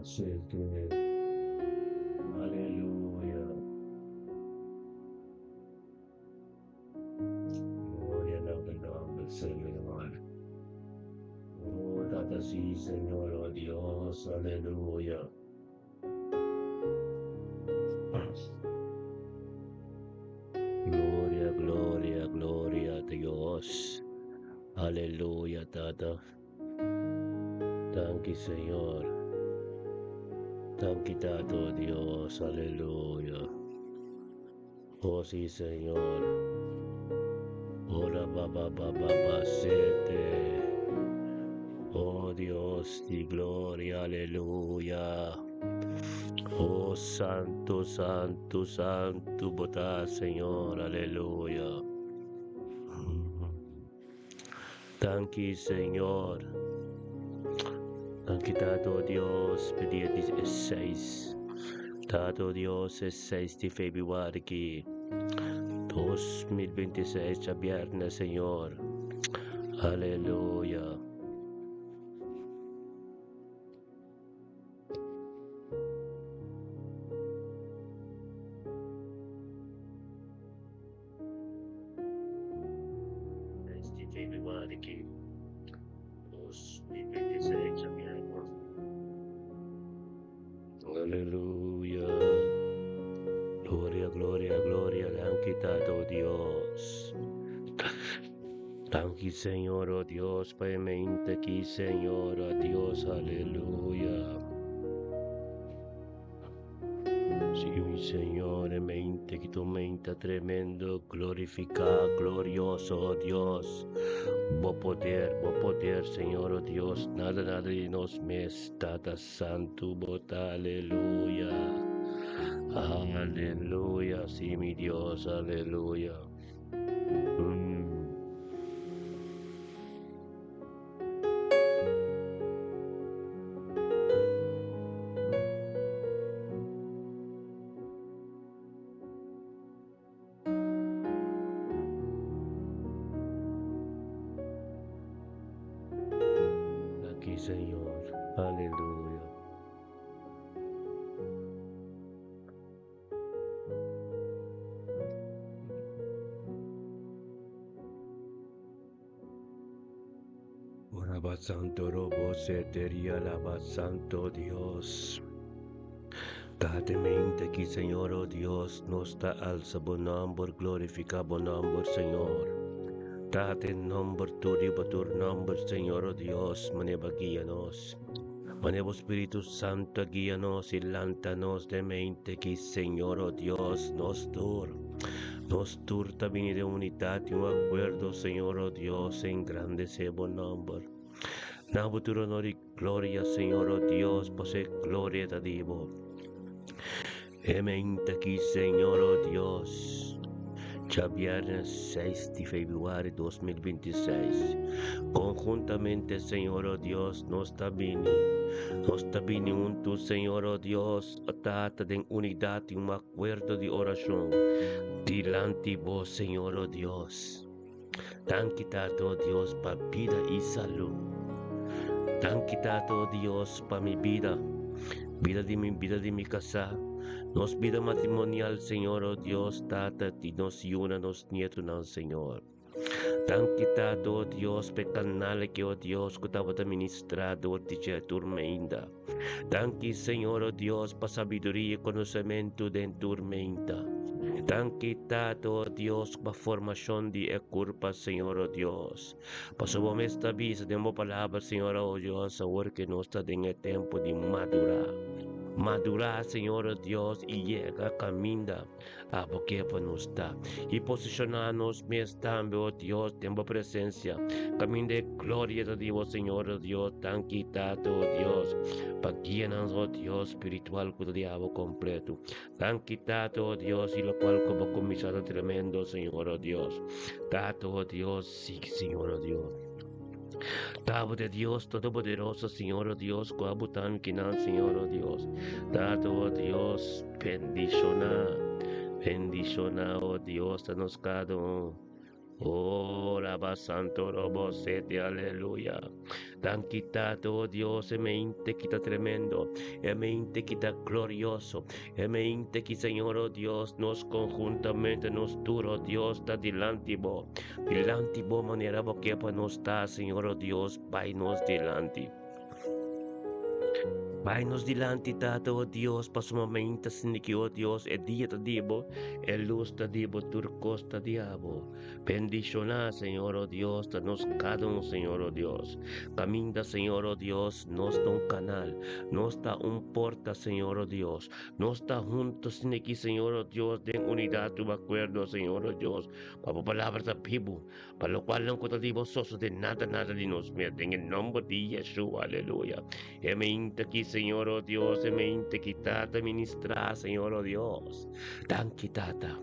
Sete. Aleluya. Gloria na bo nomber, Señor. Oh, Tata, sí, Señor, oh Dios, aleluya. Gloria, gloria, gloria a Dios. Aleluya, Tata. Danki, Señor. Danki, Tata, oh Dios. Aleluya. Oh, sí, Señor. Ora, ba, ba, ba, ba, ba, sete. Oh, Dios di gloria, aleluya. Oh, Santo, Santo, Santo, bo ta, Señor, aleluya. Danki, Señor. Danki, Tato Dios, pa dia di e 6. Tato Dios, e 6 di februari ki 2026, djabièrnè, Señor. Aleluya. Aleluya. Gloria, gloria, gloria. Danki, Tato Dios. Danki, Señor, oh Dios, pa e mente aki, Señor, oh Dios, aleluya. Sí, mi Señor, e mente ki tu mente tremendo, glorifica, glorioso, oh Dios. Bo poder, bo poder, Señor, oh Dios, nada, nada di nos mes, Tata Santo, bo ta, aleluya. Aleluya, sí, mi Dios, aleluya. Aquí, Señor. Aleluya. Ora santo robo seteria lava santo Dios. Tate mente ki Señor, oh Dios, nos ta alsa bo nomber, glorifica bo nomber, Señor. Tate nomber tur riba tur nomber, Señor, oh Dios, maneba guia nos. Maneba Spiritu Santo guia nos y lanta nos de mente ki Señor, oh Dios, nos tur. Nos tur ta bini den unidad y un acuerdo, Señor, oh Dios, engrandece bo nomber. Na bo tur honor y gloria, Señor, oh Dios, pose gloria ta di bo. E mente aki, Señor, oh Dios. Djabièrnè 6 di februari 2026. Conjuntamente, Señor, oh Dios, nos ta bini. Nos ta bini hunto, Señor, oh Dios, oh Tata, den unidad y un acuerdo di oracion. Dilanti bo, Señor, oh Dios. Danki, Tata, oh Dios, pa bida y salud. Danki, Tata, oh Dios, pa mi bida. Bida di mi, bida di mi casa. Nos bida matrimonial, Señor, oh Dios, Tata, y nos yuna, nos nietonan, Señor. Danki, Tata, oh Dios, pa e canal ki, oh Dios, ku tabata ministra dor di dje tur meinta. Danki, Señor, oh Dios, pa sabiduria y conocemento den tur meinta. Danki, Tata, oh Dios, pa formacion di e curpa, Señor, oh Dios. Pasobra bo mes ta bisa den bo palabra, Señor, oh Dios, awor cu nos ta den e tempo di madura. Madura, Señor, oh Dios, y yega caminda abo ke pa nos ta. Y posiciona nos mes tambe, oh Dios, den bo presencia. Caminda e gloria ta di bo, Señor, oh Dios. Danki, Tata, oh Dios, pa guianan, oh Dios, spiritual cu ta di abo completo. Danki, Tata, oh Dios, y locual cu bo cuminsa ta tremendo, Señor, oh Dios. Tata, oh Dios, sigui, Señor, oh Dios. Tabo de Dios Todopoderoso, Señor, oh Dios, cu a buta mi kinan, Señor, oh Dios. Tata, oh Dios, bendiciona, bendiciona, oh Dios, ta nos cada un. Oh, Rabba Santo Robo Sete, aleluya. Danki Tata, oh Dios, e mente ki ta tremendo, e mente ki ta glorioso, e mente ki Señor, oh Dios, nos conjuntamente, nos tur, oh Dios, ta dilanti bo, dilanti bo manera bo ke pa nos ta, Señor, oh Dios, bai nos dilanti. Bai nos dilanti, Tata, oh Dios, pasobra mainta sinti oh Dios, e dia ta di bo, e lus ta di bo, tur kos ta di abo. Bendishoná, Señor, oh Dios, ta nos kada un, Señor, oh Dios. Kaminda, Señor, oh Dios, nos ta un kanal, nos ta un porta, Señor, oh Dios. Nos ta hunto sinti Señor, oh Dios, den unidat i akuerdo, Señor, oh Dios, pa bo palabra ta bibu. Pa lokual nan ku ta di bo sosodé nada nada di nos mes den e nòmber di Yeshua aleluya e meinta ki Señor o Dios e meinta ki Tata ministrá Señor o Dios danki Tata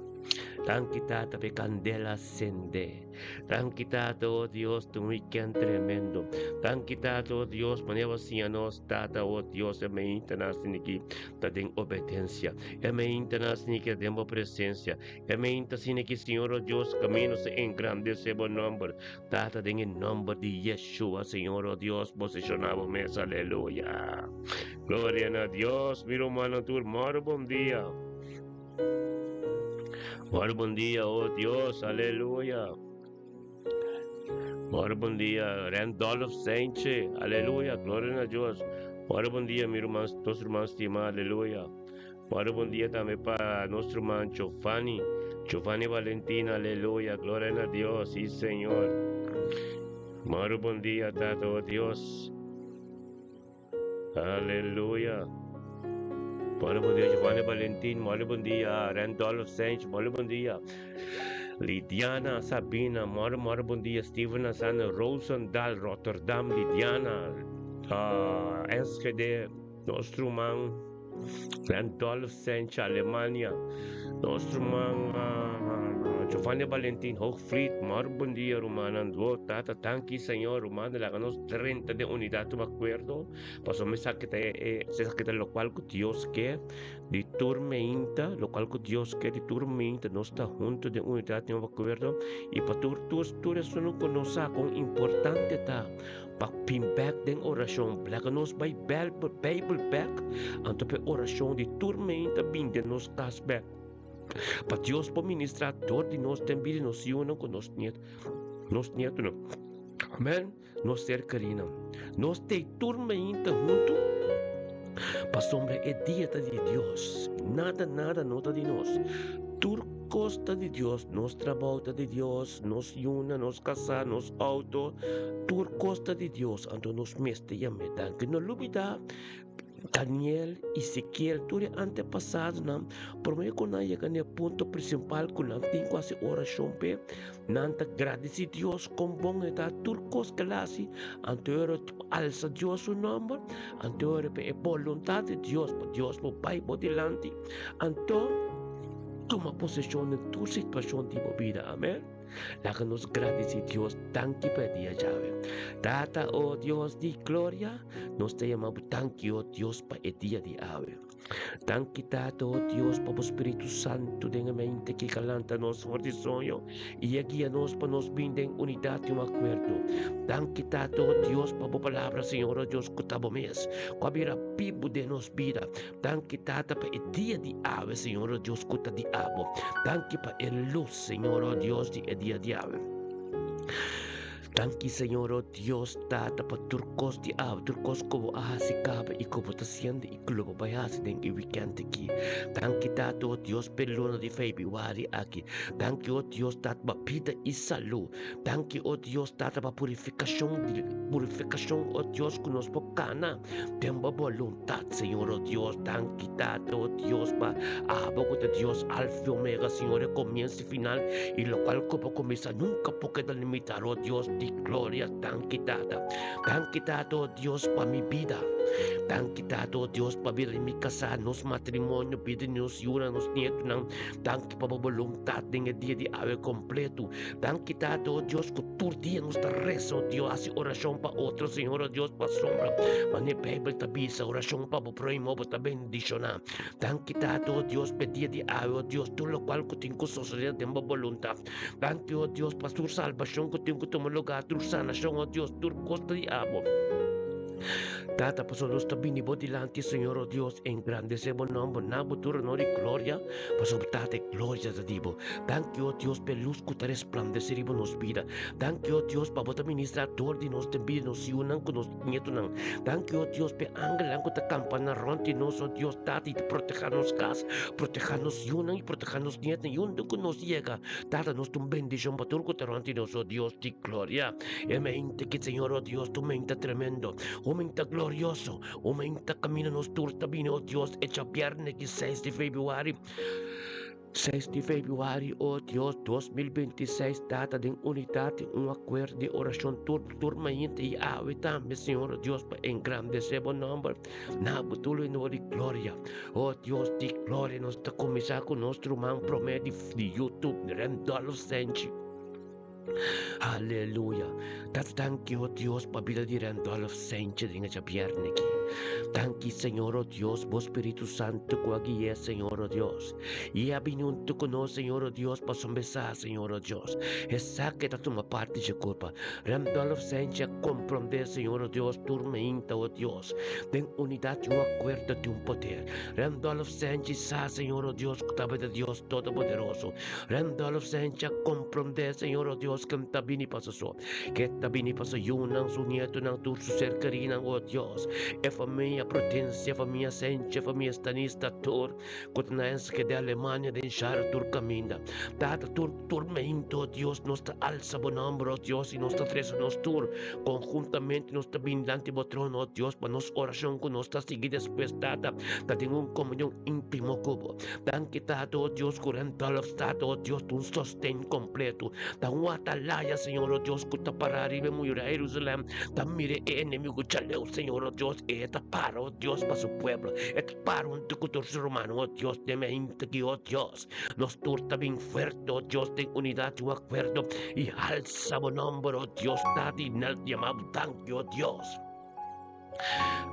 danki Tata pa e kandela sende danki Tata o Dios ta un weekend tremendo danki Tata o Dios manera bo a siña nos Tata o Dios e meinta nan asina ki ta den obedensia e meinta nan asina ki ta den bo presensia E meinta asina ki Señor o Dios camino se engrandece bo nomber. Tata den e nomber di Yeshua Señor o Dios posiciona bo mes aleluya. Gloria na Dios mi rumannan tur moro bon dia. Moro bon dia o Dios aleluya. Moro bon dia Randolph Saintje aleluya gloria na Dios. Moro bon dia mi ruman nos ruman stima aleluya. Bueno bon dia tambe pa nos ruman Giovanni, Giovanni Valentina, aleluya, gloria na Dios, sí Señor. Bueno bon dia Tata, oh Dios. Aleluya. Bueno bon dia Giovanni Valentin, bueno bon dia Randolph Sanchez, bueno bon dia. Lidiana Sabina, bueno bueno bon dia Steven Asana, Rosendal, Rotterdam, Lidiana, uh, Enschede, nos ruman Randolph Sench, Alemania. Nos ruman Giovanni Valentin Hoogvliet, mor bon dia rumannan duo tata danki Señor rumannan laga nos drenta den unidad tuma akuerdo pasobra mi sa ke ta e esaki ta lokual ku Dios ke di tur meinta lokual ku Dios ke di tur meinta nos ta hunto den unidad den akuerdo i pa tur tur tur esun ku nos sa kon importante ta Pa bin bek den orashon, laga nos bai Beibel bek, anto pa e orashon di tur meinta bin den nos kas bek. Pa Dios por ministrá dor di nos den bida di nos yunan ku nos niet, nos nietonan. Amen. Nos ser kerinan, nos tei tur meinta huntu, pasobra e dia ta di Dios. Nada, nada no ta di nos. Tur kos ta di Dios, nos trabou ta di Dios, nos yuna, nos kasá, nos outo, tur kos ta di Dios, anto nos mester yam'é danki. No lubidá Daniel, Ezekiel, tur e antepasadonan, promé ku nan yega na e punto prinsipal ku nan tin ku hasi orashon p'e, nan ta gradisí Dios kon bon e ta, tur kos ku el a hasi, anto e ora alsa Dios su nòmber, anto e ora pa e boluntat di Dios, pa Dios por bai bo dilanti, anto tuma poseshon den tur situashon di bo bida. Amen. Laga nos gradisí Dios danki pa e dia djawe. Tata, o Dios di gloria, nos ta yama bo danki, o Dios, pa e dia di awe. Danki, Tata, o Dios, pa bo Spiritu Santu den e mente ki ka lanta nos for di soño i a guia nos pa nos bin den unidat i un akuerdo. Danki, Tata, o Dios, pa bo Palabra, Señor, o Dios, ku ta bo mes, ku a bira bibu den nos bida. Danki Tata pa e dia di awe, Señor o Dios, ku ta di abo. Danki pa e lus, Señor o Dios, di e dia di awe. Danki Señor o Dios Tata pa tur kos di awe, tur kos ku bo a hasi kaba i ku bo ta siendo i ku lo bo bai hasi den e weekend aki. Danki Tata o Dios pa e luna di febrüari aki. Danki o Dios Tata pa bida i salú. Danki o Dios Tata pa purifikashon di purifikashon o Dios ku nos por kana den bo boluntat Señor o Dios. Danki Tata o Dios pa abo ku ta Dios Alfa i Omega Señor e komienso i final i lokual ku bo kuminsá nunka por keda limitá o Dios. di gloria. Danki Tata. Danki Tata, oh Dios, pa mi bida. Danki Tata, oh Dios, pa bida di mi kasá, nos matrimonio, bida di nos yunan, nos nietonan. Danki pa bo boluntat den e dia di awe kompleto. Danki Tata, oh Dios, ku tur dia nos ta resa, oh Dios, hasi orashon pa otro, Señor, oh Dios, pasobra manera Beibel ta bisa, orashon pa bo próhimo bo ta bendishoná. Danki Tata, oh Dios, pa e dia di awe, oh Dios, tur lokual ku tin ku sosodé den bo boluntat. Danki, oh Dios, pa tur salbashon ku tin ku tuma lugá, tur sanashon, oh Dios, tur kos ta di abo. Tata, pasobra nos ta bini bo dilanti, Señor, oh Dios, engrandesé bo nòmber, na bo tur honor i gloria, pasobra Tata, e gloria ta di bo. Danki, oh Dios, pa e lus ku ta resplandesé riba nos bida. Danki, oh Dios, pa bo ta ministrá dor di nos den bida di nos yunan ku nos nietonan. Danki, oh Dios, pa e angelnan ku ta kampa na rònt di nos, oh Dios, Tata, i ta protehá nos kas, protehá nos yunan i protehá nos nietnan. I unda ku nos yega, Tata, nos ta un bendishon pa tur ku ta rònt di nos, oh Dios di gloria. E mente ki Señor, oh Dios, tu mente tremendo, un mente glorioso, un mente kaminda nos tur ta bini, oh Dios, e djabièrnè di seis di febrüari. 6 di febrüari, oh Dios, 2026, Tata, den unidat i un akuerdo di orashon tur tur mainta i awe tambe, Señor, oh Dios, pa engrandesé bo nòmber na bo tur honor i gloria. Oh Dios di gloria, nos ta kuminsá ku nos ruman promé di di YouTube, Randolph Senchi. Aleluya. Ta danki, oh Dios, pa bida di Randolph Senchi den e djabièrnè aki. Danki, Señor, oh Dios, bo Spiritu Santu ku a gui'é, Señor, oh Dios. I a bini huntu ku nos, Señor, oh Dios, pasobra e sa, Señor, oh Dios, e sa ku e ta tuma parti dje kulpa. Randolph Senchi a komprondé, Señor, oh Dios, tur mainta, oh Dios, den unidat i un akuerdo di un poder. Randolph Senchi sa, Señor, oh Dios, ku tabata Dios Todopoderoso. Randolph Senchi a komprondé, Señor, oh Dios, ken ta bini pa su so, ke ta bini pa su yunan, su nietonan, tur su ser kerinan, oh Dios. E famia Prudencia, famia Senchi, famia Stanista, tur ku ta na Enschede, Alemania, den Shara, tur kaminda. Tata, tur turmento, oh Dios, nos ta alsa bo nòmber, oh Dios, i nos ta trese nos tur konhuntamente, nos ta bini dilanti bo trono, oh Dios, pa nos orashon ku nos ta sigui despues, Tata, ta den un komunion íntimo ku bo. Danki Tata, oh Dios, ku Randolph, Tata, oh Dios, ta un sosten kompleto. Ta un atalaya, Señor, oh Dios, ku ta pará riba e mura Jerusalèm, ta mira e enemigu djaleu, Señor, oh Dios, e ta para, oh Dios, pa su pueblo. E ta para huntu ku tur su rumannan, oh Dios, den mente aki, oh Dios. Nos tur ta bin fuerte, oh Dios, den unidat i un akuerdo, i halsa bo nòmber, oh Dios, Tata, i nel yama bo danki, oh Dios.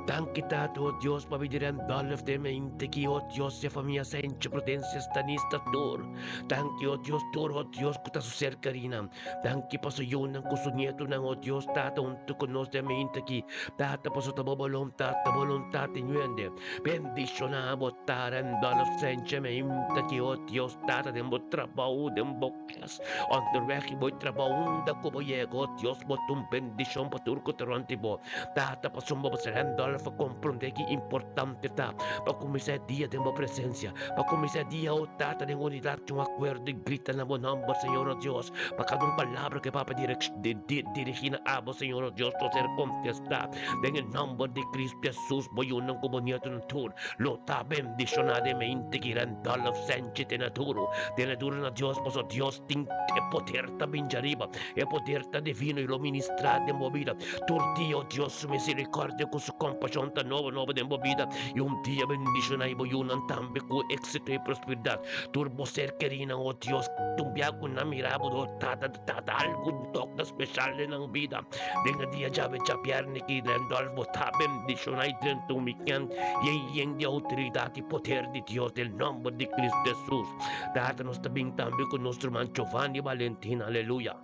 Danki Tata, oh Dios, pa bidi Randolph den mente ki, oh Dios, e famia Sencho, Prudencia, Stanista, tur. Danki, oh Dios, tur, oh Dios, ku ta su ser kerina. Danki pa su yunan ku su nietonan, oh Dios, Tata, huntu ku nos den mente ki. Tata, paso ta bo boluntat, ta boluntat di ñuende. Bendishoná bo ta Randolph Sencho mente ki, oh Dios, Tata, den bo trabou, den bo kas. Onderweg i bo trabou, unda ku bo yega, oh Dios, bo ta un bendishon pa tur ku ta rònt di bo. Tata, pasobra bo ser Randolph a komprondé ki importante ta pa kuminsá e dia den bo presensia, pa kuminsá e dia, o Tata, den unidat di un akuerdo i grita na bo nòmber, Señor, o Dios, pa kada un palabra ku e Papa dirigí na abo, Señor, o Dios, lo ser kontestá den e nòmber di Cristo Hesus. Bo yunan ku bo nietonan tur lo ta bendishoná den mente ki Randolph Senchi tene duru, tene duru na Dios, pasobra Dios tin e poder ta bin djariba. E poder ta divino i lo ministrá den bo bida. Tur dia, o Dios, su misericordia ku su kompashon ta nobo nobo den bo bida, i un dia bendishoná i bo yunan tambe ku éksito i prosperidat. Tur bo ser kerínan, o Dios, un bia ku nan mira bo, lo ta ta ta algu un tokta speshal den nan bida. Den e dia djawe djabièrnè ki Randolph bo ta bendishoná i drenta un wikènt yen yen di outoridat i poder di Dios den nòmber di Cristo Hesus. Tata, nos ta bin tambe ku nos ruman Giovanni Valentin, aleluya.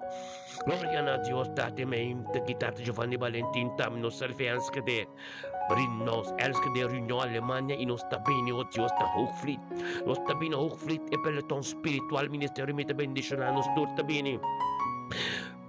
Gloria na Dios, Tata, e ki Tata Giovanni Valentin tambe nos serve Enschede, nos Enschede Reunion Alemania i nos ta bini, oh Dios, na Hoogvliet. Nos ta bini na Hoogvliet, e peloton spiritual ministerio mi ta bendiciona nos tur ta bini.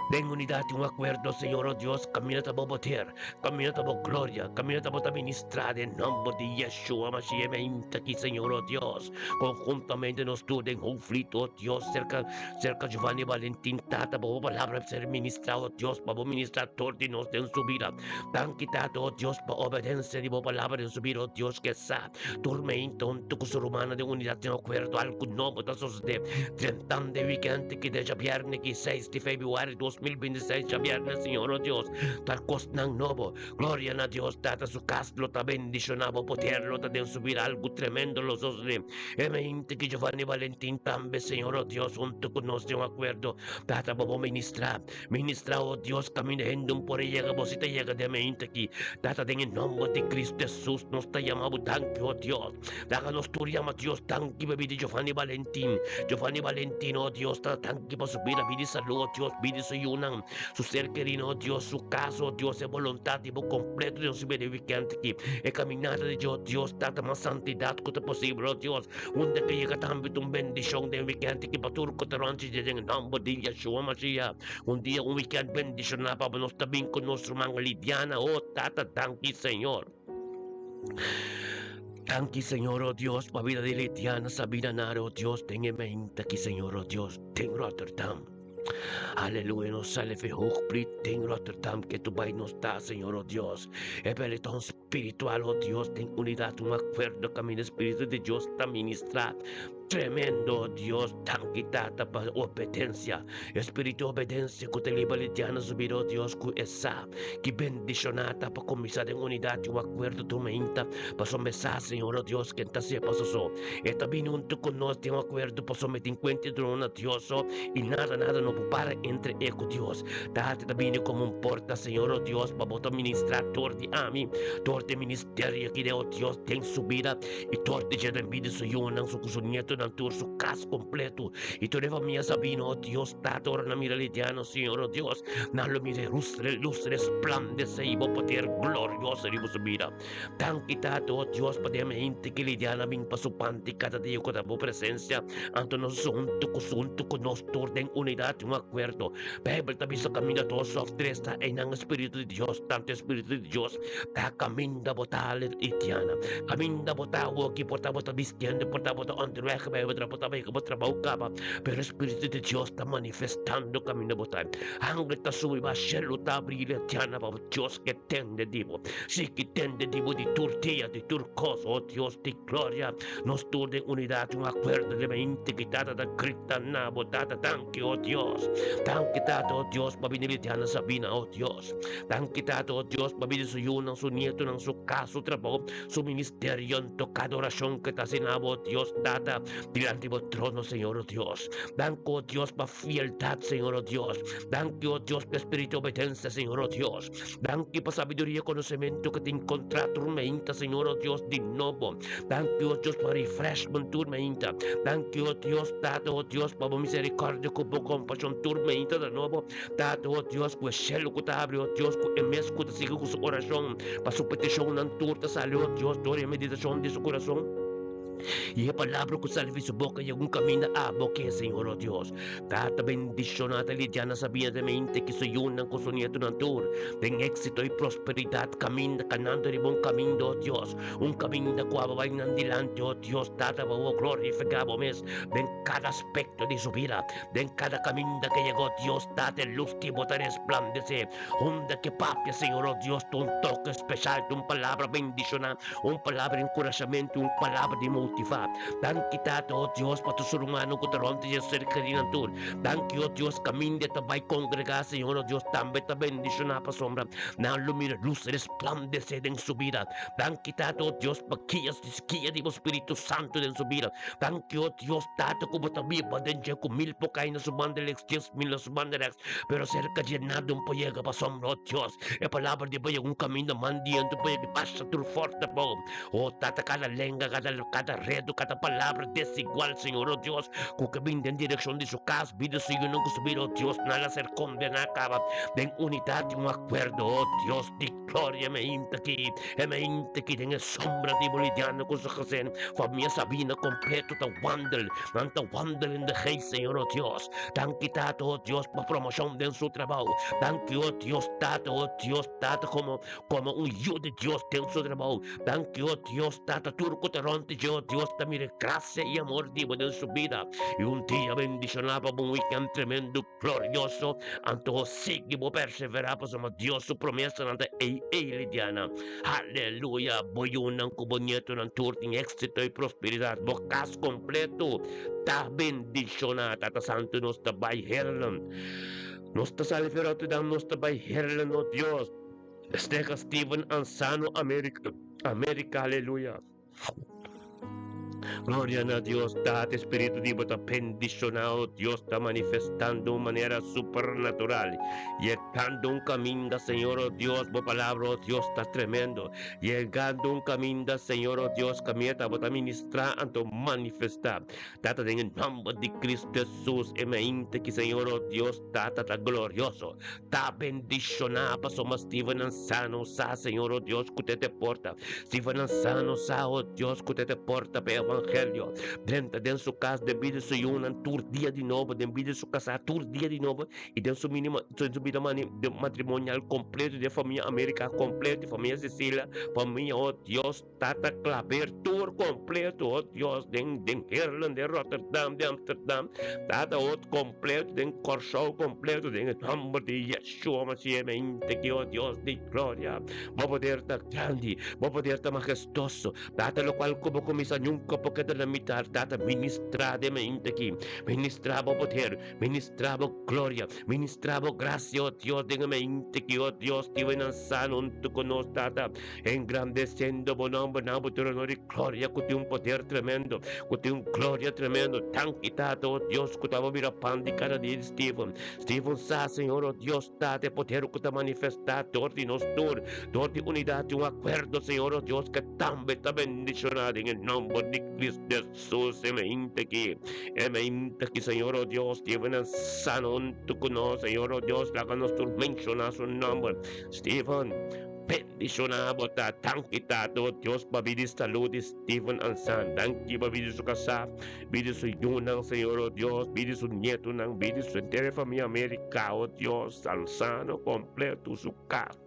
Den unidat i un akuerdo, Señor, oh Dios, kaminda ta bo poder, kaminda ta bo gloria, kaminda ta bo ta ministrá den nòmber di Yeshua Mashiach meinta aki, Señor, oh Dios, konhuntamente nos tur den Hoogvliet, oh Dios, serka, serka Giovanni Valentin, Tata, pa bo palabra ser ministrá, oh Dios, pa bo ministrá tur di nos den su bida. Danki, Tata, oh Dios, pa obedensia di bo palabra den su bida, oh Dios, ke sa tur meinta huntu ku su rumannan den unidat den akuerdo, algu nobo ta sosodé. Drentando e wikènt ki deja bièrnè ki 6 di febrüari 2026. 2026 djabièrnè Señor oh Dios ta kosnan nobo Gloria na Dios Tata su kas lo ta bendishoná bo poder lo ta den su bida algu tremendo lo sosodé e mente ki Giovanni Valentin tambe Señor oh Dios hunto ku nos den un akuerdo Tata bo bo ministrá ministrá oh Dios kaminda hende un por a yega bo si ta yega den mente aki Tata den e nomber di Cristo Jesus nos ta yama bo danki oh Dios Laga nos tur yama Dios danki pa bida di Giovanni Valentin Giovanni Valentin oh Dios Tata danki pa su bida bida di salud oh Dios bida di su yunan Su ser kerí, oh Dios, su kas, oh Dios, e boluntat di bo kompleto den su bida e wikènt aki. E kaminata di dje, oh Dios, Tata, mas santidat ku ta posibel, oh Dios. Unda ke yega tambe ta un bendishon den e wikènt aki pa tur ku ta rònt dje den e nòmber di Yeshua Mashiach. Un dia, un wikènt bendishoná pa bo. Nos ta bin ku nos ruman Lidiana, oh Tata, danki Señor. Danki Señor, oh Dios, pa bida di Lidiana Sabina Nare, oh Dios, den e meinta aki, Señor, oh Dios, den Rotterdam. Aleluya, nos sale fe hoogvliet den Rotterdam que tu bai nos ta, Señor, oh Dios. E pelotón spiritual, oh Dios, den unidad, un acuerdo, camino Espíritu de Dios ta ministra. Tremendo, oh Dios, danki Tata pa obedencia. Espíritu obedencia ku te liba lidiana su vida, oh Dios, ku esa ki bendicionata pa comisa den unidad y un acuerdo tu meinta pa somesa, Señor, oh Dios, ken ta sepa soso. E ta bini hunto ku nos den un acuerdo pa somete encuentro drona Dios oh, y nada, nada no por para entre e ku Dios. Tata ta bini como un porta, Señor, oh Dios, pa bo ta ministra door di ami, door di ministerio aki, oh Dios, den su bida y door di dje den bida su yunan, su ku su nietonan, tur su kas completo y tur e famia Sabino, oh Dios, Tata, ora nan mira Lidiano, Señor, oh Dios, nan lo mira e luz, luz resplandece y bo poder glorioso riba su bida. Danki Tata, oh Dios, pa den hende ki Lidiana bin pa su panti kada dia ku ta bo presencia, anto nos huntu ku huntu ku nos tur den unidad y un akuerdo. Bijbel ta bisa kaminda dos of tres ta einan Spiritu di Dios, tanto Spiritu di Dios ta kaminda bo ta, Lidiana. Kaminda bo ta awoki, por ta bo ta bistiendo, por ta bo ta onderweg, bo ta bai bo trabou kaba, pero Spiritu di Dios ta manifestando kaminda bo ta. Angel ta subi ba shelu ta abri Lidiana pa Dios ke tende di bo. Si ki tende di bo di tur dia, di tur kos, oh Dios di gloria, nos tur den unidat, un akuerdo den mente ki Tata ta grita na bo, Tata, danki, oh Dios. Danki, Tata, oh Dios, pa bini Lidiana Sabina, oh Dios. Danki, Tata, oh Dios, pa bini su yunan, su nietonan, su kas, su trabou, su ministerio, anto kada orashon ke ta hasi na bo, oh Dios, Tata, dilanti bo trono, Señor, oh Dios. Danki, oh Dios, pa fieldat, Señor, oh Dios. Danki, oh Dios, pa espiritu di obedensia, Señor, oh Dios. Danki pa sabiduria i konosementu ku tin kontrá tur meinta, Señor, oh Dios, di nobo. Danki, oh Dios, pa refreshment tur meinta. Danki, oh Dios, Tata, oh Dios, pa bo misericordia ku bo kompashon tur meinta di nobo. Tata, oh Dios, ku e shelu ku ta habri, oh Dios, ku e mes ku ta sigui ku su orashon, pa su petishonnan tur ta sali, oh Dios, dor e meditashon di su kurason. I e palabra ku sali fi su boka yega un kaminda abo ke, Señor, oh Dios. Tata bendishoná ta lidiá na sabia den mente ki su yunan ku su nietonan tur den éksito i prosperidat kaminda kanando riba un kaminda, o Dios, un kaminda ku abo bai nan dilanti, o Dios. Tata, bo bo glorifiká bo mes den kada aspekto di su bida, den kada kaminda ke yega, o Dios. Tata, e lus di bo ta resplandesé unda ke papia, Señor, o Dios, ta un toke speshal, ta un palabra bendishoná. Un palabra di enkurashamentu, un palabra di motivá. Danki Tata, o Dios, pa tur ser humano ku ta rònt di serka di nan tur. Danki, o Dios, kaminda e ta bai kongregá, Señor, o Dios, tambe ta bendishoná pasobra nan lo mira lus resplandesé den su bida. Danki, Tata, o Dios, pa guia, guia di bo Spiritu Santu den su bida. Danki, o Dios, Tata, ku bo ta biba den dje ku mil por kai na su banda leks, 10,000 na su banda rèks, pero serka dje nada un por yega pasobra, o Dios, E palabra di bo yega un kaminda mandiento bo yega pasa tur forte bo. O Tata, kada lenga, kada, kada redo, kada palabra desigual, Señor, o Dios, ku ke bin den direkshon di su kas, bida su yunan ku su bida, o Dios, nan a ser kondená kaba den unidat i un akuerdo, o Dios di gloria, e mainta aki, e mainta aki den e sombra di bo lidiando ku su gesin, famia Sabina kompleto ta wandel, nan ta wandel in de geest, Señor, o Dios. Danki Tata, oh Dios, pa promoshon den su trabou. Danki, oh Dios, Tata, oh Dios, Tata, komo, komo un yu di Dios den su trabou. Danki, oh Dios, Tata, tur ku ta rònt di dje, oh Dios, ta mira e grasia i amor di bo den su bida. I un dia bendishoná pa bo un wikènt tremendo, glorioso. Anto sigui bo perseverá pasobra Dios su promesanan ta ei ei, Lidiana. Aleluya! Bo yunan ku bo nietonan tur tin éksito i prosperidat. Bo kas kompleto ta bendishoná. Tata Santu, nos ta bai Heerlen. Nos ta sali fi Rotterdam, nos ta bai Heerlen, oh Dios. Stega Steven Ansano America, America, aleluya. Gloria na Dios, Tata Espíritu di bo ta bendicionado, Dios ta manifestando un manera supernatural. Llegando un caminda, Señor, oh Dios, bo palabra, oh Dios, ta tremendo. Llegando un caminda, Señor, oh Dios, caminda bo ta ministra anto manifesta. Tata, den e nomber di Cristo Jesus, e mente ki, Señor, oh Dios, Tata ta glorioso. Ta bendishoná pasobra Stevennan sano sa, Señor, oh Dios, ku te te porta. Stevennan sano sa, oh Dios, ku te te porta pa e evangelio. Drenta den su kas den bida su yunan tur dia di nobo, den bida su kasá tur dia di nobo, i den su mini den su bida mani matrimonial kompleto, den famia America kompleto, famia Cecilia, famia, oh Dios, Tata Klaver tur kompleto, oh Dios, den den Heerlen, den Rotterdam, den Amsterdam, Tata, oh kompleto, den Kòrsou kompleto, den e nòmber di Yeshua Masiah mente ki, oh Dios di gloria, bo poder ta grandi, bo poder ta mahestoso, Tata, lokual ku bo kuminsá nunka por keda na mitar, Tata, ministrá den mente aki, ministrá bo poder, ministrá bo gloria, ministrá bo grasia, oh Dios, den e mente aki, oh Dios, tin nan sano huntu ku nos, Tata. Engrandeciendo bo nomber na bo trono di gloria cu tin un poder tremendo, cu tin un gloria tremendo. Danki Tata, oh Dios, cu ta bo bira pan di cada dia di Steven. Steven sa, Señor, oh Dios, Tata, e poder cu ta manifesta dor di nos tur, dor di unidad di un acuerdo, Señor, oh Dios, cu tambe ta bendiciona den e nomber di Cristo Jesus. E mente aki, e mente aki, Señor, oh Dios, Steven a sano hunto cu nos, Señor, oh Dios, laga nos tur menciona su nomber. Steven. Bendiciona bo ta danki Tata o Dios pa bidi salud di Steven Ansan danki pa bidi su casa bidi su yunan Señor o Dios bidi su nietonan bidi su entero famia America o Dios Ansano completo su casa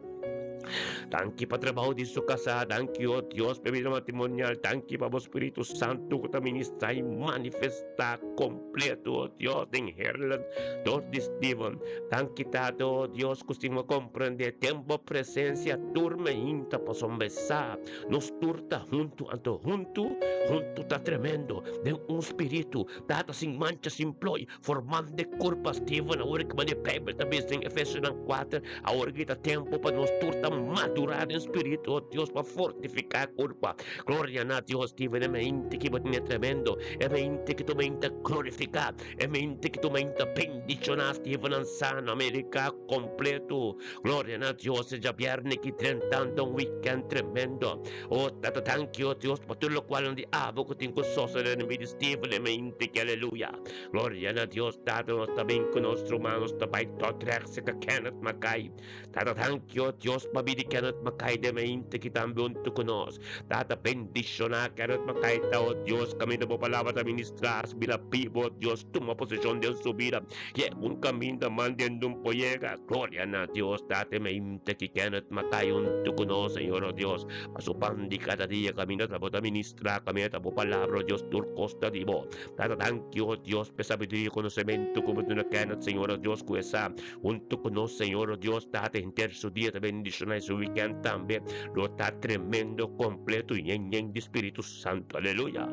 danki pa trabao di su casa danki o Dios pa bida matrimonial danki pa bo Spiritu Santo cu ta ministra y manifesta completo o Dios den Heerlen dor di Steven. Danki Tata, o Dios, ku sin a komprendé den bo presensia tur meinta pasobra sa nos tur ta huntu, anto huntu, huntu ta tremendo, den un spiritu, Tata, sin mancha, sin ploi, formando e kurpa. Steven, awor ki manera Beibel ta bisa den Efesionan kuater, awor ki ta tempu pa nos tur ta madurá den spiritu, o Dios, pa fortifiká e kurpa. Gloria na Dios, Steven, e meinta ki bo tene tremendo, e meinta ki tu meinta glorifiká. E mente ki tu menta bendishoná Steven Ansano America kompleto. Gloria na Dios e djabièrnè ki drentando un weekend tremendo. O Tata danki o Dios pa tur lokualnan di abo ku tin ku sosodé den bida di Steven e mente ki aleluya. Gloria na Dios Tata nos ta bin ku nos ruman nos ta bai Dordrecht seka Kenneth Mackay. Tata danki o Dios pa bida di Kenneth Mackay den mente ki tambe huntu ku nos. Tata bendishoná Kenneth Mackay ta o Dios kaminda bo palabra ta ministrá su bira bibu o Dios tuma poseshon den su bida yega un kaminda manden dun por yega gloria na Dios Tata e mente ki Kenneth Mackay huntu ku nos Señor o Dios pa su pan di kada dia kaminda ta bo ta ministrá kaminda ta bo palabra o Dios tur kos ta di bo Tata danki o Dios pa e sabiduria i konosementu ku bo duna Kenneth Señor o Dios ku e sa Hunto cu nos Señor o Dios Tata henter su dia ta bendiciona y su weekend tambe lo ta tremendo completo y yen yen di Spiritu Santo aleluya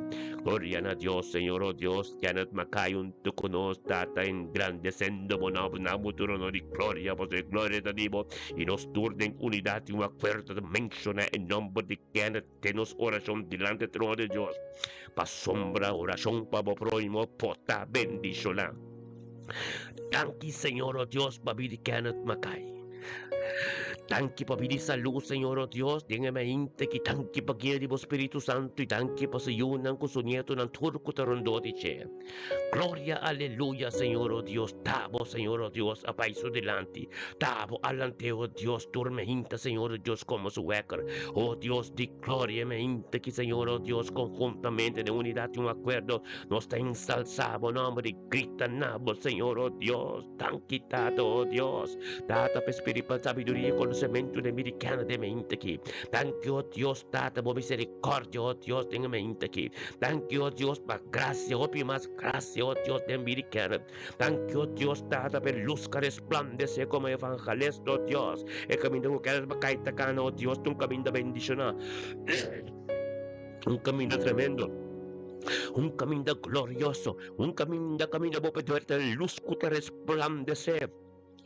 Gloria na Dios Señor o Dios Kenneth Mackay hunto cu nos Tata engrandecendo bo nomber na bo tur honor y gloria pasobra e gloria ta di bo y nos tur den unidad y un acuerdo ta menciona e nomber di Kenneth den nos oracion dilanti e trono di Dios pasobra oracion pa bo prohimo por ta bendiciona. Danki Señor o Dios pa bidi Kenneth Mackay. Danki pa bidi salud Señor o Dios den e mente ki danki pa guia di bo Spiritu Santo y danki pa su yunan cu su nietonan tur cu ta rondó di dje. Gloria aleluya Señor o Dios ta bo Señor o Dios a bay su dilanti ta bo alante o Dios tur meinta Señor o Dios como su wekker o Dios di gloria mente ki Señor o Dios conjuntamente den unidad y un acuerdo nos ta ensalsa bo nomber y Grita na bo, Señor, oh Dios, danki Tata, oh Dios, Tata pa espiritu, sabiduria y conocimento den mi di kende den mente aki. Danki, oh Dios, Tata, bo misericordia, oh Dios, den mente aki. Danki, oh Dios, pa gracia, hopi mas gracia, oh Dios, den mi di kende. Danki, oh Dios, Tata, pa e luz ka resplandece como evangelista, oh Dios. E caminda cu kende pa cay ta cana, oh Dios, ta un caminda bendiciona. Un caminda tremendo. Un caminda glorioso. Un caminda caminda bo por ta luz cu ta resplandece.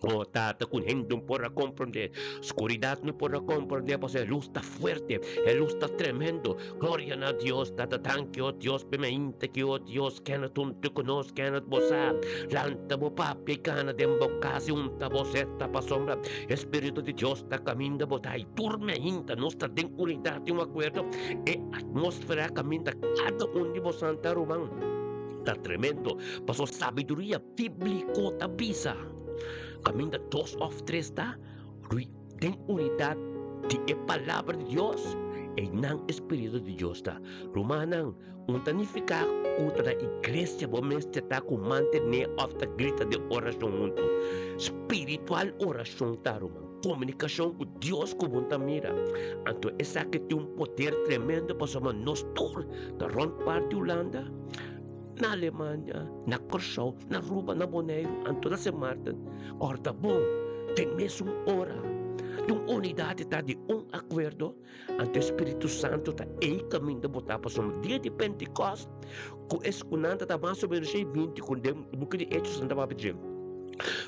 O Tata, ku hende no por a komprondé, skuridat no por a komprondé, pasobra e lus ta fuerte, e lus ta tremendo. Gloria na Dios, Tata, danki, o Dios, p'e mainta aki, o Dios, Kenneth huntu ku nos, Kenneth, bo sa, lanta bo papia i kana den bo kas i unta bo seta, pasobra e Spiritu di Dios ta kaminda bo ta, i tur mainta nos ta den unidat i un akuerdo, e atmósfera kaminda kada un di bosan ta, ruman, ta tremendo, pasobra sabiduria bíbliko ta bisa, Kaminda dos òf tres ta rui den unidat di e Palabra di Dios, einan e Spiritu di Dios ta. Rumannan, un ta nifiká ku ta na iglesia bo mester ta ku mantené òf ta grita den orashon huntu. Spiritual orashon ta, ruman, komunikashon ku Dios ku bo ta mira. Anto esaki tin un poder tremendo pasobra nos tur ta rònt parti Hulanda. Na Alemania, na Kòrsou, na Aruba, na Boneiru, anto na Sint Maarten, kòrda bon, den mesun ora, di un unidat ta di un akuerdo, anto e Spiritu Santu ta ei kaminda bo ta. Pasobra dia di Pentikòst, ku es ku nan ta ta mas o ménos shen binti, ku den buki di Hechos nan ta papia dje,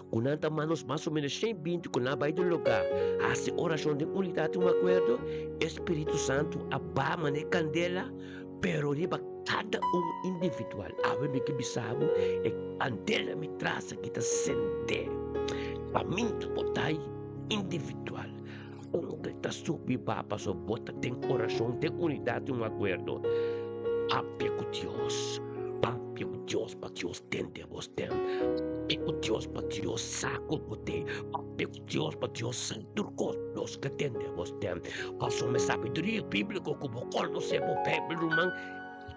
ku nan ta manos mas o ménos shen binti ku nan a bai di lugá hasi orashon den unidat di un akuerdo, e Spiritu Santu a baha manera kandela, Pero riba kada un individual, awe mi ke bisa bo, e kandela mi tras aki ta sende. Pa mi ta bo ta individual. Unda ta subi ba pasobra bo ta den orashon, den unidat, den un akuerdo. Papia ku Dios, papia ku Dios pa Dios tende bo stem. Papia ku Dios pa Dios sa ku bo te. Papia ku Dios pa Dios sa tur kos Dios ke tende bo stem. Pasobra sabiduria bíbliko ku bo konosé bo Beibel, ruman,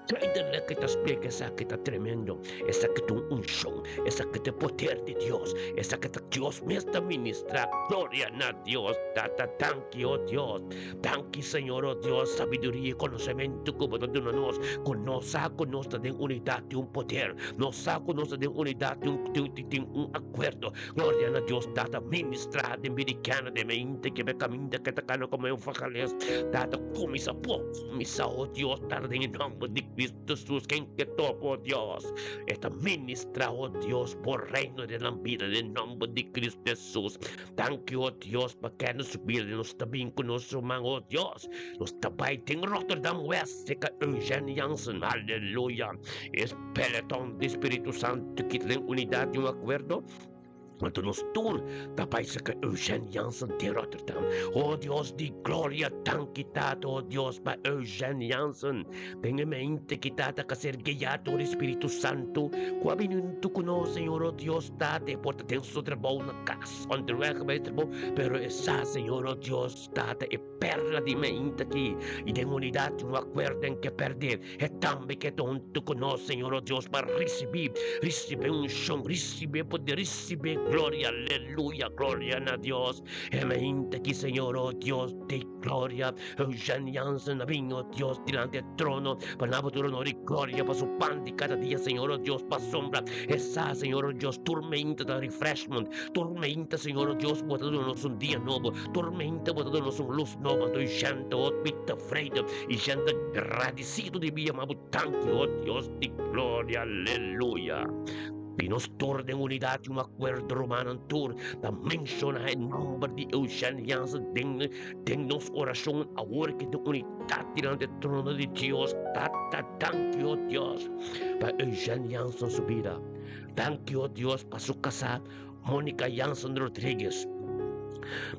duidelijk e ta splika esaki ta tremendo. Esaki ta un unshon, esaki ta e poder di Dios, esaki ta Dios mes ta ministrá. Gloria na Dios! Tata, danki, o Dios. Danki, Señor, o Dios, sabiduria i konosementu ku bo ta duna nos, ku nos sa ku nos ta den unidat di un poder, nos sa ku nos ta den unidat di un, di un akuerdo. Gloria na Dios Tata ministra den bida di Canada e mente ke be caminda ke ta cana como evangelis Tata cuminsa bo cuminsa oh Dios Tata den e nomber di Cristo Jesus ken ke topa oh Dios e ta ministra oh Dios bo reino den nan bida den nomber di Cristo Jesus danki oh Dios pa Canada su bida nos ta bin cu nos ruman oh Dios nos ta bay den Rotterdam West cerca Eugene Jansen aleluya es Peloton di Spiritu Santu ki ta den unidat di un akuerdo, anto nos tur ta bai saka Eugène Jansen den Rotterdam. O Dios di gloria, danki Tata, o Dios, pa Eugène Jansen. Den e mente ki Tata ka ser guiá dor di Spiritu Santu, ku a bini huntu ku nos, Señor, o Dios, Tata, e por ta den su trabou na kas, onderweg bai trabou, pero e sa, Señor, o Dios, Tata, e perla di mente aki, i den unidat no akuerden ke pèrdè. E tambe ke ta huntu ku nos, Señor, o Dios, pa risibí, risibí unshon, risibí poder, risibí gloria. Aleluya, gloria na Dios. E mente aki, Señor, o Dios di gloria, Eugène Jansen a bin, o Dios, dilanti e trono, pa nan bo tur honor i gloria pa su pan di kada dia, Señor, o Dios, pasobra e sa, Señor, o Dios, tur mente ta refreshment, tur mente, Señor, o Dios, bo ta duna nos un dia nobo, tur mente bo ta duna nos un lus nobo, anto Eugène ta hopi tevreden. I shenta gradisido di bia, ma bo danki, o Dios di gloria, aleluya. I nos tur den unidat i un akuerdo, rumannan tur ta menshoná e nòmber di Eugène Jansen den den nos orashon awor ki den unidat dilanti e trono di Dios. Tata, danki, o Dios, pa Eugène Jansen su bida. Danki, o Dios, pa su kasá Monica Jansen Rodriguez.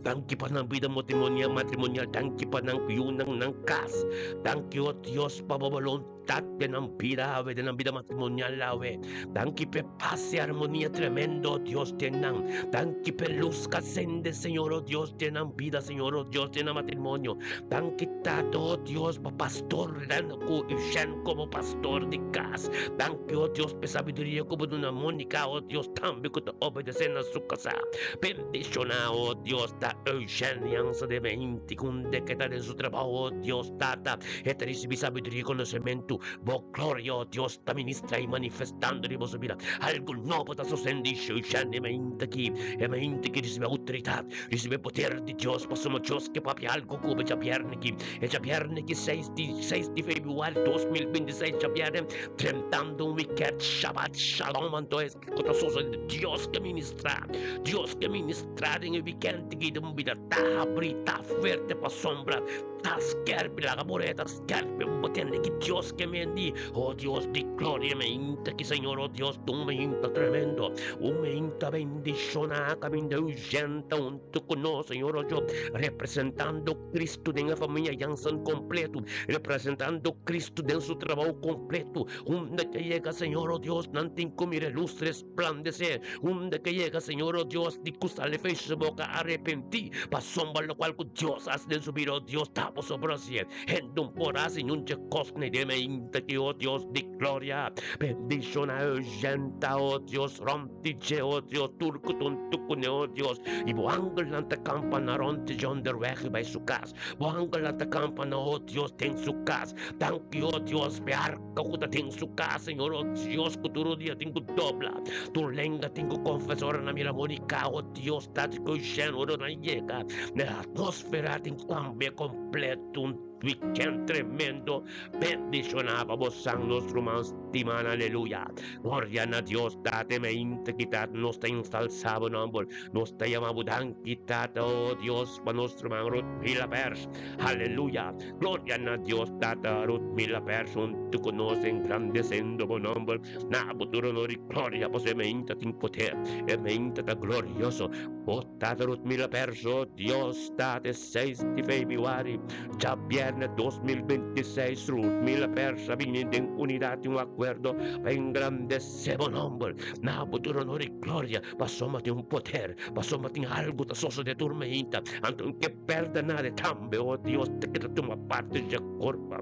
Danki pa nan bida matrimonial, matrimonial. Danki pa nan yunan, nan kas. Danki, o Dios, pa bo boluntat den nan bida awe, den nan bida matrimonial awe. Danki p'e pas i armonia tremendo, o Dios, den nan. Danki p'e lus ka sende, Señor, o Dios, den nan bida, Señor, o Dios, den nan matrimonio. Danki, Tata, o Dios, pa pastor Len ku Eugène komo pastor di kas. Danki, o Dios, p'e sabiduria ku bo duna Monica, o Dios, tambe ku ta obedesé na su kasá. Bendishoná, o Dios, ta Eugène Jansen den meinti ku un de ke ta den su trabou, o Dios, Tata. E ta risibí sabiduria i konosementu. Spiritu, bo gloria, oh Dios, ta ministra i manifestando riba su bida. Algu nobo ta susendi shuishandemente aki. E mente ki risibi outoridat, risibi e poder di Dios, pasobra Dios ke papia algu ku bo djabièrnè aki. E djabièrnè ki seis di seis di febrüari 2026 djabièrnè, drentando un wikènt Shabat Shalom anto es ku ta sosodé Dios ke ministrá, Dios ke ministrá den e wikènt aki den bo bida ta habrí, ta fuerte pasobra ta skèrpi laga bo reta skèrpi bo tende ki Dios ke mendi. Oh Dios di gloria meinta ki Señor, oh Dios un meinta tremendo, un meinta bendishoná kaminda uyenta huntu ku nos Señor, oh Dios, representando Cristo den e famia Jansen kompleto, representando Cristo den su trabou kompleto. Unda ke yega Señor, oh Dios, nan tin ku mira e lus resplandesé. Unda ke yega Señor, oh Dios, di ku sali fe su boka arepentí pasobra lokual ku Dios hasi den su bida, oh Dios, ta bo sobra hasié. Hende un por hasi niun dje kos ni den mainta ki, oh Dios di gloria. Bendishona e oyenta, oh Dios, rònt di dje, oh Dios, tur ku ta huntu kuné, oh Dios. I bo angelnan ta kampa na rònt di dje onderweg i bai su kas. Bo angelnan ta kampa na, oh Dios, den su kas. Danki, oh Dios, p'e arka ku ta den su kas, Señor, oh Dios, ku tur dia tin ku dobla. Tur lenga tin ku konfesá ora nan mira Monica, oh Dios, ta di ku Eugène, ora nan yega. Na e atmósfera tin ku kambia kompleto, un weekend tremendo. Bendishoná pa bosan, nos ruman stiman. Aleluya. Gloria na Dios, Tata, mainta ki Tata nos ta ensalsá bo nòmber. Nos ta yama bo danki, Tata, oh Dios, pa nos ruman Ruth Mila Pers. Aleluya. Gloria na Dios, Tata, Ruth Mila Pers huntu ku nos engrandesendo bo nòmber. Na bo tur honor i gloria, pasobra e mainta tin poder, e mainta ta glorioso. O Tata Ruth Mila Pers, oh Dios, Tata, e seis di febrüari, djabièrnè 2026, Ruth Mila Pers a bini den unidat i un akuerdo pa engrandesé bo nòmber. Na bo tur honor i gloria, pasobra tin un poder, pasobra tin algu ta sosodé tur mainta. Anto N ke pèrdè nada, tambe, oh Dios, ta keda tuma parti dje kurpa.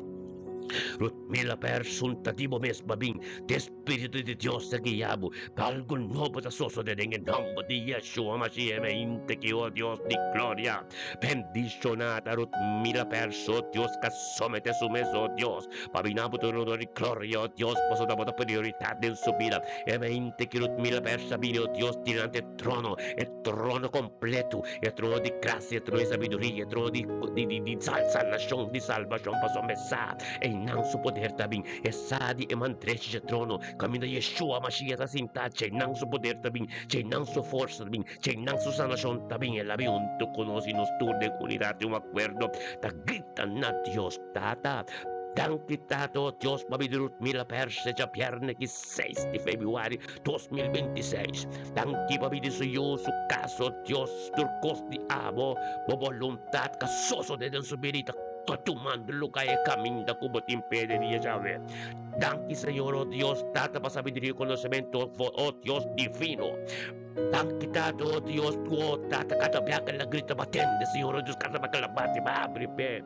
Rutmila Persson ta di bo mes babin, te Spiritu di Dios ta guia bo, pa algu nobo ta sosode den e nomber di Yeshua Mashiach mente ki, oh Dios di gloria, bendiciona ta Rutmila Persson, Dios ka somete su mes, oh Dios, pa bina bo tur honor i gloria, oh Dios, pasobra bo ta prioritat den su bida, e mente ki Rutmila Persson a bini, oh Dios, dilanti e trono, e trono kompleto, e trono di grasia, e trono di sabiduria, e trono di di di di sanashon, di salbashon, pasobra e sa einan su poder ta bin, e sa di e man drechi dje trono, kaminda Yeshua Mashiach ta sintá, djeinan su poder ta bin, djeinan su forsa ta bin, djeinan su sanashon ta bin. El a bin huntu ku nos i nos tur den unidat i un akuerdo ta grita na Dios Tata, Danki Tata, o Dios, pa bini Ruth Mila Perse djabièrnè ki seis di febrüari 2026. Danki pa bini su yu, su kas, o Dios, tur kos di abo, bo boluntat ka sosodé den su bida i ta tumando lugá e kaminda ku bo tin p'e den dia djawe. Danki, Señor, o Dios, Tata, pa sabiduria i konosementu, o Dios divino. Danki Tata, o Dios, ku o Tata, kada bia ku el a grita bo a tende, Señor, o Dios, kada bia ku el a bati bo a abri p'e.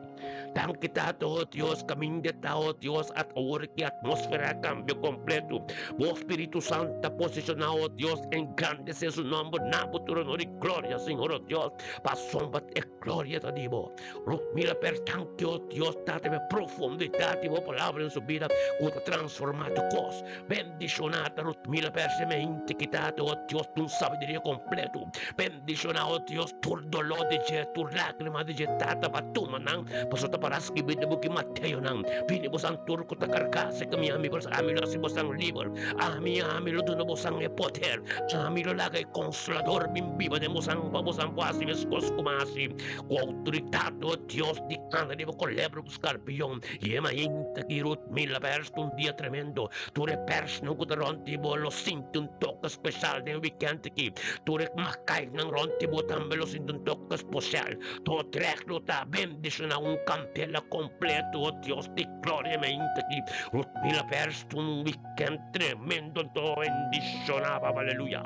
Danki Tata, o Dios, kaminda ta, o Dios, at awor ki atmósfera a kambia kompleto. Bo Spiritu Santu ta posishoná, o Dios, engrandesé su nòmber na bo tur honor i gloria, Señor, o Dios, pasobra e gloria ta di bo. Rutmila per danki, o Dios, Tata, pa e profundidat di bo palabra den su bida ku ta transformá tur kos. Bendishoná ta Rutmila per semente ki Tata, o Dios, ta un sabiduria kompleto. Bendishoná, o Dios, tur doló di dje, tur lágrima di dje, Tata, pa tuma nan, pasobra ta pará skibí den buki Mateonan, Bini bosan tur ku ta kargá, serka mi, ami ami lo hasi bosan liber. Ami, ami lo duna bosan e poder. Ami lo laga e Konsolador bin biba den bosan, pa bosan por hasi meskos ku mi a hasi. Ku outoridat, o Dios, di kanda riba kolebra ku skarpion. I e mainta ki Rut mira pèrs un dia tremendo. Tur e pèrsnan ku ta rònt di bo lo sinti un toke spesial den wikènt aki. Tur e makainan rònt di bo tambe lo sinti un toke spesial. Dordrecht lo ta bendishoná un kantela kompleto, o Dios di gloria, mainta aki Rut mira pèrs un wikènt tremendo anto bendishoná, Papa, aleluya.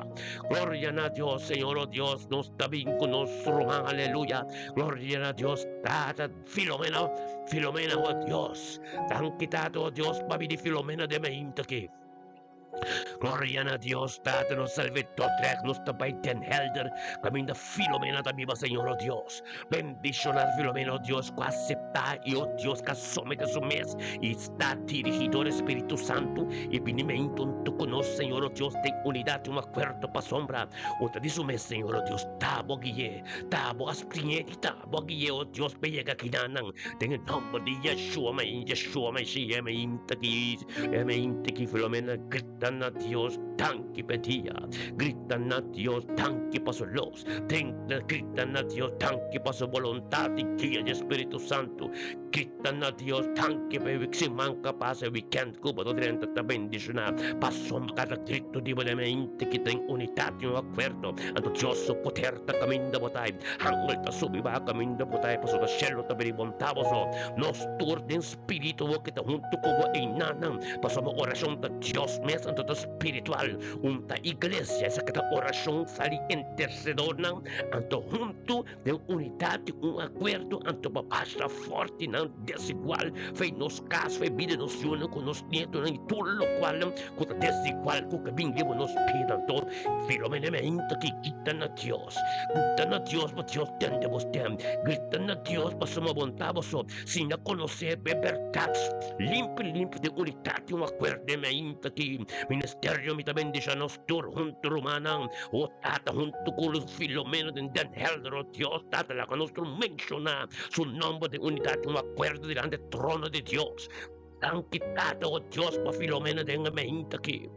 Gloria na Dios, Señor, o Dios, nos ta bin ku nos ruman, aleluya. Gloria na Dios, Tata. Filomena, Filomena, oh Dios, danki Tata, oh Dios, pa bini Filomena den mainta aki. Gloria na Dios, Tata nos Salvador, trek nos ta bai Den Helder, caminda Filomena ta biba, Señor, oh Dios. Bendiciona Filomena, oh Dios, cu acepta y, oh Dios, cu a somete su mes y sta dirigi door Spiritu Santo y binimento hunto cu nos, Señor, oh Dios, den unidad y un acuerdo pasobra un ta di su mes, Señor, oh Dios, ta bo gui'e, ta bo aspriñ'e y ta bo gui'e, oh Dios, pa yega kinanan, den e nomber di Yeshua, mi, Yeshua Mesías, mi ta ki. E mente ki Filomena grita na Dios danki p'e dia, grita na Dios danki pa su lus, grita na Dios danki pa su boluntat i guia di Spiritu Santu, grita na Dios danki pa e siman ku a pasa, e wikènt ku bo ta drenta ta bendishoná. Pasobra kada gritu di bo den mente ki ta den unidat i un akuerdo, anto Dios su poder ta kaminda bo ta ei, hangel ta subi baha kaminda bo ta ei, pasobra shelu ta bini bonta boso. Nos tur den. Spiritu bo ke ta huntu ku bo einanan, pasobra orashon ta Dios mes, anto ta spiritual. Un ta iglesia, esaki ta orashon sali intersedornan, anto huntu den unidat di un akuerdo, anto pa basta fortinan desigual fei nos kas, fei bida nos yunan ku nos nietonan i tur lokualnan ku ta desigual ku ke bin riba nos bida. Anto Filomena mi ainda ki grita na Dios, grita na Dios pa Dios tende bo stem, grita na Dios pasobra bo ta boso. Siña konosé be bèrdat limpi limpi den unidat i un akuerdo mi ainda ki ministerio mi ta bendisha nos tur huntu rumannan o tata huntu ku Filomeno den Den Helder o Dios tata laga nos tur menshoná su nòmber den unidat i un akuerdo dilanti trono di Dios. Danki Tata o Dios pa Filomena den e meinta aki.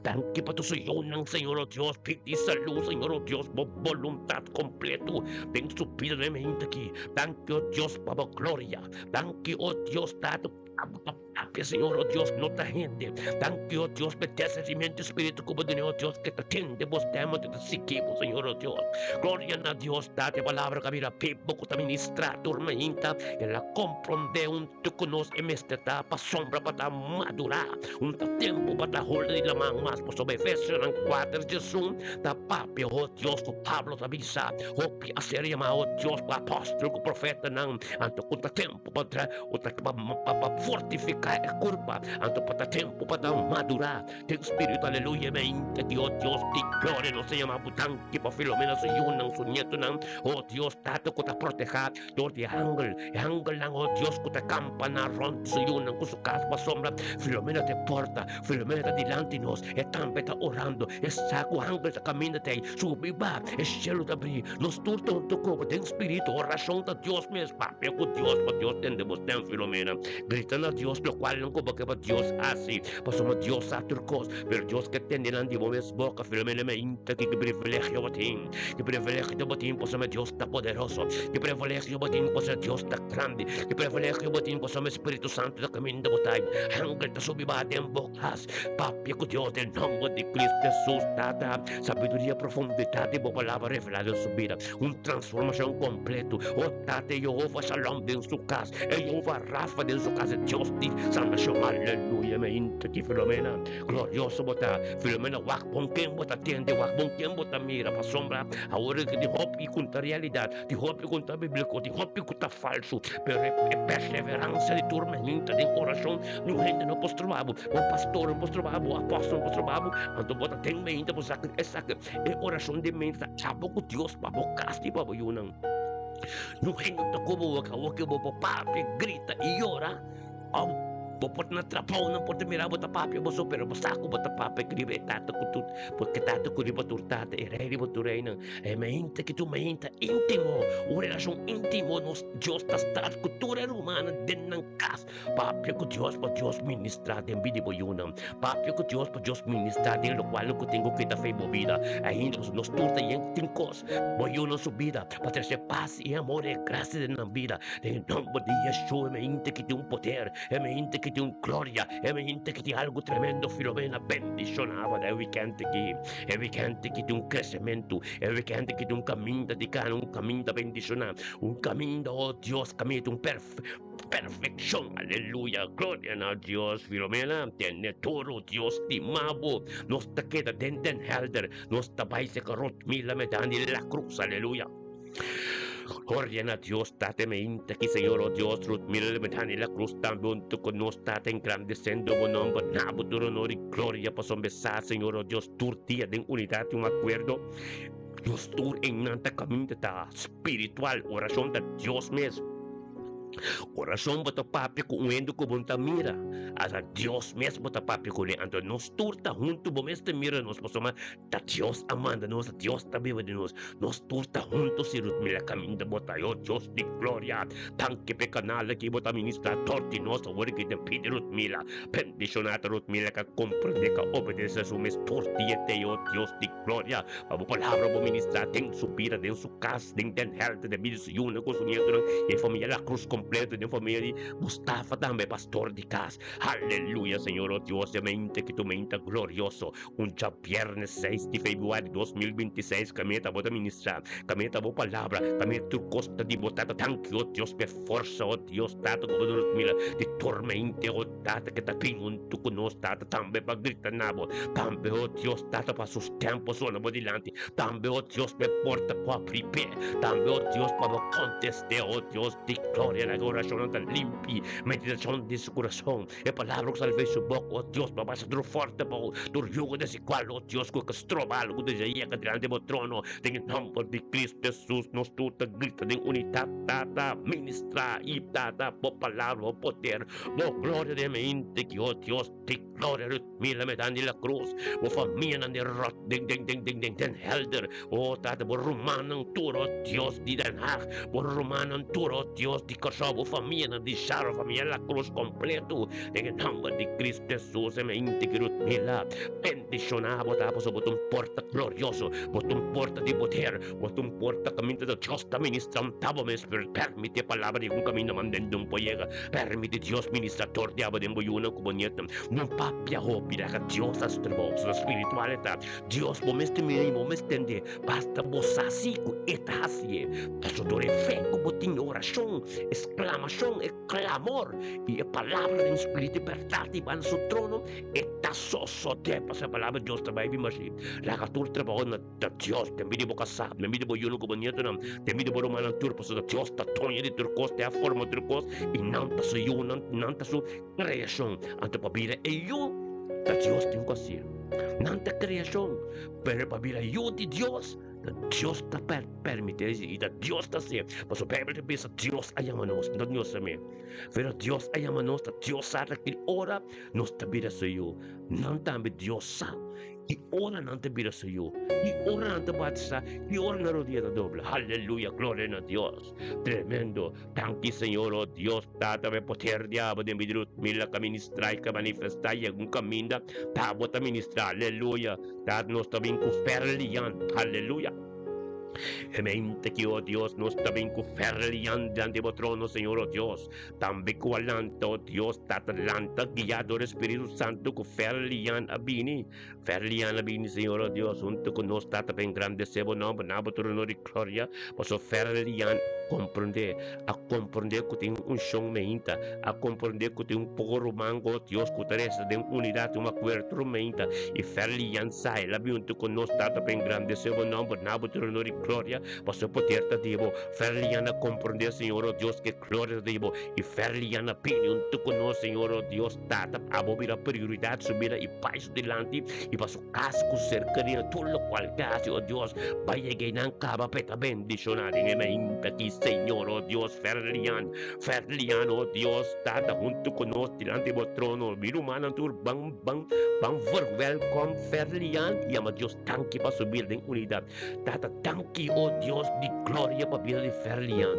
Danki pa tur su yunan Señor o Dios. Pidi salud Señor o Dios bo boluntad completo den su bida den e meinta aki. Danki o Dios pa bo gloria. Danki o Dios Tata abo ta papia Señor o Dios no ta hende. Danki o Dios pa e discernimiento spiritual ku bo dune o Dios ke ta tende bo stem anto ta sigui bo Señor o Dios. Gloria na Dios Tata e palabra ku a bira bibo ku ta ministra tur meinta el a comprende un Tur ku nos e mester ta pasobra pa ta madurá. Un ta tempu pa ta holda di laman mas pasobra Efesionan kuater diesun ta papia ho Dios ku Pablo ta bisa, Hopi a ser yamá ho Dios ku apòstel ku profetanan, anto ku ta tempu pa tra u ta pa pa fortifiká e kurpa, anto pa ta tempu pa ta madurá den spiritu. Aleluya mente di ho Dios di gloria nos ta yama bo danki pa Filomena su yunan su nietonan ho Dios Tata ku ta protehá Dor di e angel, e angelnan, oh Dios, ku ta kampaná rònt su yunan ku su kas pasobra Filomena ta e porta, Filomena ta dilanti nos, e tambe ta orando, e sa ku angel ta kaminda ta ei, subi ba, e shelu ta bri, nos tur ta huntu ku bo den spiritu, orashon ta Dios mes, papia ku Dios pa Dios tende bo stem, Filomena, grita na Dios lokualnan ku bo ke pa Dios hasi, pasobra Dios sa tur kos, pero Dios ke tende nan di bo mes boka, Filomena, mi ainda ki privilegio bo tin. Ki privilegio bo tin pasobra Dios ta poderoso. Ki privilegio bo tin pasobra Dios ta grandi. Ki privilegio bo tin pasobra Spiritu Santu ta kaminda bo tai. Angel ta subi baha den bo kas. Papia ku Dios den nomber di Cristo Jesus. Tata, sabiduria profundidat di bo palabra revelá den su bida. Un transformashon kompleto. O Tata, e Jehova Shalom den su kas. E Jehova Rafa den su kas. E Dios di sanashon. Aleluya. Mi inta ki Filomena. Glorioso bo ta, Filomena, wak bon ken bo ta tende, wak bon ken bo ta mira, pasobra awor e tin hopi ku ta realidat, tin hopi ku ta bibliko, tin hopi ku ta falsu, pero e perseveransia di tur mainta den orashon, niun hende no por stroba bo, bo pastor no por stroba bo, apòstel no por stroba bo, anto bo ta den mainta bo sa ku esaki e orashon den mainta ta abo ku Dios pa bo kas i pa bo yunan. Niun hende no ta koba bo wak awor ke bo por papia, grita i yora. Òf bo por ta na trabou, nan por ta mira bo ta papia bo so, pero bo sa ku bo ta papia riba e Tata ku tur, porque Tata ku riba tur tata, e Rei riba tur reinan. E mainta ki tur mainta íntimo, un relashon íntimo nos Dios ta start ku tur e rumannan den nan kas. Papia ku Dios pa Dios ministrá den bida di bo yunan. Papia ku Dios pa Dios ministrá den lokual ku tin ku kita fe bo bida. Ainda nos tur ta yen tin kos, bo yunan su bida pa trese pas i amor i grasia den nan bida. Den nomber di Yeshua, e mente ki tin un poder, e mente ki tin un gloria, e mente ki tin algu tremendo, Filomena bendiciona bo den weekend aki. E weekend ki tin un crecemento, e weekend ki tin un caminda di cana, un caminda bendiciona, un caminda, oh Dios, caminda di un perfeccion. Aleluya, gloria na Dios. Filomena, tene duro, Dios stima bo. Nos ta keda den Den Helder, nos ta bai seca Rotmila Medani La Cruz, aleluya. Gloria na Dios Tata mainta aki Señor oh Dios Ruth Miller Dani La Cruz tambe hunto cu nos Tata engrandecendo bo nomber na bo tur honor y gloria pasobra sa Señor oh Dios tur dia den unidad y un acuerdo nos tur einan ta caminda ta spiritual oracion ta Dios mes. Oracion bo ta papia cu un hende cu bo no ta mira, asa Dios mes bo ta papia cune. Anto nos tur ta hunto, bo mes ta mira nos pasobra ta Dios a manda nos, ta Dios ta biba den nos. Nos tur ta hunto si Ruth mira caminda bo ta yo Dios di gloria. Danki p'e canal aki bo ta ministra dor di nos awor aki den pidi Ruth Mila. Bendiciona ta Ruth Mila ca comprende ca obedece su mes tur dia te yo Dios di gloria. Pa bo palabra bo ministra den su bida, den su cas, den Den Helder, den bida di su yunan cu su nietonan y e familia La Cruz completo, den familia di Mustafa tambe, pastor di cas. Aleluya Señor, oh Dios, e mente ki tu mente glorioso. Un djabièrnè seis di februari 2026 kaminda bo ta ministra, kaminda bo palabra, kaminda tur cos ta di bo Tata. Danki, oh Dios, p'e forsa, oh Dios, Tata, cu bo duna nos mira di tur mente, oh Tata, ke ta bin huntu ku nos, Tata, tambe pa grita na bo, tambe, o Dios, Tata, pa sosten bo sona bo dilanti, tambe, o Dios, pa e porta ku abri p'e, tambe, o Dios, pa bo kontest'é, o Dios di gloria, laga orashonnan ta limpi, meditashon di su kurason, e palabra ku sali for di su boka, o Dios, pa pasa tur forte pa bo, tur yugo desigual, o Dios, ku ke stroba algu di yega dilanti bo trono, den e nòmber di Cristo Jesus, nos tur ta grita den unidat, Tata, ministrá i, Tata, bo palabra, bo poder. Bo gloria den mente ki oh Dios di gloria Ruth Mila me dan di la cruz bo famianan den rot den den den den den den Helder oh tata bo rumannan tur oh Dios di Den Haag bo rumannan tur oh Dios di Kòrsou bo famianan di Sharo famia la cruz kompleto den e nòmber di Cristo Jesus e mente ki Ruth Mila bendishona bo ta pasobra bo ta un porta glorioso bo ta un porta di poder Bo ta un porta kaminda ta Dios ta ministra un tabo mes pero permiti e palabra di un kaminda manden un por yega permiti Dios ministra tor di abo den bo yunan ku bo nieto no papia hopi laga Dios hasi trabou pasobra spiritual e ta Dios bo mes ta mira i bo mes tende basta bo sa si ku e ta hasié pasobra dor e fe ku bo tin e orashon e sklamashon e klamor i e palabra den spiritu i bèrdat i banda su trono e ta sosodé pasobra e palabra di Dios ta bai bin bashí laga tur trabou na Ta Dios, den bida di bo kasá, den bida di bo yunan ku bo nietonan, den bida di bo rumannan tur, pasobra Dios ta doño di tur kos, te a forma tur kos, i nan ta su yunan, nan ta su kreashon. Anto pa bira e yu, ta Dios tin ku hasié. Nan ta kreashon, pero pa bira yu di Dios, ta Dios ta permití i ta Dios ta hasié. Pasobra Beibel ta bisa, Dios a yama nos, no nos tambe. Pero Dios a yama nos, ta Dios sa ta ki ora nos ta bira su yu. Nan tambe Dios sa. Ki ora nan ta bira su yu? Ki ora nan ta batisá? Ki ora nan rodia ta dobla? Haleluya! Gloria na Dios! Tremendo! Danki Señor, o Dios Tata, pa e poder di abo den bida di Ludmila ka ministrá i ka manifestá i algun kaminda ta bo ta ministrá. Aleluya! Tata, nos ta bin ku ferlian. Haleluya! E mente ki, o Dios, nos ta bin ku ferlian dilanti bo trono, Señor, o Dios. Tambe ku a lanta, o Dios, Tata, lanta, guiá dor e Spiritu Santu ku Ferlian a bini. Ferlian a bini, Señor, o Dios, huntu ku nos, Tata, pa engrandesé bo nòmber, na bo trono di gloria. Pasobra Ferlian a komprondé, a komprondé ku tin un unshon meinta, a komprondé ku tin un poko ruman ku, o Dios, ku ta resta den unidat, un akuerdo meinta. I Ferlian sa, el a bini huntu ku nos, Tata, pa engrandesé bo nòmber, na bo trono di gloria, pasobra poder ta di bo. Ferlian a komprondé, Señor, o Dios, ke. Gloria di bo i ferlian a pidi huntu ku nos, Señor, o Dios Tata, pa bo bira prioridat su bida i bai su dilanti i pa su kas ku ser kerido tur lokual ke hasi, o Dios, bai yega i nan kaba pa e ta bendishoná den e mainta aki, Señor, o Dios, ferlian, ferlian, o Dios Tata, huntu ku nos dilanti bo trono, mi rumannan tur ban, ban, ban verwelkom ferlian i yama Dios danki pa su bida den unidat. Tata, danki, o Dios di gloria, pa bida di Ferlian.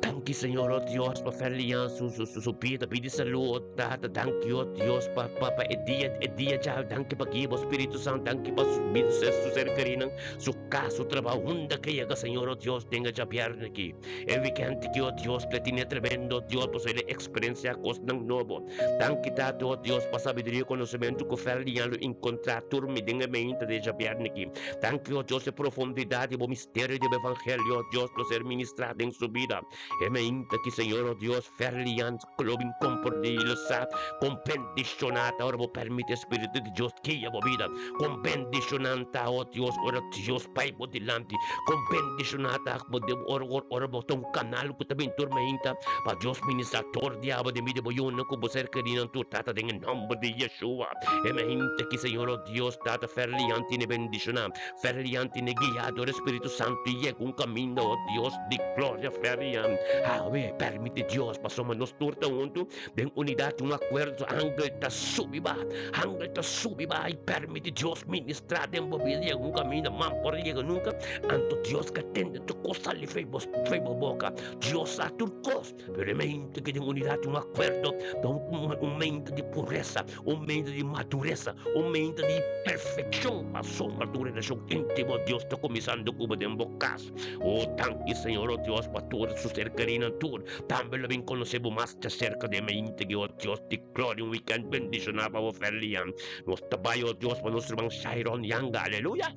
Danki, Señor, o Dios, pa Ferlian su, su, su, su bida, bida di salud, o Tata. Danki, o Dios, pa, pa, pa e dia, e dia dja. Danki pa guia bo Spiritu Santu. Danki pa su bida, su, su ser kerinan, su kas, su trabou. Unda ke yega, Señor, o Dios, den e djabièrnè aki. E weekend aki, o Dios, le tine tremendo, Dios, pasobra el a eksperensiá kosnan nobo. Danki Tata, o Dios, pa sabiduria i konosementu ku Ferlian lo enkontrá tur mi den e meinta di e djabièrnè aki. Danki, o Dios, e profundidat di bo misterio di bo evangelio, o Dios, lo ser ministrá den su bida. E. mainta aki, Señor, oh Dios, Ferlian lo bin komprondé i lo sa kon bendishoná ta ora bo permití e Spiritu di Dios guia bo bida. Kon bendishoná ta, oh Dios, ora Dios bai bo dilanti. Kon bendishoná ta ora ora bo ta un kanal ku ta bin tur mainta pa Dios ministrá tur di abo den bida bo yunan ku bo ser kerinan tur, Tata, den e nòmber di Yeshua. E mainta aki, Señor, oh Dios, Tata, Ferlian tene bendishoná. Ferlian tene guiá dor e Spiritu Santu i yega un kaminda, oh Dios di gloria, Ferlian. Awe, permiti Dios, pasobra nos tur ta huntu den unidat i un akuerdo. Angel ta subi ba, angel ta subi ba i permiti Dios ministrá den bo bida yega un kaminda man por yega nunka. Anto Dios ka tende tur kos sali fei bo, fei bo boka. Dios sa tur kos. Pero e mente ku den unidat i un akuerdo ta un mente di puresa, un mente di maduresa, un mente di perfekshon, pasobra ta un relashon íntimo Dios ta kuminsando ku bo den bo kas. O danki Señor, o Dios, pa tur su ser kerinan tur tambe lo bin konosé bo mas djaserka den e mente ki, o Dios di gloria, un wikènt bendishoná pa bo Ferlian. Nos ta bai, o Dios, pa nos ruman Shairon Yanga. Aleluya!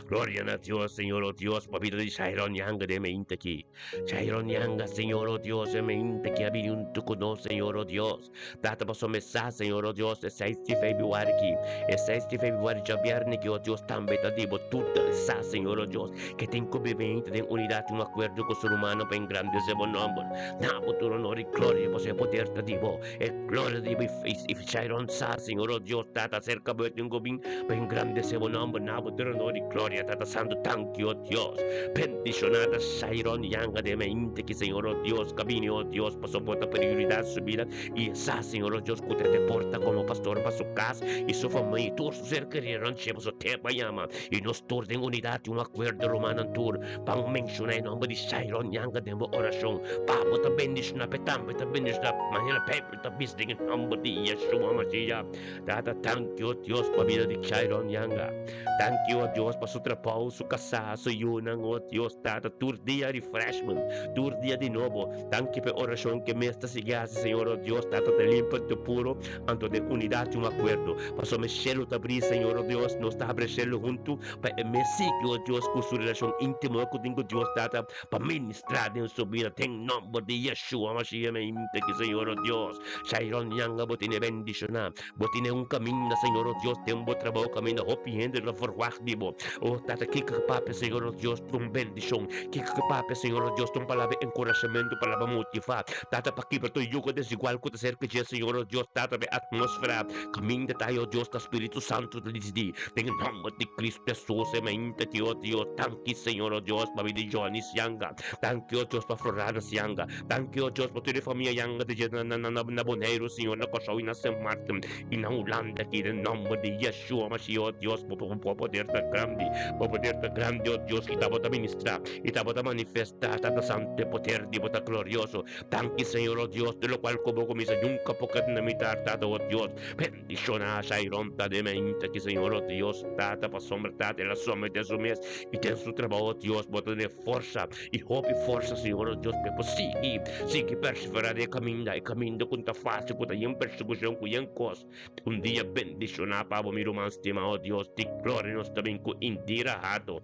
Gloria na Dios, Señor, o Dios, pa bida di Shairon Yanga den e mente aki. Shairon Yanga, Señor, o Dios, e mente ki a bini huntu ku nos, Señor, o Dios. Tata, pasobra mi sa, Señor, o Dios, e seis di febrüari ki, e seis di febrüari djabièrnè ki, o Dios, tambe ta di bo. Tur ta sa, Señor, o Dios, ke tin ku biba henter den unidat i un akuerdo ku su rumannan pa engrandesé bo nòmber. Na bo tur onor i gloria, pasobra e poder ta di bo. E gloria di bo i Shairon sa, Señor, o Dios, Tata, aserka bo e tin ku bin pa engrandesé bo nòmber. Na bo tur onor i gloria, Tata Santu. Danki, o Dios. Bendishoná ta Shairon Yanga den mente ki, Señor, o Dios, ka bini, o Dios, pasobra bo ta prioridat su bida i e sa, Señor, o Dios, ku ta deporta komo pastor pa su kas i su famia i tur su ser kerí rònt dje pasobra te bo a yama i nos tur den unidat i un akuerdo, rumannan tur, pa menshoná e nòmber di Shairon Yanga den bo orashon. Pa bo ta bendishoná, p'e tambe ta bendishoná, manera Beibel ta bisa den e nòmber di Yeshua Mashiach. Tata, danki, o Dios, pa bida di Shairon Yanga. Danki, o Dios, pa su trabou, su kasá, su yunan, o Dios, Tata, tur dia refreshment, tur dia di nobo. Danki pa e orashon ku e mes ta sigui hasi, Señor, o Dios, Tata, ta limpi anto puro, anto den unidat i un akuerdo. Pasobra e shelu ta bri, Señor, o Dios, nos ta habri e shelu huntu pa e mes sigui, o Dios, ku su relashon íntimo ku tin ku Dios, Tata, pa ministrá den su bida, den nòmber di Yeshua Mashiach, mi inta ki, Señor, o Dios. Shairon Yanga, bo tene bendishoná. Bo tene un kaminda, Señor, o Dios, den bo trabou kaminda hopi hende lo verwagt di bo. O Tata, kiko ke papia, Señor, o Dios, ta un bendishon. Kiko ke papia, Señor, o Dios, ta un palabra enkurashamentu, palabra motivá. Tata, pa kibra tur yugo desigual ku ta serka dje, Señor, o Dios, Tata, pa e atmósfera kaminda ta, o Dios, ta Spiritu Santu ta disidí. Den e nòmber di Kristu Hesus, e mainta ki, o Dios, danki, Señor, o Dios, pa bida di Jonis Yanga. Danki, o Dios, pa Floranas Yanga. Danki, o Dios, pa tur e famia Yanga ta dje na na na Boneiru, Señor, na Kòrsou i na Sint Maarten i na Hulanda aki, den nòmber di Yeshua Mashiach, o Dios, bo bo poder ta grandi, bo poder ta grandi, o Dios, i ta bo ta ministrá, i ta bo ta manifestá, Tata Santu, e poder di bo ta glorioso. Danki, Señor, o Dios, di lokual ku bo kuminsá nunka por keda na mitar, Tata, o Dios. Bendishoná Shairon ta den mainta aki, Señor, o Dios, Tata, pasobra, Tata, el a someté su mes i den su trabou, o Dios, bo ta dun'é forsa. I hopi forsa, Señor, o Dios, p'e por sigui, sigui perseverá den e kaminda, e kaminda ku no ta fásil, ku ta yen persekushon, ku yen kos. Un dia bendishoná pa bo, mi ruman stimá, o Dios di gloria, nos ta bin ku Indira Hato.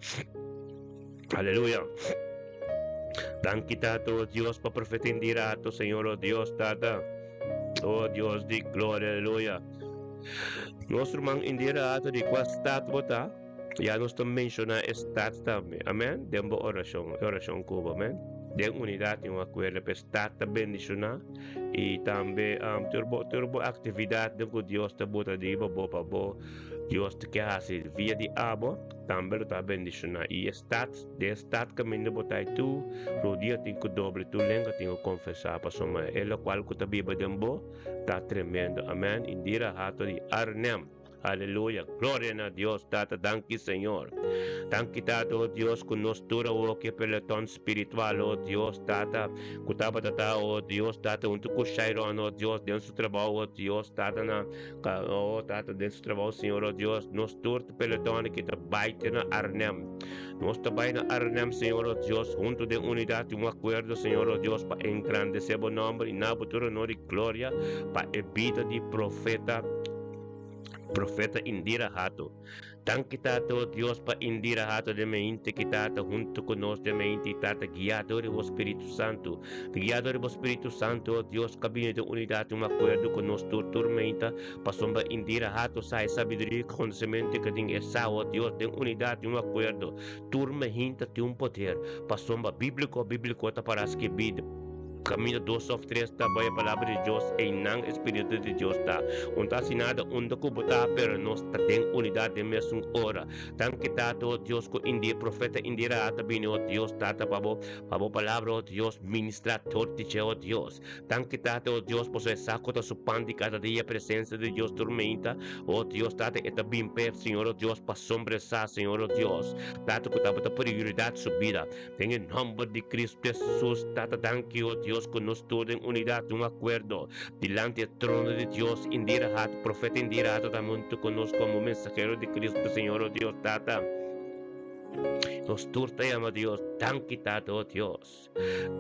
Aleluya. Danki, Tata, o Dios, pa profeta Indira Hato, Señor, o Dios, Tata. O Dios di gloria, aleluya. Nos ruman Indira Hato, di kua stat bo ta? Ya nos ta menshoná e stat tambe. Amèn. Den bo orashon, e orashon ku bo, amèn. Den unidat i un akuerdo pa e stat ta bendishoná i tambe tur bo tur bo aktividatnan ku Dios ta bota riba bo pa bo Dios ta ke hasi via di abo tambe lo ta bendishoná. I e stat, den e stat kaminda bo ta tur rodia tin ku doble, tur lenga tin ku konfesá pasobra e lokual ku ta biba den bo ta tremendo. Amèn. Indira Hato di Arnhem. Aleluya, gloria na Dios Tata, danki Señor. Danki Tata, oh Dios, ku nos tur awor ki e peloton spiritual, oh Dios Tata, ku tabata ta, oh Dios Tata, huntu ku Shairon, oh Dios, den su trabou, oh Dios Tata, na, oh Tata, den su trabou, Señor, oh Dios, nos tur ta peloton ki ta bai te na Arnhem. Nos ta bai na Arnhem, Señor, oh Dios, huntu den unidat i un akuerdo, Señor, oh Dios, pa engrandesé bo nòmber i na bo tur honor i gloria pa e bida di profeta. Profeta Indira Hato. Danki Tata o Dios pa Indira Hato den mente ki Tata hunto ku nos den mente i Tata guiá dor di bo Spiritu Santu. Guiá dor di bo Spiritu Santu o Dios ka bini den unidat un akuerdo ku nos tur tur meinta pasobra Indira Hato sa e sabiduria i konosementu ke tin e sa o Dios den unidat i un akuerdo tur mehinta tin un poder pasobra bíbliko bíbliko ta para skibí Kaminda dos òf tres ta bai e palabra di Dios, einan e Spiritu di Dios ta. Un ta hasi nada unda ku bo ta, pero nos ta den unidat den mesun ora. Danki Tata, o Dios, ku indie profeta Indira a ta bini, o Dios, Tata, pa bo, pa bo palabra, o Dios, ministrá tur di dje, o Dios. Danki Tata, o Dios, pasobra e sa ku ta su pan di kada dia, presensia di Dios tur meinta, o Dios, Tata, e ta bin p'e, Señor, o Dios, pasobra e sa, Señor, o Dios, Tata, ku tabata prioridat su bida. Den e nomber di Cristo Jesus, Tata danki, o Dios, cu nos tur den unidad, un acuerdo, dilanti e trono di Dios, Indira Hato, Profeta Indira Hato ta hunto cu nos como mensahero di Cristo, Señor, o Dios, Tata. Nos tur ta yama Dios, danki, Tata, o Dios.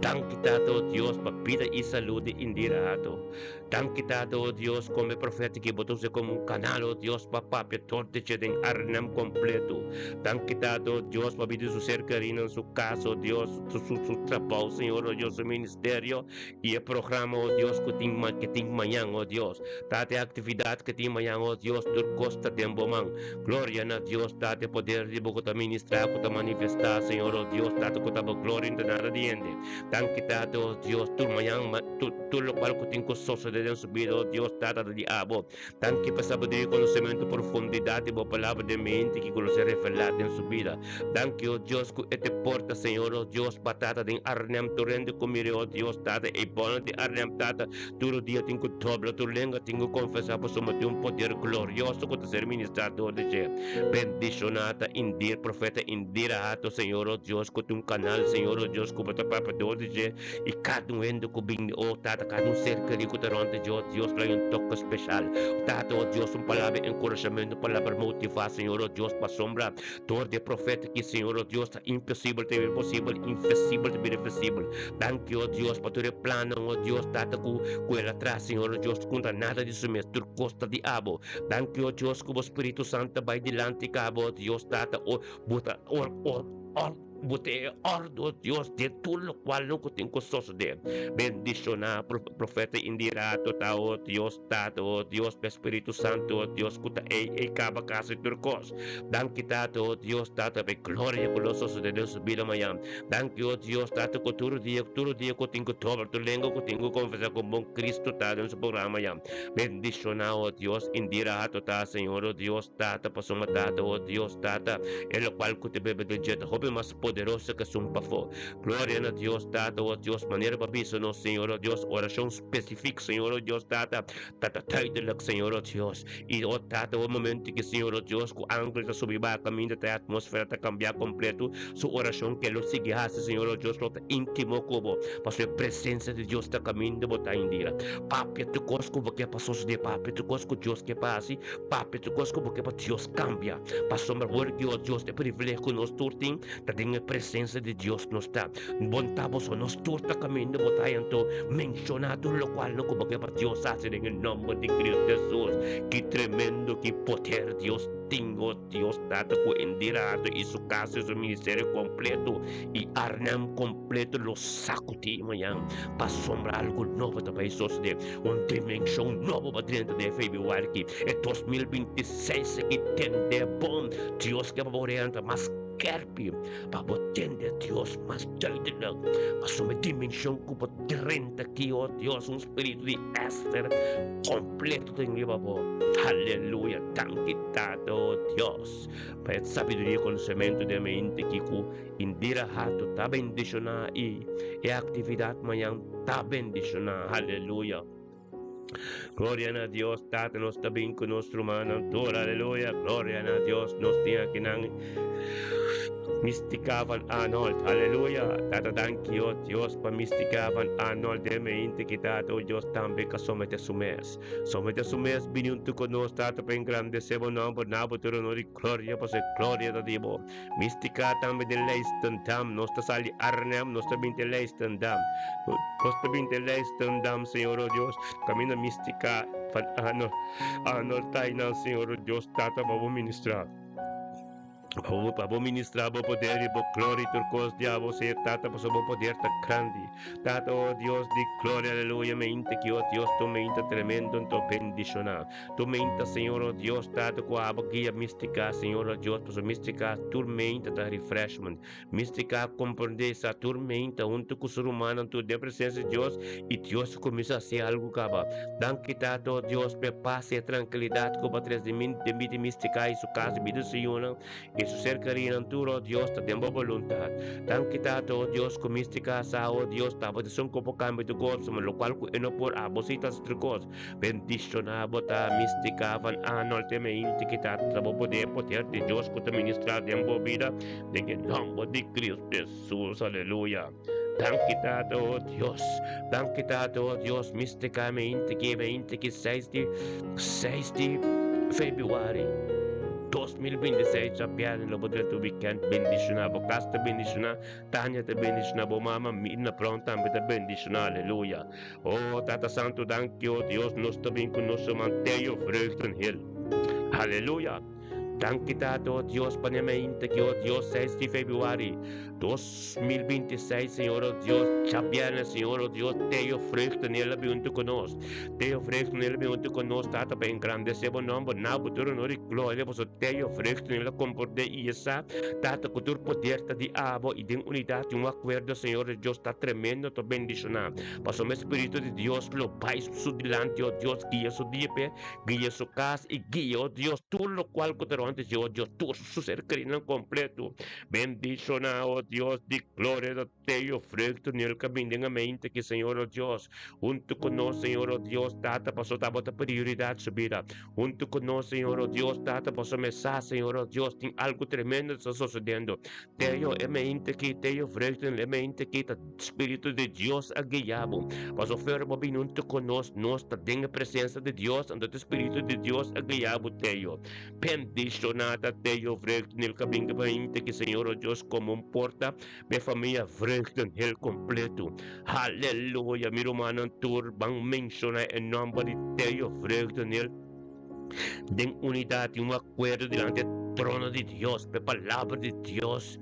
Danki, Tata, o Dios, pa bida y salud di Indira Hato. Danki Tata, o Dios, como e profeta ki bo ta usa como un canal, o Dios, pa papia tur di dje den Arnhem completo. Danki Tata, o Dios, pa bida su ser kerinan, su casa, o Dios, su, su, su trabou, Señor, o Dios, su ministerio y e programa, o Dios, cu tin, que tin mañan, o Dios. Tata, e actividad que tin mañan, o Dios, tur cos ta den bo man. Gloria na Dios, Tata, e poder di bo cu ta ministra, cu ta manifesta, Señor, o Dios, Tata, cu ta bo gloria, no ta nada di hende. Danki Tata, o Dios, tur mañan, tur, tur lokual ku tin ku sosodé den su bida, o Dios, Tata ta di abo. Danki pa sabiduria i konosementu profundidat di bo palabra den mente ki ku lo ser revelá den su bida. Danki, o Dios, ku e te porta, Señor, o Dios, pa Tata den Arnhem tur hende ku mir'é, o Dios, Tata, e bònan di Arnhem, Tata, tur dia tin ku dobla, tur lenga tin ku konfesá pasobra tin un poder glorioso ku ta ser ministrá dor di dje. Bendishoná ta Indir, profeta Indira Hato, Señor, o Dios, ku tin un kanal, Señor, o Dios, ku bo ta papia dor di dje. I kada un hende ku bini, o Tata, kada un ser kerí ku ta rònt di Dios, Dios lo hay un toke speshal. Tata, o Dios, un palabra di enkurashamentu, un palabra motivá, Señor, o Dios, pasobra dor di e profeta aki, Señor, o Dios, ta imposibel ta bira posibel, infesibel ta bira visibel. Danki, o Dios, pa tur e plannan, o Dios, Tata, ku ku el a traha, Señor, o Dios, kontra nada di su mes, tur kos ta di abo. Danki, o Dios, ku bo Spiritu Santu ta bai dilanti kaba, o Dios, Tata, o bo ta or or or. Bo ta e ordo Dios den tur lokual lo ku tin ku sosodé. Bendishoná Profeta Indira Tota, o Dios Tata, o Dios pa Spiritu Santu, o Dios ku ta ei ei kaba kasi tur kos. Danki Tata, o Dios Tata, pa e gloria ku lo sosodé den su bida mañan. Danki, o Dios Tata, ku tur dia tur dia ku tin ku dobla tur lenga ku tin ku konfesá ku bon Cristo ta den su programa mañan. Bendishoná, o Dios Indira Tota, Señor, o Dios Tata, pasobra Tata, o Dios Tata, E lokual ku ta bebe den dje ta hopi mas poderoso ke esun pafó. Gloria na Dios Tata, o Dios, manera bo a bisa nos, Señor, o Dios, orashon spesifik, Señor, o Dios Tata, ta ta duidelijk, Señor, o Dios. I, o Tata, o momento ki, Señor, o Dios, ku angel ta subi baha kaminda ta e atmosfera ta kambia kompleto, su orashon ke lo sigui hasi, Señor, o Dios, lo ta intimo ku bo, pasobra e presensia di Dios ta kaminda bo ta aindira. Papia tur kos ku bo ke pa sosodé, papia tur kos ku Dios ke pa hasi, Papia tur kos ku bo ke pa Dios kambia. Pasobra wor di o Dios e privilegio ku nos tur tin ta den e presensia di Dios nos ta. Bon ta boso nos tur ta kaminda bo ta haña anto menshoná tur lokual no ku bo ke pa Dios hasi den e nòmber di Cristo Hesus. Ki tremendo ki poder Dios tin o Dios Tata ku Endirato i su kasa i su ministerio kompleto i Arnhem kompleto lo sakudí mañan pasobra algu nobo ta bai sosodé. Un dimenshon nobo pa drenta den FBY aki. E 2026 aki tende bon. Dios ke pa bo renta mas skerpi, pa bo tende Dios mas duidelijk. Pasobra e dimenshon ku bo drenta aki, oh Dios, un spiritu di Esther kompleto ta riba bo. Haleluya! Danki Tata, oh Dios, pa e sabiduria i konosementu den mente aki ku Indira Hato ta bendishoná i e aktividat mañan ta bendishoná. Aleluya! Gloria na Dios, Tata nos ta bin ku nos rumannan tur. Aleluya! Gloria na Dios, nos tin akinan Mystica van Arnold. Aleluya! Tata danki o Dios pa Mystica van Arnold den mente ki Tata o Dios tambe ka somete su mes. Somete su mes bini huntu ku nos Tata pa engrandese bo nomber na bo tur honor i gloria pasobra e gloria ta di bo. Mistica tambe den Leidschendam. Nos ta sali Arnhem, nos ta bin te Leidschendam. Nos ta bin te Leidschendam, Señor o Dios. Caminda Mistica van Arnold, Arnold ta einan, Señor o Dios, Tata pa bo ministra. Pa bo ministrá bo poder i bo gloria i tur kos di abo, Señor Tata, pasobra bo poder ta grandi. Tata, o Dios di gloria, aleluya, meinta ki, o Dios, tu meinta tremendo anto bendishoná. Tu meinta, Señor, o Dios, Tata, ku abo guia místika, Señor, o Dios, pasobra místika tur meinta ta refreshment. Místika a komprondé sa tur meinta huntu ku su rumannan tur den presensia di Dios i Dios a kuminsá hasi algu kaba. Danki, Tata, o Dios, pa e pas i e trankilidat ku bo a trese den bida di místika i su kas, bida di su yunan. I su serkarianan tur, o Dios, ta den bo boluntat. Danki, Tata, o Dios, ku místika sa, o Dios, tabata esun ku por kambia tur kos, ma lokual ku e no por, abo si ta hasi tur kos. Bendishoná bo ta, místika van Arnold te meinti ki ta tra bo poder, poder di Dios ku ta ministrá den bo bida, den e nòmber di Kristu Hesus. Aleluya. Danki, Tata, o Dios. Danki, Tata, o Dios, místika meinti ki, meinti ki seis di, seis di febrüari. 2026 djabièrnè lo bo drenta un wikènt bendishoná. Bo kas ta bendishoná, Tania ta bendishoná, bo mama Mirna Brown tambe ta bendishoná. Aleluya. Oh Tata Santu danki oh Dios nos ta bin ku nos ruman Theo Vreugdenhil. Aleluya. Danki Tata oh Dios pa ne mainta ki oh Dios 6 di februari 2026 Señor oh Dios djabièrnè Señor oh Dios Theo Vreugdenhil a bin huntu ku nos. Theo Vreugdenhil a bin huntu ku nos Tata pa engrandesé bo nòmber na bo tur honor i gloria pasobra Theo Vreugdenhil a komprondé i e sa Tata ku tur poder ta di abo i den unidat i un akuerdo Señor oh Dios ta tremendo ta bendishoná. Pasobra e Spiritu di Dios lo bai su dilanti, o Dios, guia su dia p'e, guia su kas i guia, o Dios, tur lokual ku ta rònt dje, o Dios, tur su ser kerinan kompletu. Bendishoná, o Dios di gloria, ta Teo Vreugde nel kaminda den amente ki, Señor, o Dios, huntu ku nos, Señor, o Dios, Tata, pasobra tabata prioridat su bida. Huntu ku nos, Señor, o Dios, Tata, pasobra mi sa, Señor, o Dios, tin algu tremendo ta sosodiendo. Teo e mente ki, Teo Vreugde e mente ki ta Spiritu di Dios a guia bo. Pasobra ora bo bini huntu ku nos, nos ta den e presensia di Dios, anto e Spiritu di Dios a guia bo, Teo. Bendishoná ta Teo Vreugdenhil kabinda pa mente ki Señor o Dios komo un porta pa e famia Vreugdenhil kompletu. Haleluya! Mi rumannan tur ban menshoná e nòmber di Teo Vreugdenhil den unidat i un akuerdo dilanti e trono di Dios pa e palabra di Dios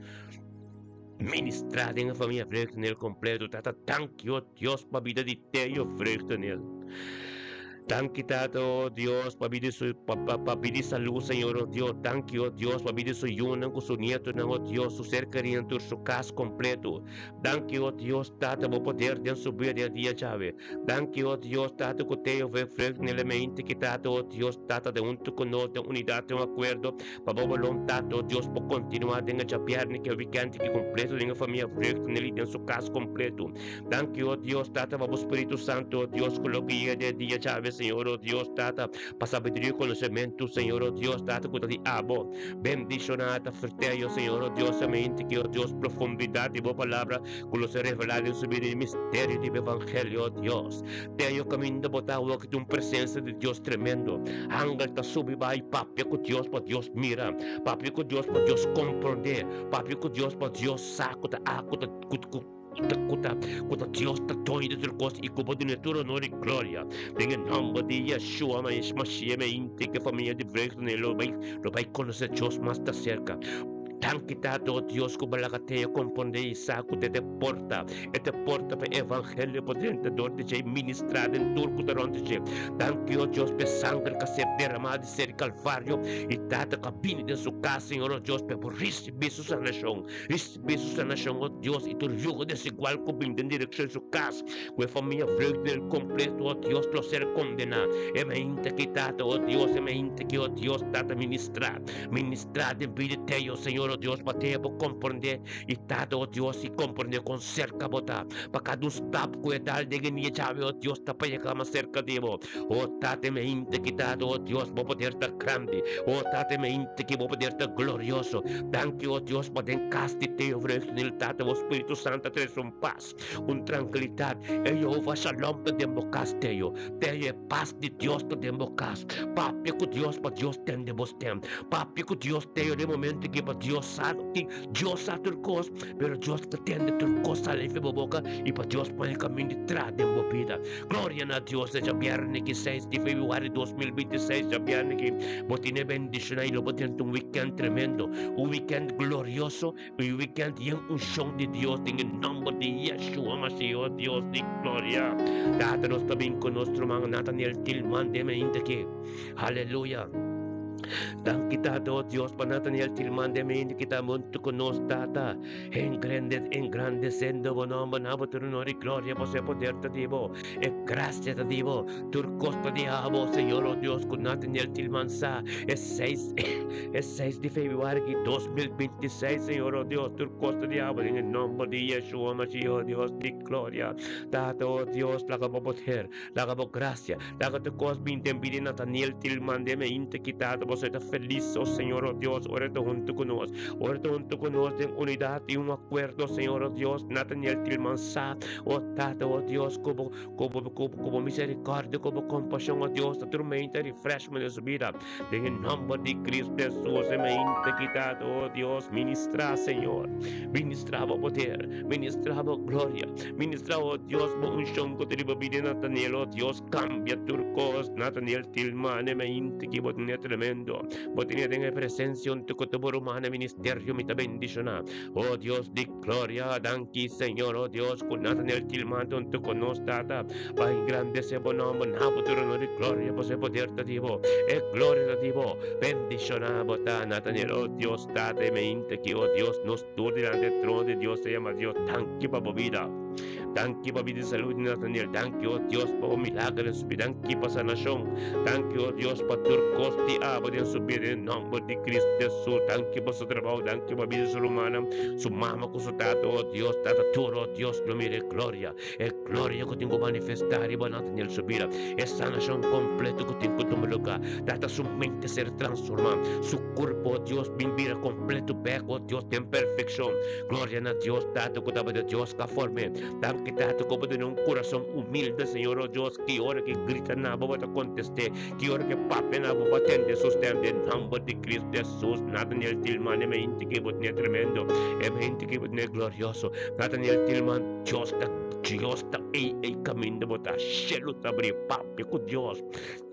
ministrá den e famia Vreugdenhil kompletu. Tata, danki o Dios pa bida di Teo Vreugdenhil. Danki Tata, o Dios, pa bida su pa pa pa bida salú, Señor, o Dios. Danki, o Dios, pa bida su yunan ku su nietonan, o Dios, su ser kerinan tur su kas kompleto. Danki, o Dios, Tata, bo poder den su bida den e dia djawe. Danki, o Dios, Tata, ku Teo ve vreugd den elemente ki Tata, o Dios, Tata, den huntu ku nos, den unidat, den un akuerdo, pa bo boluntat, o Dios, por kontinuá den e djabièrnè ki e wikènt ki kompleto den e famia vreugd den el i den su kas kompleto. Danki, o Dios, Tata, pa bo Spiritu Santu, o Dios, ku loke yega den e dia djawe, Señor, o Dios, Tata, pa sabiduria i konosementu, Señor, o Dios, Tata, ku ta di abo. Bendishoná ta ferteyo, Señor, o Dios, samente ki, o Dios, profundidat di bo palabra ku lo ser revelá den su bida i misterio di bo evangelio, o Dios. Teyo kaminda bo ta awor ki tin un presensia di Dios tremendo. Angel ta subi bai papia ku Dios pa Dios mira, papia ku Dios pa Dios komprondé, papia ku Dios pa Dios sa ku ta a ku ta ku ku ku ta ku ta Dios ta doño di tur kos i ku bo duna tur honor i gloria. Den e nòmber di Yeshua Mashiach mi a inti ku e famia di Vreugdenhil lo bai lo bai konosé Dios mas ta serka. Danki Tata o Dios ku bo laga Teo komprondé i sa ku te te porta e te porta pa e evangelio por drenta dor di dje i ministrá den tur ku ta rònt di dje. Danki o Dios pa e sanger ku a ser deramá di ser di Kalvario i Tata ku a bini den su kas Señor o Dios pa e por risibí su sanashon. Risibí su sanashon, o Dios, i tur yugo desigual ku bin den direkshon di su kas, ku e famia vreugde el kompleto, o Dios, lo ser kondená. E mainta ki, Tata, o Dios, e mainta ki, o Dios, Tata, ministrá, ministrá den bida Teo, Señor, o Dios, pa Teo por komprendé, i Tata, o Dios, i komprendé kon serka Bo ta, pa kada un stap ku e dal den e nia djawe, o Dios, ta pa yega mas serka di Bo. O Tata, e mainta ki, Tata, o Dios, Bo poder ta grandi. O Tata, e mainta ki, Bo poder ta glorioso. Danki, o Dios, pa den kas di Teo Vreugdenhil, Tata, bo Spiritu Santu a trese un pas, un trankilidat. E Jehová Shalom ta den bo kas, Teo. Teo, e pas di Dios ta den bo kas. Papia ku Dios pa Dios tende bo stem. Papia ku Dios, Teo, den momento aki pa Dios. Dios sa ki Dios sa tur kos, pero Dios ta tende tur kos sali for bo boka i pa Dios pone kamin di tra den bo bida. Gloria na Dios e djabièrnè ki 6 di febrüari 2026 djabièrnè ki bo tene bendishoná i lo bo drenta un wikènt tremendo, un wikènt glorioso i un wikènt yen unshon di Dios den e nòmber di Yeshua Mashiach, Dios di gloria. Tata nos ta bin ku nos ruman Nathaniel Tilman den mainta aki. Aleluya! Danki Tata, oh Dios, pa Nathaniel Tilman den mainta ki ta huntu ku nos, Tata. Engrande, engrandesendo bo nòmber na bo tur honor i gloria, pasobra e poder ta di bo, e grasia ta di bo, tur kos ta di abo, Señor, oh Dios, ku Nathaniel Tilman sa e seis, e seis di febrüari di 2026, Señor, oh Dios, tur kos ta di abo den e nòmber di Yeshua Mashiach, oh Dios di gloria. Tata, oh Dios, laga bo poder, laga bo grasia, laga tur kos bin den bida di Nathaniel Tilman den mainta ki, Tata, pasobra e ta felis, oh Señor, oh Dios, ora e ta huntu ku nos. Ora ta huntu ku nos den unidat i un akuerdo, Señor, oh Dios, Nathaniel Tilman sa, oh Tata, oh Dios, ku bo, ku bo, ku bo, ku bo miserikòrdia, ku bo kompashon, oh Dios, ta tur mente refreshment den su bida. Den e nòmber di Cristo Jesus, e mente ki Tata, oh Dios, ministrá, Señor. Ministrá bo poder, ministrá bo gloria, ministrá, oh Dios, bo unshon ku ta riba bida di Nathaniel, oh Dios, kambia tur kos, Nathaniel Tilman, e mente ki bo tene tremendo. Bo tene den e presencia hunto cu tur bo ruman e ministerio mi ta bendiciona. Oh Dios di gloria, danki Señor, oh Dios cu Nathaniel Tilman ta hunto cu nos Tata pa engrandece bo nomber na bo tur honor y gloria pasobra e poder ta di bo, e gloria ta di bo. Bendiciona bo ta Nathaniel, oh Dios Tata e mente aki, oh Dios nos tur dilanti e trono di Dios ta yama Dios danki pa bo bida. Danki pa bida i salud di Nathaniel. Danki, o Dios, pa bo milager den su bida. Danki pa sanashon. Danki, o Dios, pa tur kos di abo den su bida den nomber di Cristo Jesus. Danki pa su trabou. Danki pa bida di su rumannan, su mama ku su tata, o Dios. Tata tur, o Dios, lo mira e gloria, e gloria ku tin ku manifestá riba Nathaniel su bida. E sanashon kompleto ku tin ku tuma lugá. Tata, su mente ser transformá. Su kurpo, o Dios, bin bira kompleto bèk, o Dios, den perfekshon. Gloria na Dios Tata ku tabata Dios ka form'é. Danki Tata ku bo duna un kurason humilde Señor o Dios ki ora ki grita na bo bo ta kontest'é, ki ora ki papia na bo bo tende su stèm den nòmber di Cristo Jesus. Nathaniel Tilman e mente ki bo tene tremendo, e mente ki bo tene glorioso. Nathaniel Tilman Dios ta Dios ta ei ei kaminda bo ta shelu ta abri papia ku Dios.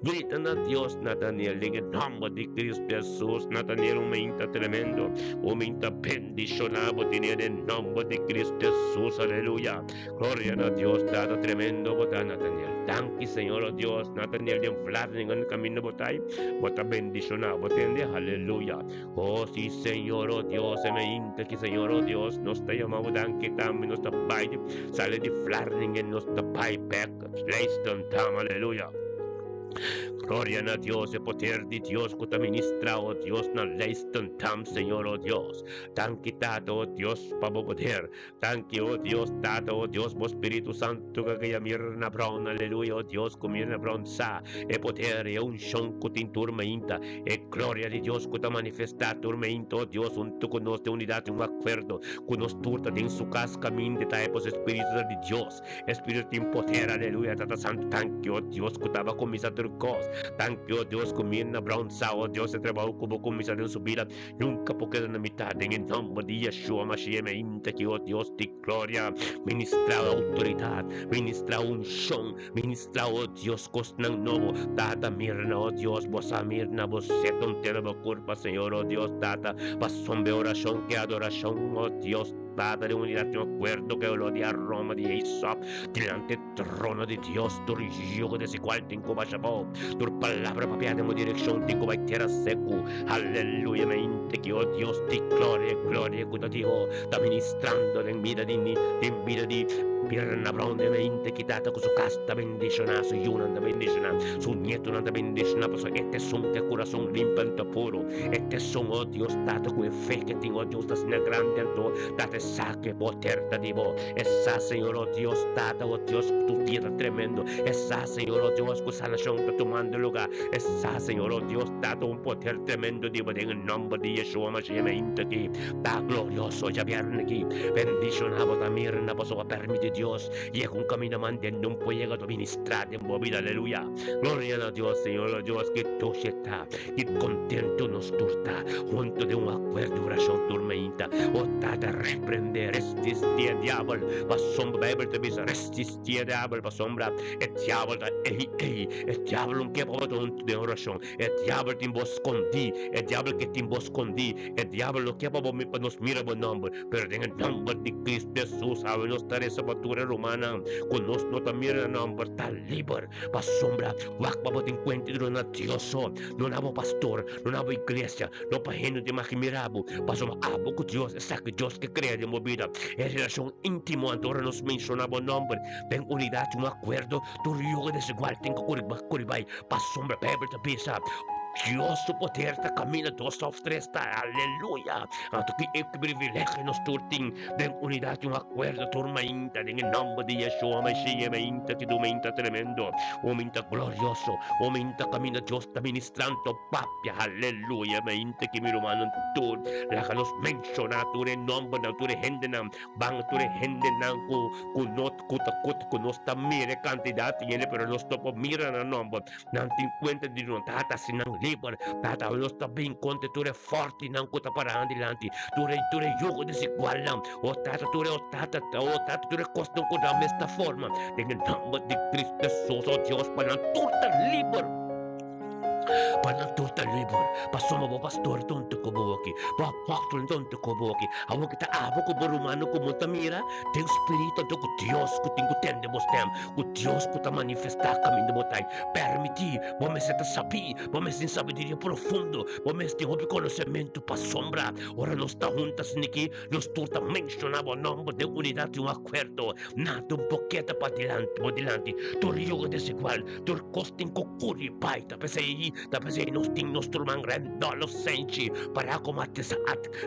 Grita na Dios, Nataniel, den e nomber di Cristo Jesus. Nataniel, un meinta tremendo, un meinta bendiciona bo tene den nomber di Cristo Jesus. Aleluya. Gloria na Dios, Tata tremendo bo ta, Nataniel. Danki, Señor, oh Dios. Nataniel, den Vlaardingen camino bo ta, bo ta bendiciona, bo tende. Aleluya. Oh, si, Señor, oh Dios, e meinta ki, Señor, oh Dios, nos ta yama bo danki tambe, nos ta bai, sali di Vlaardingen, nos ta bai bek. Leidschendam, aleluya. Gloria na Dios, e poder di Dios ku ta ministra, oh Dios, na Leidschendam, Señor, oh Dios. Danki, Tata, oh Dios, pa bo poder. Danki, oh Dios, Tata, oh Dios, bo Spiritu Santu ku a guia Mirna Brown, aleluya, oh Dios, ku Mirna Brown sa e poder, e unshon ku tin tur mainta, e gloria di Dios ku ta manifestá tur mainta, oh Dios, huntu ku nos den unidat, den un akuerdo, ku nos tur ta den su kas kaminda ta e pasobra e Spiritu ta di Dios. Espíritu tin poder, aleluya, Tata Santu, danki, oh Dios, ku taba kuminsá tur kos. Danki, oh Dios, ku Mirna Brown sa, oh Dios, e trabou ku bo kuminsá den su bida nunka por keda na mitad. Den e nòmber di Yeshua Mashiach, mi a inta aki, oh Dios di gloria, ministrá outoridat, ministrá unshon, ministrá, oh Dios, kosnan nobo. Tata, Mirna, oh Dios, bo sa Mirna, bo seta un tera bo kurpa, Señor, oh Dios, Tata, pasobra e orashon ku e adorashon, oh Dios, Tata di unidad tin acuerdo cu e olor di aroma di Aesop dilanti e trono di Dios. Tur yugo desigual tin cu basha abou. Tur palabra papia den bo direccion tin cu bai tera secu. Aleluya! Mente ki o Dios di gloria e gloria cu ta di bo ta ministrando den bida di den bida di Mirna Brown den mente ki tata cu su cas ta bendiciona, su yunan ta bendiciona, su nietonan ta bendiciona pasobra e ta esun cu e curason limpi anto puro. E ta esun, o Dios Tata, cu e fe ke tin, o Dios, ta asina grandi anto, Tata, e sa ke poder ta di bo. E sa, Señor, o Dios, Tata, o Dios, ku tu dia ta tremendo. E sa, Señor, o Dios, ku sanashon ta tumando luga. E sa, Señor, o Dios, Tata, un poder tremendo di bo den e nomber di Yeshua Mashiach mainta aki. Ta glorioso djabièrnè aki. Bendishoná bo ta Mirna pasobra permití. Dios yega un caminda manden un por yega ta ministra den bo bida aleluya gloria na Dios Señor oh Dios ki dushi ta ki contento nos tur ta hunto den un acuerdo oracion tur mainta oh Tata reprende resisti e diabel pasobra Bijbel ta bisa resisti e diabel pasobra e diabel ta ei ei e diabel no ke pa bo ta hunto den oracion E diabel tin bo skondí, e diabel ke tin bo skondí, e diabel no ke pa bo pa nos mira bo nòmber, pero den e nòmber di Cristo Hesus awe nos ta resa pa tur e rumannan ku nos no ta mira nan nòmber ta liber. Pasobra wak pa bo tin kuenta di duna na Dios so, no na bo pastor, no na bo iglesia, no pa hende tin maki mira bo, pasobra abo ku Dios esaki Dios ke krea den bo bida, e relashon íntimo anto ora nos menshoná bo nòmber den unidat i un akuerdo tur yugo desigual tin ku kuri bai. Pasobra Bijbel ta bisa, Dios su poder ta camina dos of tres ta. Aleluya! Anto ki e privilegio nos tur tin den unidad y un acuerdo tur mainta den e nomber di Yeshua Mashiach mainta ki mainta tremendo, un mainta glorioso, un mainta camina Dios ta ministrando papia. Aleluya! Mainta ki mi rumannan tur laga nos menciona tur e nombernan, tur e hendenan. Ban tur e hendenan ku ku no ku ta ku ku nos ta mira e kantidat di hende pero nos no por mira nan nòmber. Nan tin kuenta di nos. Tata hasi nan liber. Tata nos ta bin kontra tur e fòrtinan ku ta pará nan dilanti, tur e tur e yugo desigualnan. O Tata tur e o Tata o Tata tur e kosnan ku nan mes ta forma. Den e nòmber di Cristo Hesus, o Dios, pa nan tur ta liber. Pa nan tur ta liber, pasobra bo pastor ta huntu ku bo aki, bo apòstelnan ta huntu ku bo aki. Awor ki ta abo ku bo rumannan ku bo ta mira den spiritu anto ku Dios ku tin ku tende bo stèm, ku Dios ku ta manifestá kaminda bo ta. Pèrmití bo mester ta sabí, bo mester tin sabiduria profundo, bo mester tin hopi konosementu pasobra ora nos ta huntu asin'aki nos tur ta menshoná bo nòmber den unidat i un akuerdo. Nada un poketa padilanti bo dilanti, tur yugo desigual. Tur kos tin ku kuri bai, ta p'esei, ta p'esei nos tin nos ruman Randolph Senchi pará komo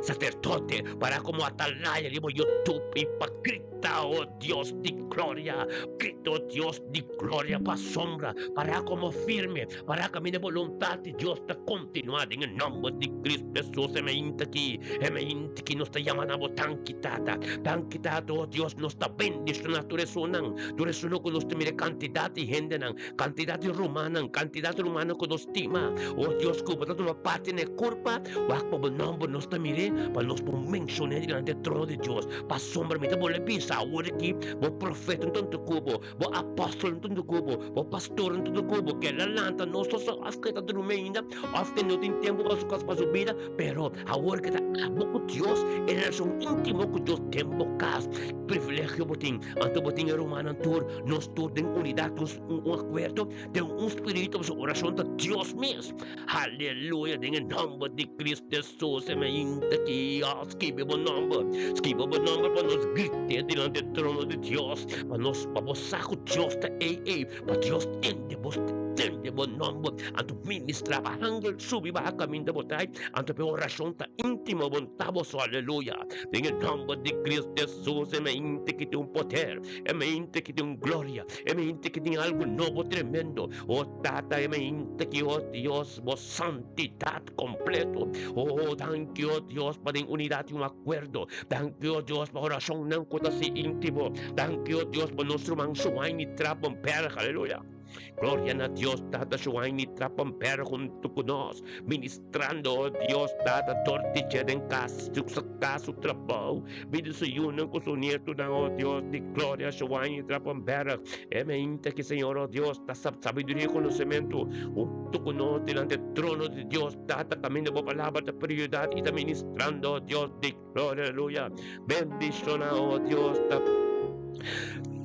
saserdote, pará komo atalaya riba YouTube i pa grita, O Dios di gloria, grita, O Dios di gloria, pa sombra, pará komo firme, pará kaminda e boluntat di Dios ta kontinuá den e nòmber di Cristo Hesus. E mainta aki, e mainta aki nos ta yama na bo danki, Tata, danki, Tata, O Dios, nos ta bendishoná tur esunnan. Tur esun ku nos ta mira e kantidat di hendenan, kantidat di rumannan, kantidat di rumannan ku nos stima. O Dios, ku bo ta tuma parti na e kurpa, wak pa bo nòmber nos ta mir'é, pa nos por menshon'é dilanti e trono di Dios. Pasobra mi ta bolbe bisa awor aki, bo profetanan ta huntu ku bo, bo apòstelnan ta huntu ku bo, bo pastornan ta huntu ku bo, keda lanta nos so òf ke ta drumi ainda, òf ke no tin tempu pa su kos, pa su bida, pero awor ke ta abo ku Dios, e relashon íntimo ku Dios den bo kas, privilegio bo tin. Anto bo tin e rumannan tur, nos tur den unidat, un un akuerdo, den un spiritu, pasobra orashon ta Dios mes. Aleluya! Den e nòmber di Cristo Hesus, e mainta aki, oh, skibi bo nòmber, skibi bo nòmber pa nos grite dilanti e trono di Dios, pa nos, pa bo sa ku Dios ta ei ei, pa Dios tende bo, tende bo nòmber. Anto ministra pa angel subi baha kaminda bo ta ei, anto pa e orashon ta íntimo, bo ta boso, aleluya! Den e nòmber di Cristo Hesus, e mente ki tin un poder, e mente ki tin un gloria, e mente ki tin algu nobo tremendo. O Tata, e mente ki, o Dios, bo santidat kompleto. O, danki, o Dios, pa den unidat i un akuerdo. Danki, o Dios, pa orashonnan ku ta si íntimo. Danki, o Dios, pa nos ruman Shuaini Trappenberg. Aleluya. Gloria na Dios Tata Shuaini Trappenberg huntu ku nos, ministrando, oh Dios Tata, dor di dje den kas, su kas, su trabou, bida su yunan ku su nietunan, oh Dios di gloria, Shuaini Trappenberg, e mente ki Señor, oh Dios, ta sabiduria i konosementu huntu ku nos dilanti e trono di Dios Tata, kaminda bo palabra ta prioridad i ta ministrando, oh Dios di gloria, aleluya. Bendiciona, oh Dios, ta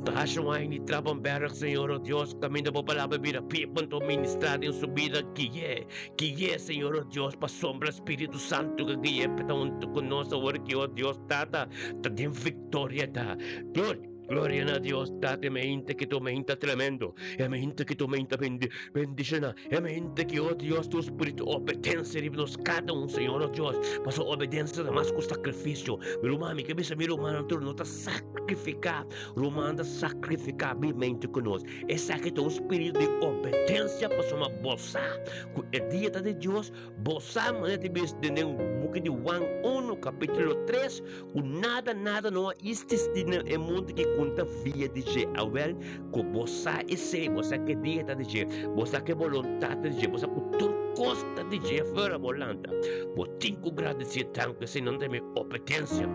Tasha Wine Trappenberg, Señor, oh Dios, caminda bo palabra bira pipa, anto ministra den su vida, guié, guié, Señor, oh Dios, pa sombra Spiritu Santo que guié, peta hunto con nos awor ki, oh Dios, Tata, ta den victoria ta. Gloria. Gloria na Dios, Tata, e mente ki tu mente tremendo, e mente ki tu mente bendiciona, e mente ki, oh Dios, tu spiritu obedencia riba nos cada un, Señor, oh Dios, pasobra obedencia ta mas ku sacrificio. Mi ruman, mi ke bisa mi rumannan tur no ta sacrifica, ruman ta sacrifica mi mente ku nos. Esaki ta un spiritu di obedencia pasobra bo sa ku e dia ta di Dios, bo sa manera di bisa den. buki di Juan 1 kapítulo 3 ku nada nada no a ististi na e mundu ki kunta via di dje. Awèl, ku bo sa esei, bo sa ke dia ta di dje, bo sa ke boluntat ta di dje, bo sa ku tur kos ta di dje fuera bo lanta, bo tin ku gradisí tantu esei nan ta mi obedensia.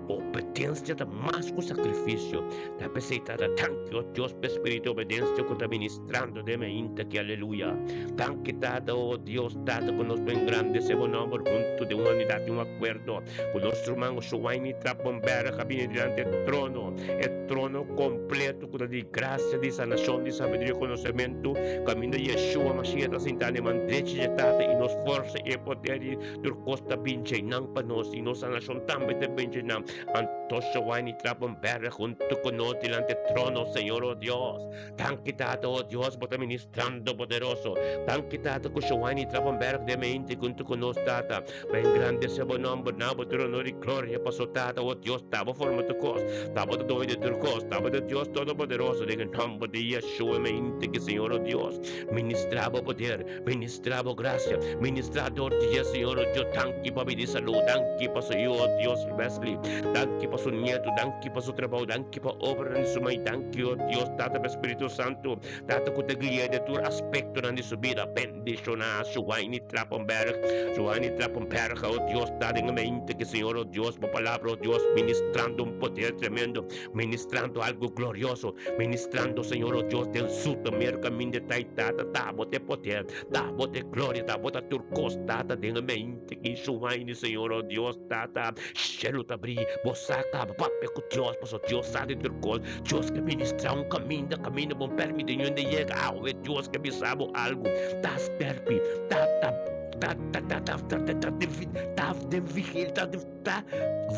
Obedensia ta mas ku sakrifisio. Ta p'esei Tata, danki o Dios p'e spiritu di obedensia ku ta ministrando den mi ainda aki. Aleluya. Danki Tata, o Dios Tata, ku nos por engrandesé bo nòmber huntu den un unidat i un akuerdo. Ku nos ruman Shuaini Trappenberg a bini dilanti e trono, e trono kompleto ku ta di grasia, di sanashon, di sabiduria i konosementu, kaminda Yeshua Mashiach ta sintá na e man drechi dje Tata i nos forsa i e poder di tur kos ta bin dje nan pa nos i nos sanashon tambe ta bin dje nan. Anto Shuaini Trappenberg huntu ku nos dilanti e trono, Señor, o Dios. Danki Tata, o Dios, bo ta ministrando poderoso. Danki Tata ku Shuaini Trappenberg den mente huntu ku nos, Tata. Pa engrandesé bo nòmber, na bo tur onor i gloria, paso Tata, o Dios, ta bo forma tur kos, ta bo ta doño di tur kos, ta bo ta Dios Todopoderoso, den e nòmber di Yeshua mi inti ki Señor, o Dios, ministrá bo poder, ministrá bo grasia, ministrá dor di dje, Señor, o Dios, danki pa bini salú, danki pa su yu, o Dios, Wesley, danki pa su nietu, danki pa su trabou, danki pa obranan di su mai, danki, o Dios, Tata, pa Spiritu Santu, Tata ku ta guia den tur aspektonan di su bida. Bendishoná Shuaini Trappenberg, Shuaini Trappenberg, o Dios, ta den e mente ki Señor, o Dios, bo palabra, o Dios, ministrando un poder tremendo, ministrando algo glorioso, ministrando, Señor, o Dios, den su tomer kaminda ta i Tata, ta bo te poder, ta bo te gloria, ta bo ta tur kos, Tata, den e mente ki Shuaini, Señor, o Dios, Tata, shelu ta bri, bo sa kaba papia ku Dios, pasobra Dios sa di tur kos. Dios ke ministrá un kaminda, kaminda bon pèrmití ño hende yega. Awe Dios ke bisa bo algu. Ta skèrpi, ta ta ta ta ta ta ta ta ta den ta den vigil ta den ta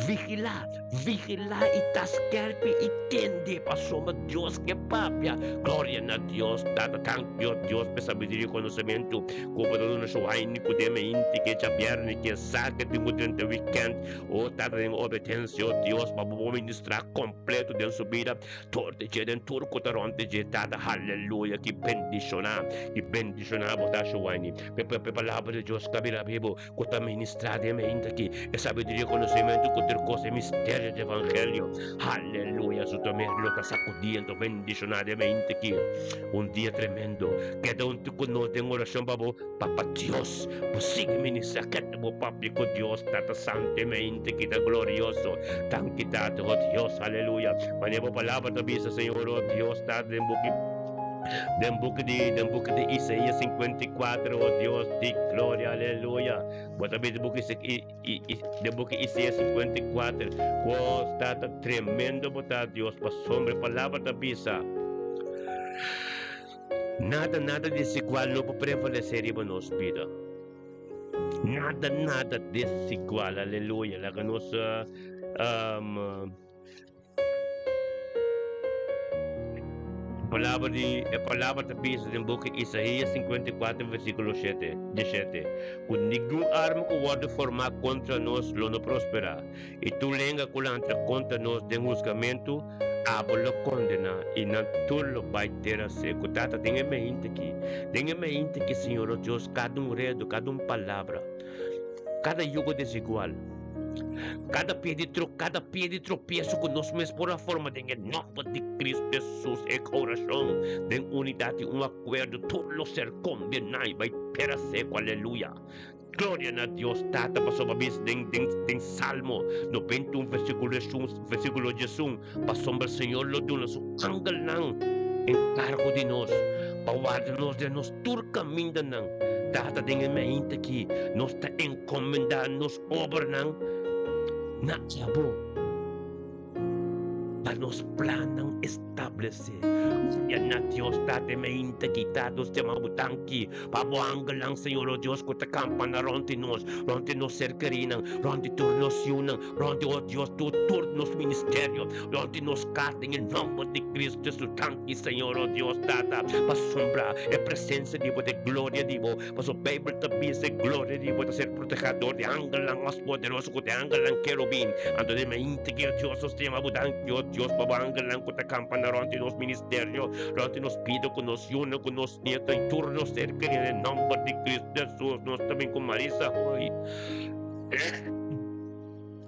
vigilá, vigilá i ta skèrpi i tende pasobra Dios ke papia. Gloria na Dios, Tata, danki o Dios p'e sabiduria i konosementu ku bo ta duna su haini ku den meinti ke djabièrnè ke sa ke tin ku drenta wikènt. O Tata den obedensia, o Dios, pa bo por ministrá kompleto den su bida, tur di dje den tur ku ta rònt di dje, Tata, haleluya, ki bendishoná, ki bendishoná bo ta, Shuaini, p'e p'e Palabra di Dios ka bira bibu, ku ta ministrá den mente aki, e sabiduria i konosementu ku tur kos, e misterio di evangelio, haleluya, su tomer lo ta sakudí, anto bendishoná den mente aki. Un dia tremendo, keda huntu ku nos den orashon pa bo. Papa Dios, bo sigui ministra kende bo papia ku Dios Tata Santo e mente ki ta glorioso. Danki Tata, oh Dios, aleluya. Manera bo palabra ta bisa, Señor, oh Dios, Tata, den buki den buki di den buki di Isaías 54, oh Dios di gloria, aleluya. Bo ta bisa buki den buki Isaías 54, oh Tata, tremendo bo ta, Dios, pasobra e palabra ta bisa. Nada, nada desigual no por prevalecé riba nos bida. Nada, nada desigual. Aleluya. Laga nos um, palabra di e palabra ta bisa den boek Isaías 54 versículo 7, 17, ku ningun arma ku wòrdu formá kontra nos lo no prosperá, i tur lenga ku lanta kontra nos den husgamentu Abo lo kondená, i nan tur lo bai tera seku. Tata, den e meinte aki, den e meinte aki, Señor, o Dios, kada un redu, kada un palabra, kada yugo desigual, kada pia di tro, kada pia di tropieso ku nos mes por a forma den e nòmber di Kristu Hesus, e orashon den unidat i un akuerdo, tur lo ser kondená i bai tera seku. Aleluya! Gloria na Dios Tata pasobra bis den den den Salmo 91 versículo 1 versículo 11 pasobra Señor lo duna su angelnan encargo di nos pa warda nos den nos tur camindanan. Tata den e mainta aki nos ta encomenda nos obranan na abo. Pa nos plannan establesé. Gloria na Dios Tata mainta kita nos yama bo danki pa bo angelnan Señor o Dios ku ta kampa na rònt di nos, rònt di nos ser kerinan, rònt di tur nos yunan, rònt di o Dios tur tur nos ministerio, rònt di nos kas den e nòmber di Cristo Jesus danki Señor o Dios Tata pa sombra e presensia di bo de gloria di bo pasobra Beibel ta bisa e gloria di bo ta ser protehá dor di angelnan mas poderoso ku te angelnan kerubin. Anto den mente ki Dios nos ta yama bo danki, o Dios, pa bo angelnan ku ta kampa na rònt di nos ministerio, rònt di nos bida, ku nos yunan, ku nos nieto i tur nos ser kerí. Den e nòmber di Kristu Hesus nos ta bin ku Marisa Hoy.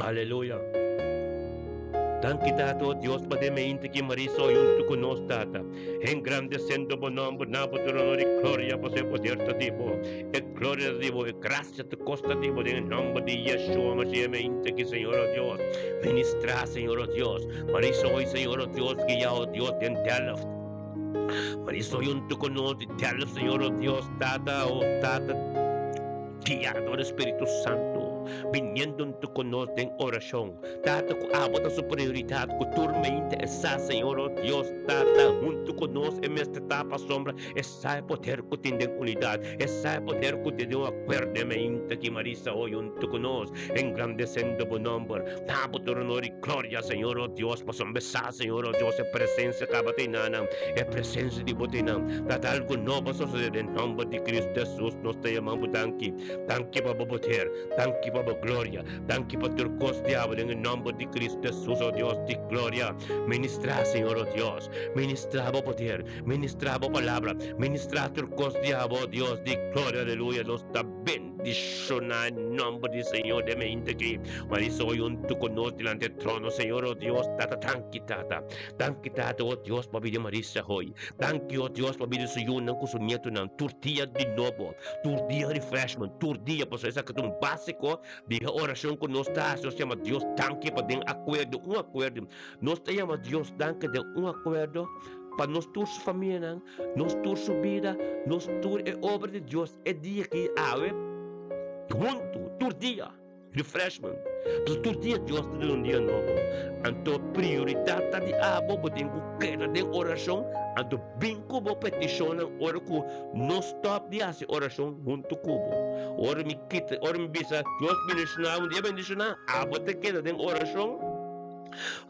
Aleluya. Danki Tata, oh Dios, pa den mente ki Marisa hoy hunto ku nos, Tata. Engrandeciendo bo nomber, na bo tur honor y gloria, pasobra e poder ta di bo, e gloria ta di bo, e gracia ta kosta di bo, den e nomber di Yeshua Mashiach mente ki, Señor, oh Dios. Ministra, Señor, oh Dios. Marisa hoy, Señor, oh Dios, guia, oh Dios, den Delft. Marisa hoy hunto ku nos di Delft, Señor, oh Dios, Tata, oh Tata. Guiá dor e Spiritu Santu, biniendo huntu ku nos den orashon. Tata, ku abo ta su prioridat, ku tur mente e sa, Señor, o Dios, Tata, huntu ku nos e mester ta pasobra e sa e poder ku tin den unidat, e sa e poder ku tin den un akuerdo e mente ki Marisa hoy huntu ku nos, engrandesendo bo nomber. Na bo tur honor i gloria, Señor, o Dios, pasobra e sa, Señor, o Dios, e presensia kaba ta einan, e presensia di bo ta einan. Tata, algu nobo a sosodé den nomber di Cristo Jesus, nos ta yama bo danki. Danki pa bo poder, danki pa bo gloria, danki pa tur kos di abo den e nomber di Cristo Jesus, o Dios di gloria. Ministrá, Señor, o Dios, ministrá bo poder, ministrá bo palabra, ministrá tur kos di abo, o Dios di gloria, aleluya. Nos ta bendishoná e nomber di Señor den mente aki. Marisa hoy huntu ku nos dilanti e trono, Señor, o Dios, Tata, danki, Tata. Danki Tata, o Dios, pa bida Marisa hoy. Danki, o Dios, pa bida su yunan ku su nietonan tur dia di nobo, tur dia refreshment, tur dia, pasobra esaki ta un básiko di e orashon ku nos ta hasi. Nos yama Dios danki pa den akuerdo, un akuerdo. Nos ta yama Dios danki den un akuerdo pa nos tur su famianan, nos tur su bida, nos tur e obra di Dios e dia aki awe huntu, tur dia. Refreshment. Pasobra tur dia Dios ta duna un dia nobo. Anto prioridat ta di abo, bo tin ku keda den orashon, anto bin ku bo petishonnan ora ku no stòp di hasi orashon huntu ku bo. Ora mi kita, ora mi bisa Dios bendishoná, un dia bendishoná, abo ta keda den orashon.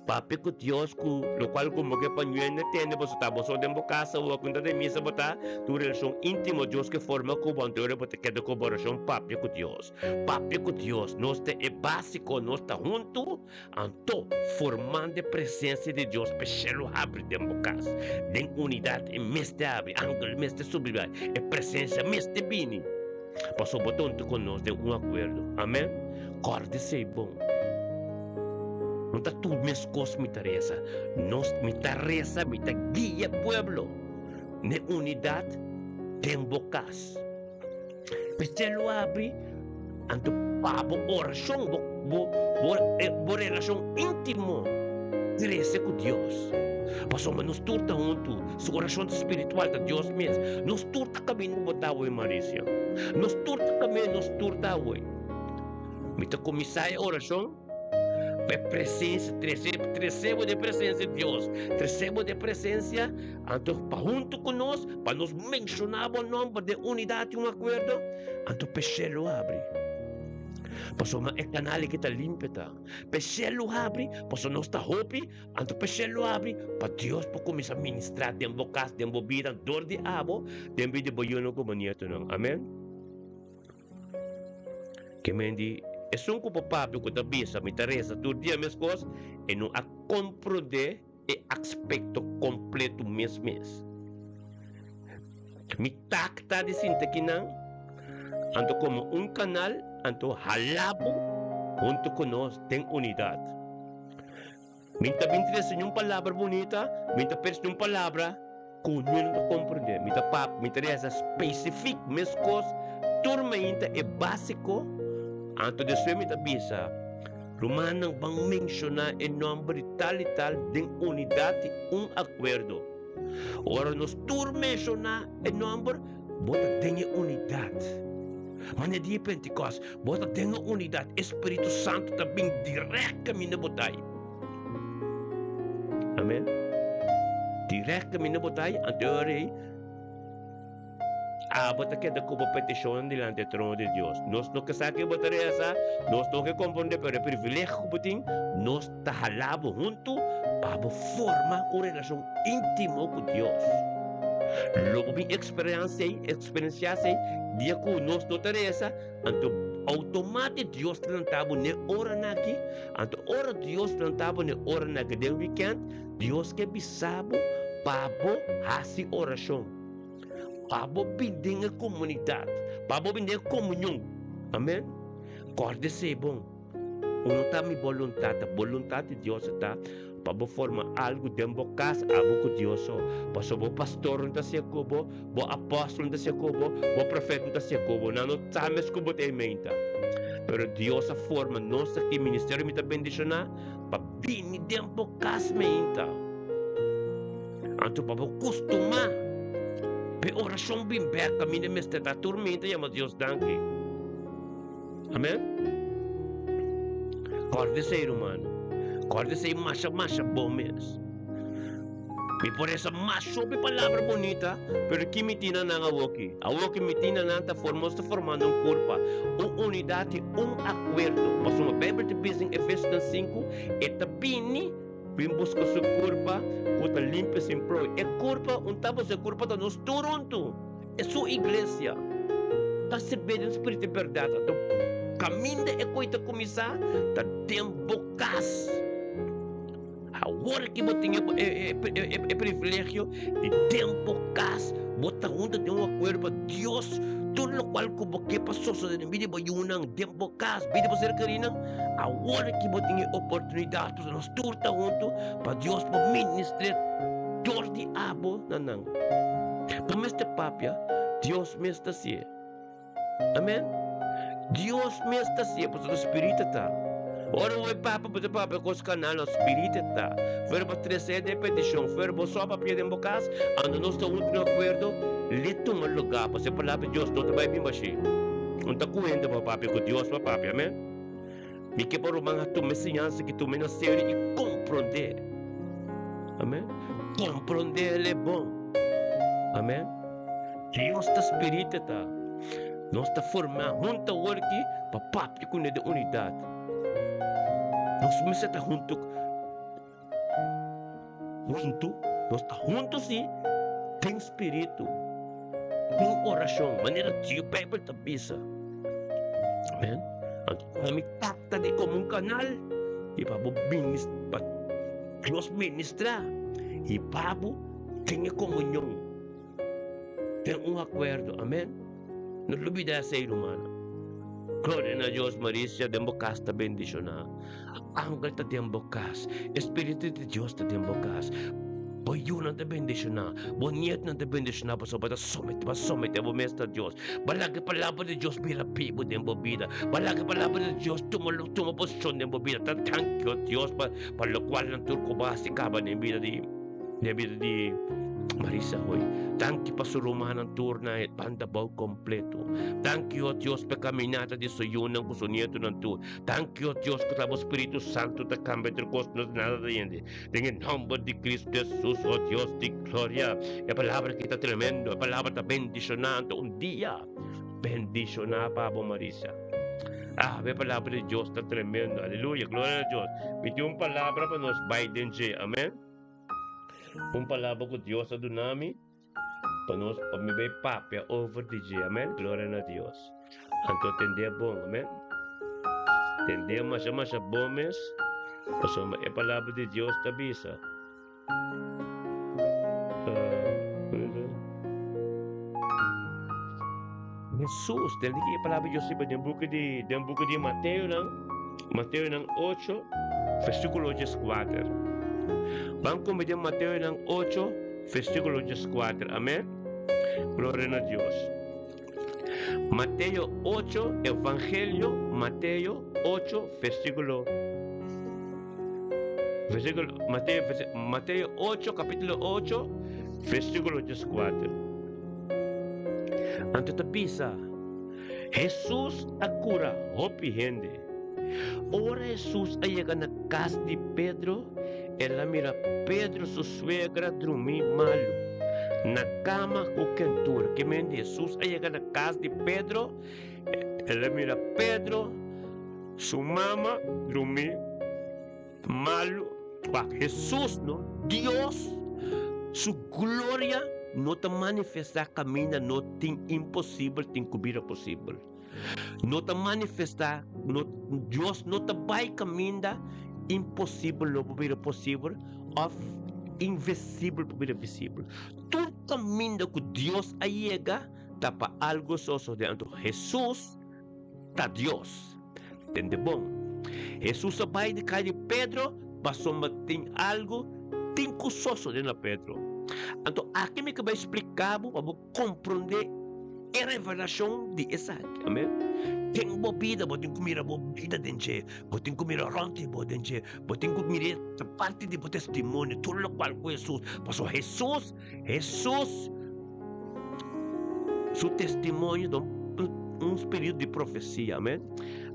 Papia ku Dios ku lokual ku bo ke pa ñuende tende boso ta boso den bo kasa o ku ta den misa bo ta tin un relashon íntimo Dios ke forma ku bo anto ora bo ta keda ku bo orashon papia ku Dios papia ku Dios nos ta e básiko nos ta huntu anto formando e presensia di Dios pa e shelu habri den bo kas den unidat e mester habri angel mester subi bai e presensia mester bini pasobra bo ta huntu ku nos den un akuerdo amen kòrda esei bon. No ta tur meskos mi ta resa. Nos, mi ta resa, mi ta guia pueblo n'e unidat den bo kas. P'esei lo habri anto pa bo orashon, bo, bo, bo, bo relashon íntimo krese ku Dios. Pasobra nos tur ta huntu, su orashon ta spiritual, ta Dios mes. Nos tur ta kaminda bo ta awe, Maricia. Nos tur ta kaminda, nos tur ta awe. Mi ta kuminsá e orashon pa e presensia, trese, trese bo den presensia di Dios, trese bo den presensia, anto pa huntu ku nos, pa nos menshoná bo nòmber den unidat i un akuerdo, anto p'e shelu habri. Pasobra e kanal aki ta limpio ta. P'e shelu habri, pasobra nos ta hopi, anto p'e shelu habri pa Dios por kuminsá ministrá den bo kas, den bo bida, dor di abo, den bida di bo yunan ku bo nietonan. Amen. Ke men di, Esun ku por papia ku ta bisa mi ta resa tur dia meskos, e no a komprondé e aspekto kompleto mes mes. Mi tak ta di sinta kinan, anto komo un kanal, anto hala bo huntu ku nos den unidat. Mi ta bin trese ñun palabra bunita, mi ta pers ñun palabra ku ñun no ta komprendé. Mi ta pap, mi ta resa spesifik meskos tur mainta e básiko, anto despues mi ta bisa, Rumannan ban menshoná e nòmber di tal i tal den unidat i un akuerdo. Ora nos tur menshoná e nòmber, bo ta den e unidat. Manera dia di Pentikòst, bo ta den e unidat, e Spiritu Santu ta bin dirèkt kaminda bo ta ai. Amen. Dirèkt kaminda bo ta ai, anto e ora ei, abo ta keda ku bo petishonnan dilanti e trono di Dios. Nos no ke sa ke bo ta resa, nos no ke komprondé, pero e privilegio ku bo tin, nos ta hala bo huntu pa bo forma un relashon íntimo ku Dios. Lo bo bin eksperensiá esei dia ku nos no ta resa, anto outomátik Dios ta lanta bo n'e oranan aki. Anto ora Dios lanta bo n'e oranan aki den wikènt, Dios ke bisa bo pa bo hasi orashon, pa bo bin den e komunidat, pa bo bin den e komunion. Amèn. Kòrda esei bon. No ta mi boluntat, ta boluntat di Dios e ta pa bo forma algu den bo kas abo ku Dios so. Pasobra bo pastor no ta siña ku bo, bo apòstel no ta siña ku bo, bo profeta no ta siña ku bo. Nan no sa mes ku bo ta e meinta. Pero Dios a forma nos aki, ministerio Mi Ta Bendishoná, pa bini den bo kas meinta. Anto pa bo kustumá p'e orashon bin bèk kaminda mester ta tur meinta yama Dios danki. Amen. Kòrda esei, rumannan. Kòrda esei masha masha bon mes. Mi por resa masha hopi palabra bunita, pero ki mi tin na nan awoki? Awoki mi tin na nan ta forma, nos ta formando un kurpa, un unidat i un akuerdo. Pasobra Beibel ta bisa den Efesonan sinku, e ta bini bin buska su kurpa ku ta limpio sin ploi. E kurpa, un ta pasobra e kurpa ta nos tur huntu. E su iglesia ta sirbié den spiritu i bèrdat. Anto kaminda e koi ta kuminsá ta den bo kas. Awor ki bo tin e privilegio di den bo kas bo ta huntu den un akuerdo pa Dios tur lokual ku bo ke pa sosodé den bida di bo yunan den bo kas, bida di bo ser kerinan, awor ki bo tin e oportunidat pasobra nos tur ta huntu pa Dios por ministr'é dor di abo na nan. Bo mester papia, Dios mes ta si'e. Amen. Dios mes ta si'e, pasobra Spiritu ta. Ora bo bai papia, bo ta papia kos kanal, no, Spiritu ta. Fuera bo trese den petishon, fuera bo so papia den bo kas, anto nos ta huntu den akuerdo, li tuma lugá, pasobra e palabra di Dios no ta bai bin bashí. Un ta kuenta pa papia ku Dios pa papia. Amen. Mi ke pa ruman a tuma e siñansa ki tuma na serio i komprondé. Amen. Komprondé el e bon. Amen. Dios ta spiritu ta. Nos ta formá huntu awor aki pa papia kuné den unidat. Nos mester ta huntu huntu, nos ta huntu sí den spiritu, den orashon, manera Dios Beibel ta bisa. Amen. Anto ami tata di komo un kanal i pa bo minis pa Dios ministrá i pa bo tin e komunion den un akuerdo. Amen. No lubida esei, rumannan. Gloria na Dios, Maricia, den bo kas ta bendishoná. Angel ta den bo kas. E Spiritu di Dios ta den bo kas. Bo yunan ta bendishoná. Bo nietnan ta bendishoná pasobra bo ta someté, bo a someté bo mes na Dios. Bo a laga e Palabra di Dios bira bibu den bo bida. Bo a laga e Palabra di Dios tuma tuma posishon den bo bida. Ta danki, o Dios, pa pa lokual nan tur ku bo a hasi kaba den bida di. Den bida di Marisa hoy. Danki pa su rumannan tur na e banda bou kompleto. Danki, o Dios, pa e kaminata di su yunan ku su nietonan tur. Danki, o Dios, ku ta bo Spiritu Santu ta kambia tur kos, no ta nada ta yende. Den e nomber di Kristu Hesus, o Dios di gloria. E palabra aki ta tremendo, e palabra ta bendishonante. Un dia bendishoná pa bo, Marisa. Ah, e palabra di Dios ta tremendo. Aleluya, gloria na Dios. Mi tin un palabra pa nos bai den dje. Amen. Un palabra ku Dios a duna mi pa nos pa mi bai papia over di dje. Amen. Gloria na Dios. Anto tendé bon. Amen. Tendé masha masha bon mes. Pasobra e palabra di Dios ta bisa. Hesus, tende ki e palabra di Dios riba den buki di den buki di Mateo nan, Mateo nan ocho, versíkulo dieskuater. Ban kume den Mateo nan ocho, versíkulo dieskuater. Amèn. Gloria na Dios. Mateo ocho, Evangelio Mateo ocho, versíkulo versíkulo Mateo Mateo ocho, kapítulo ocho, versíkulo dieskuater. Anto ta bisa, Hesus a kura hopi hende. Ora Hesus a yega na kas di Pedro, el a mira Pedro su suegra drumí malu na kama ku kentura. Ke men di Hesus a yega na kas di Pedro, el a mira Pedro su mama drumí malu. Wak, Hesus no, Dios su gloria no ta manifestá kaminda no tin imposibel tin ku bira posibel. No ta manifestá, no, Dios no ta bai kaminda imposibel lo por bira posibel òf invisibel por bira visibel. Tur kaminda ku Dios a yega ta pa algu sosodé. Anto Hesus ta Dios. Tende bon. Hesus a bai di kai di Pedro pasobra tin algu tin ku sosode na Pedro. Anto aki mi ke bai splika bo pa bo komprondé e revelashon di esaki. Amen. Den bo bida bo tin ku mira bo bida den dje, bo tin ku mira rònt di bo den dje, bo tin ku mira e parti di bo testimonio, tur lokual ku Hesus, pasobra Hesus, Hesus su testimonio ta un spiritu di profesia. Amen.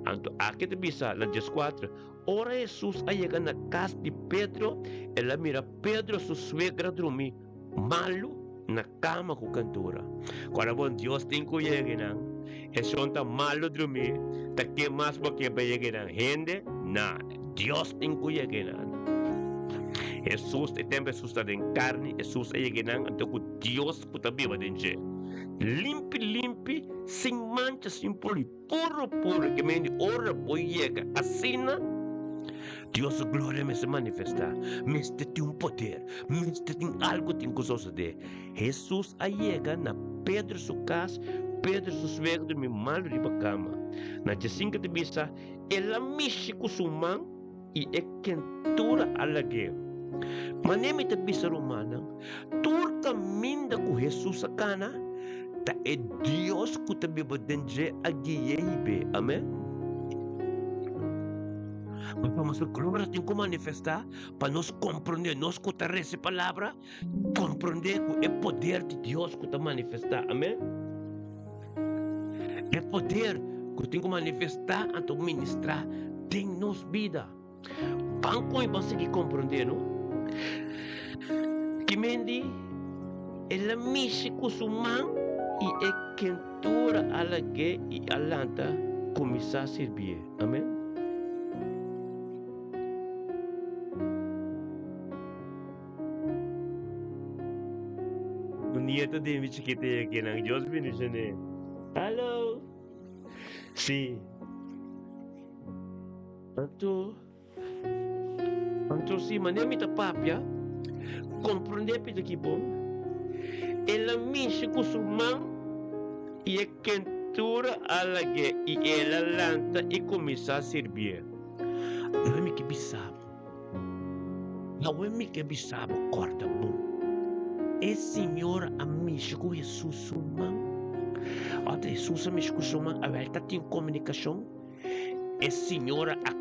Anto aki ta bisa na dieskuater, Ora Hesus a yega na kas di Pedro, el a mira Pedro su suegra drumi malu na kama ku kantura. Kora bon Dios tin ku yega nan, e shon ta malu drumi, ta ke mas bo ke pa yega nan? Hende? Na, Dios tin ku yega nan. Hesus, e tempu Hesus ta den karni, Hesus a yega nan anto ku Dios ku ta biba den dje. Limpi limpi, sin mancha, sin poli. Puro puro ke men di ora bo yega asina, Dios su gloria mester manifestá, mester tin un poder, mester tin algu tin ku sosodé. Hesus a yega na Pedro su kas, Pedro su suegro durmi malu riba kama. Na djesinku ta bisa, El a mishi ku su man i e kentura a lag'é. Manera mi ta bisa rumannan, tur kaminda ku Hesus a kana, ta e Dios ku ta biba den dje a gui'é hib'é. Amen. Pasobra su gloria tin ku manifestá pa nos komprondé, nos ku ta resa e palabra, komprondé ku e poder di Dios ku ta manifestá. Amen. E poder ku tin ku manifestá anto ministrá den nos bida. Ban kon i ban sigui komprondé, no? Ki men di el a mishi ku su man i e kentura a lag'é i a lanta kuminsá sirbié. Amen. Un nieto di mi chikito e akinan. Dios bendicione. Hallo. Sí. Anto, anto si manera mi ta papia, comprende pita ki bon. El a mishi cu su man i e kentura a lag'é i el a lanta i cuminsá sirbié. Awe mi ke bisa bo. Awe mi ke bisa bo, kòrda bon. E señora a mishi ku Hesus su man. Ora Hesus a mishi ku su man, awel ta tin komunikashon. E señora a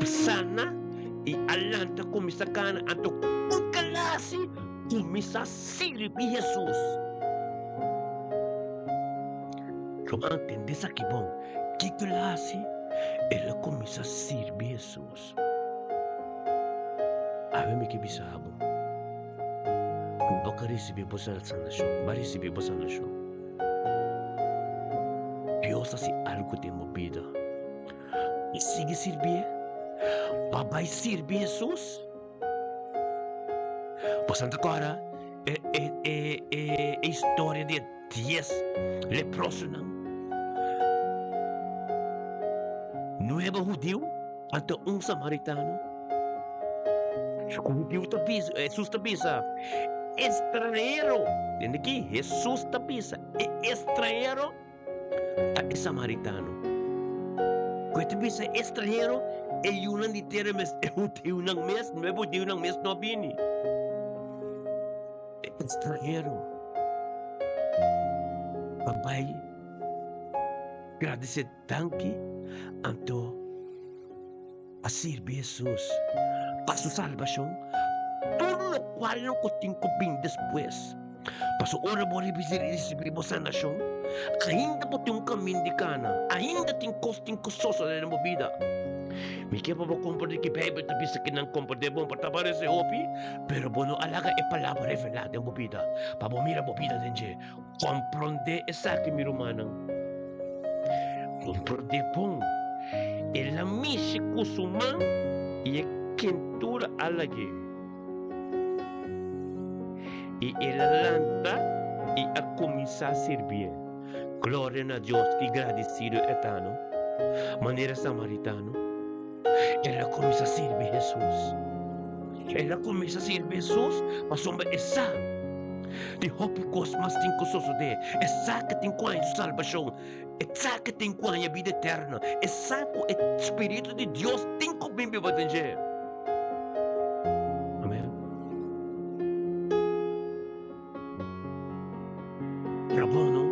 sana i a lanta kuminsá kana. Anto ku klasi kuminsá sirbi Hesus. Ruman, tende esaki bon. Kiko el a hasi? El a kuminsá sirbi Hesus. Awe mi ke bisa bo, ku bo ka risibí bo sanashon, bo a risibí bo sanashon. Dios hasi algu den bo bida. I sigui sirbié. Bo a bai sirbi Hesus. Bo sa ta kòrda e e e e historia di e dies leprosonan? Nuebe hudiu anto un samaritano. Ku hudiu ta bisa, Hesus ta bisa, Estranhero, tende aki, Hesus ta bisa, e estranhero ta e samaritano. Ku e ta bisa e estranhero, e yunan di tera mes, e hudiunan mes, nuebe hudiunan mes no a bini. E estranhero a bai gradisé danki anto a sirbi Hesus pa su salbashon, tur lokual lo ku tin ku bin despues. Pasobra ora bo risibí bo sanashon, ainda bo tin un kamin di kana, ainda tin kos tin ku sosodé den bo bida. Mi ke pa bo komprendé ke Beibel ta bisa ke nan komprendé bon por ta parese hopi, pero bo no a laga e palabra revelá den bo bida pa bo mira bo bida den dje. Komprondé esaki, mi rumannan. Komprondé bon. El a mishi ku su man i e kentura a lag'é. I el a lanta i a kuminsá sirbié. Gloria na Dios, ki gradisido e ta, no? Manera samaritano, el a kuminsá sirbi Hesus. El a kuminsá sirbi Hesus pasobra e sa di hopi kos mas tin ku sosodé. E sa ku tin ku haña su salbashon. E sa ku tin ku haña bida eterno. E sa ku e Spiritu di Dios tin ku bin biba den dje. Amen. Pero bono,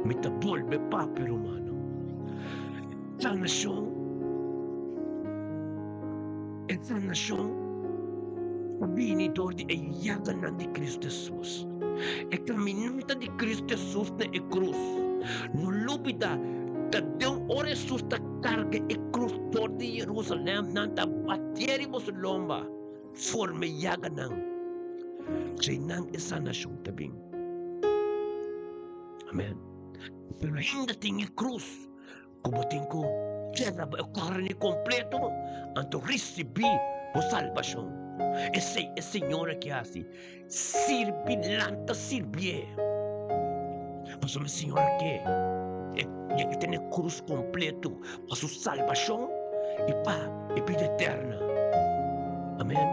mi ta bolbe papia, rumannan. Sanashon, e sanashon ta bini dor di e yaganan di Cristo Jesus. E caminata di Cristo Jesus na e cruz. No lubida, ta den ora Jesus ta carga e cruz dor di Jerusalem, nan ta batié riba su lomba, forma e yaganan. Djei nan e sanashon ta bin. Amen. Pero ainda tin e cruz. Ku bo tin ku keda bo e karni kompleto, anto risibí bo salbashon. Esei e Señor a ke hasi, sirbi lanta sirbié. Pasobra e Señor a ke e yega tene krus kompleto pa su salbashon i pa e bida eterna. Amen.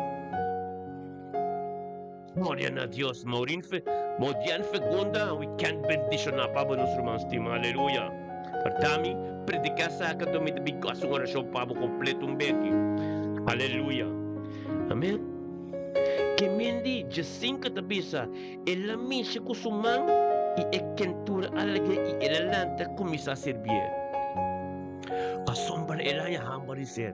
Gloria na Dios. Maureen Fe, Maudian Fegunda, we can't bendiciona pa bo nos ruman stima. Aleluya. Pertami, predica sa anto mi ta bin haci un oracion pa bo completo un beki. Aleluya. Amen. Ke mendi Jacinka ta bisa, el a mishi cu su man y e kentura a lag'é y el a lanta cuminsa sirbié. Pasobra el haña hamber di sed.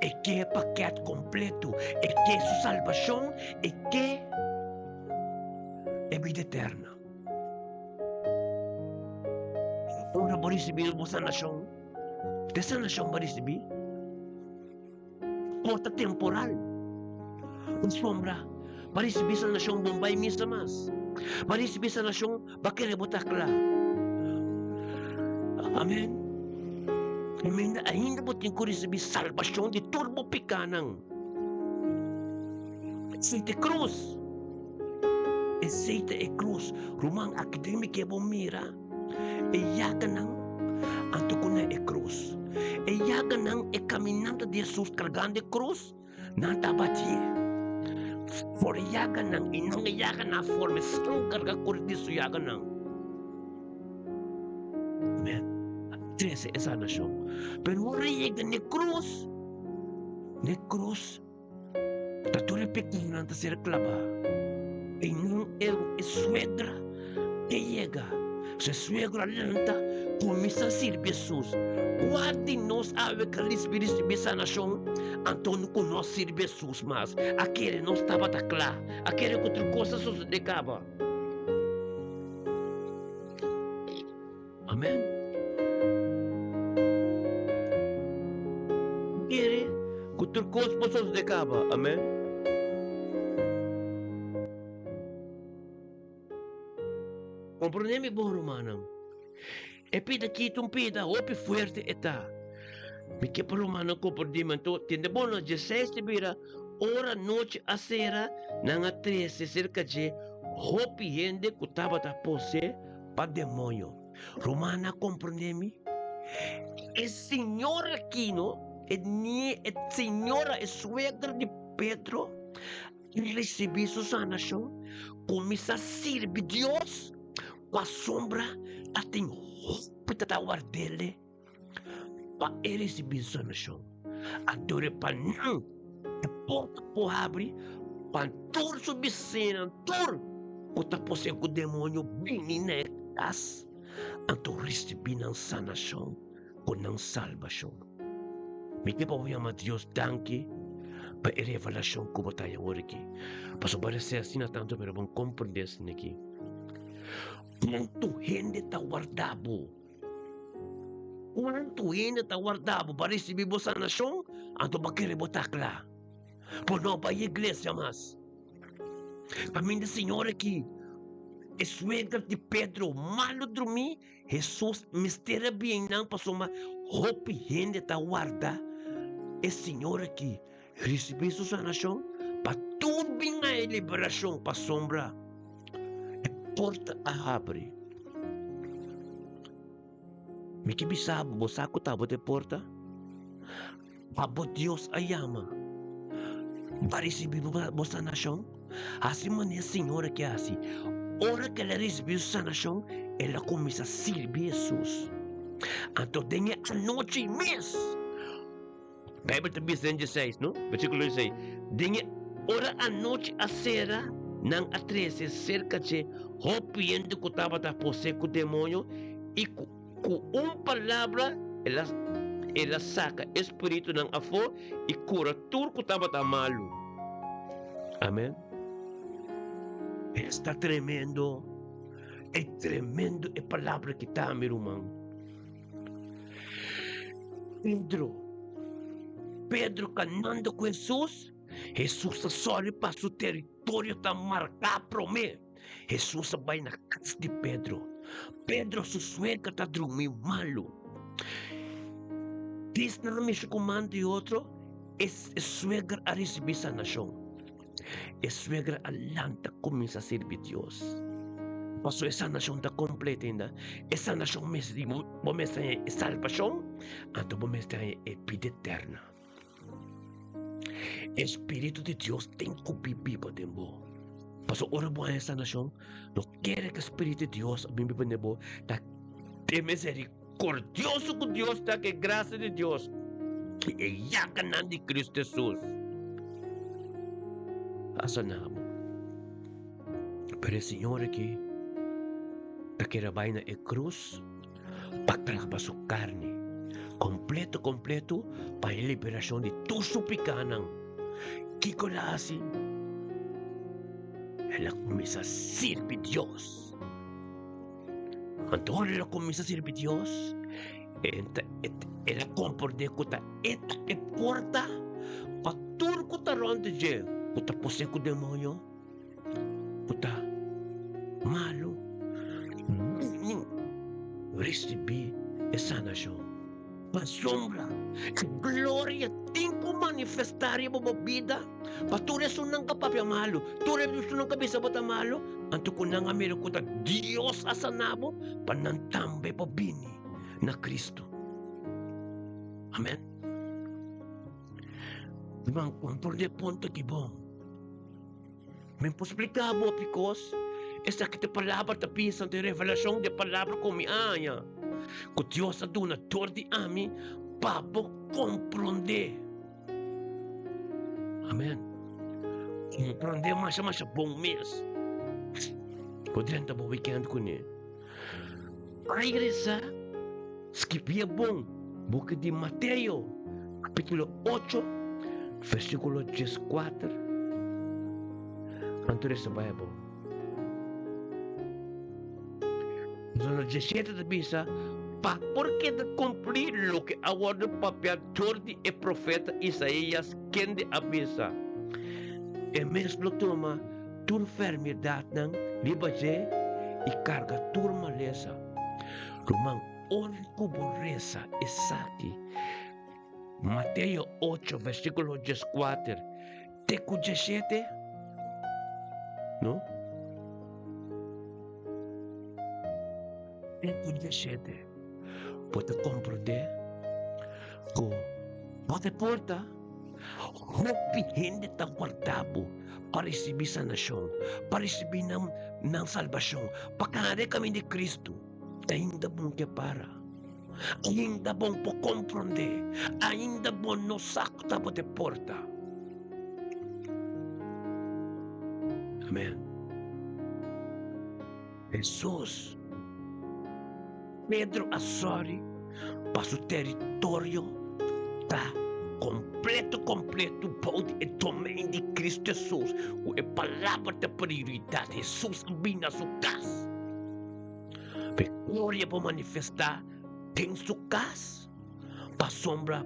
E ke e pakèt kompleto, e ke su salbashon, e ke e bida eterna. Ora bo risibí bo sanashon, te sanashon bo risibí por ta temporal. Pasobra bo risibí sanashon bo no bai misa mas. Bo risibí sanashon bo kere bo ta kla. Amen. Ainda, ainda bo tin ku risibí salbashon di tur bo pikanan. Esei ta e krus. Esei ta e krus. Ruman, aki den mi ke bo mira e yaganan anto ku na e krus. E yaganan, e kaminanta di Hesus kargando e krus, Nan ta batié for yaganan i nan e yaganan a forma e sanger ku a kore di su yaganan. Amen. A trese e sanashon. Pero ora e yega n'e krus, n'e krus, ta tur e pekadonan ta ser klabá. I nan e suegra ke yega. Su suegro a lanta kuminsá sirbi Hesus. Kua di nos awe ka risibí sanashon? Anto no ku nos sirbi Hesus mas. A kere nos tabata kla. A kere ku tur kos a sosodé kaba. Amen. A kere ku tur kos por sosodé kaba. Amen. Komprondé mi bon, rumannan. E pida aki ta un pida hopi fuerte e ta. Mi ke pa rumannan komprondé mi. Anto, tende bon no, djeseis ta bira ora nochi a sera, nan a trese serka dje hopi hende ku tabata posee pa demoño. Rumannan a komprondé mi? E señora aki no, e nie, e señora, e suegra di Pedro, I risibí su sanashon, kuminsá sirbi Dios pasobra ta tin hopi ta ta ward'el pa e risibí su sanashon. Anto pa nan e porta por habri pa tur su bisinan, tur ku ta posee ku demonio bini na e kas, anto risibí nan sanashon ku nan salbashon. Mi ke pa bo yama Dios danki pa e revelashon ku bo ta haña awor aki. Pasobra bo a asina tantu pero bo no komprendé asina aki. Kuantu hende ta warda bo? Kuantu hende ta warda bo pa risibí bo sanashon? Anto bo kere bo ta kla. Bo no bai iglesia mas. Kaminda Señor aki, e suegra di Pedro malu drumí. Hesus mester a bien nan pasobra hopi hende ta warda e señor aki risibi su sanashon pa tur bin na e liberashon pasobra e porta a habri. Mi ke bisa bo, bo sa ku ta bo ta e porta? Abo Dios a yama pa risibi bo sanashon? Hasi manera Señor a ke hasi. Ora ku el a risibi su sanashon, el a kuminsá sirbi Hesus. Anto den e anochi mes, Bijbel ta bisa den dieseis, no? Versíkulo dieseis, Den e ora anochi a sera, nan a trese serka dje hopi hende ku tabata posee ku demoño, i ku ku un palabra el a el a saka e spiritunan afó i kura tur ku tabata malu. Amen. Esta tremendo! E tremendo e palabra ki ta, mi ruman. Pedro, Pedro kanando ku Hesus, Hesus ta sòri pa su teritorio ta marká promé. Hesus a bai na kas di Pedro. Pedro su suegra ta drumi malu. Disnan a mishi ku man di otro, e suegra a risibí sanashon. E suegra a lanta kuminsá sirbi Dios. Pasobra e sanashon ta kompleto ainda. E sanashon mester di bo, bo mester haña e salbashon, anto bo mester haña e bida eterna. E Spiritu di Dios tin ku biba den bo. Pasobra ora bo haña sanashon, no kere ku e Spiritu di Dios a bin biba den bo, ta e miserikordioso ku Dios ta, ku e grasia di Dios i e yaganan di Kristu Hesus a sana bo. Pero e Señor aki ta kere bai na e krus pa klaba su karni kompleto kompleto pa e liberashon di tur su pikanan. Kiko el a hasi? El a kuminsá sirbi Dios. Anto ora el a kuminsá sirbi Dios, el a komprondé ku ta e ta e porta pa tur ku ta rònt di dje ku ta posee ku demoño. Ku ta malu bini risibí e sanashon. Pasobra e gloria tin ku manifestá riba bo bida pa tur esunnan ku a papia malu, tur esunnan ku a bisa bo ta malu, anto ku nan a mira ku ta Dios a sana bo, pa nan tambe por bini na Kristu. Amen. Ruman, komprondé e punto aki bon. Mi por spliká bo bikos esaki ta e palabra ta bisa den revelashon di e palabra ku mi a haña, ku Dios a duna dor di ami pa bo komprondé. Amen. Komprondé masha masha bon mes. Bo drenta bo wikènt kuné. Regresá, skibié bon buki di Mateo, kapítulo ocho, versíkulo dieskuater. Anto resa bai abou. Zona diesshete ta bisa, Pa por keda kumplí loke a wòrdu papiá dor di e profeta Isaías, kende a bisa, E mes lo tuma tur fermidatnan riba dje i karga tur malesa. Ruman, ora ku bo resa esaki, Mateo ocho versíkulo dieskuater te ku diesshete, no? Te ku diesshete, bo ta komprondé ku bo ta e porta. Hopi hende ta warda bo pa risibí sanashon, pa risibí nan nan salbashon, pa kana den kaminda di Kristu. Ainda bon ke para, ainda bon por komprondé, ainda bo no sa ku ta bo te porta. Amen. Hesus, Pedro a sòri pa su teritorio ta kompleto kompleto bou di e domein di Kristu Hesus, ku e palabra ta prioridat. Hesus a bini na su kas pa e gloria por manifestá den su kas, pasobra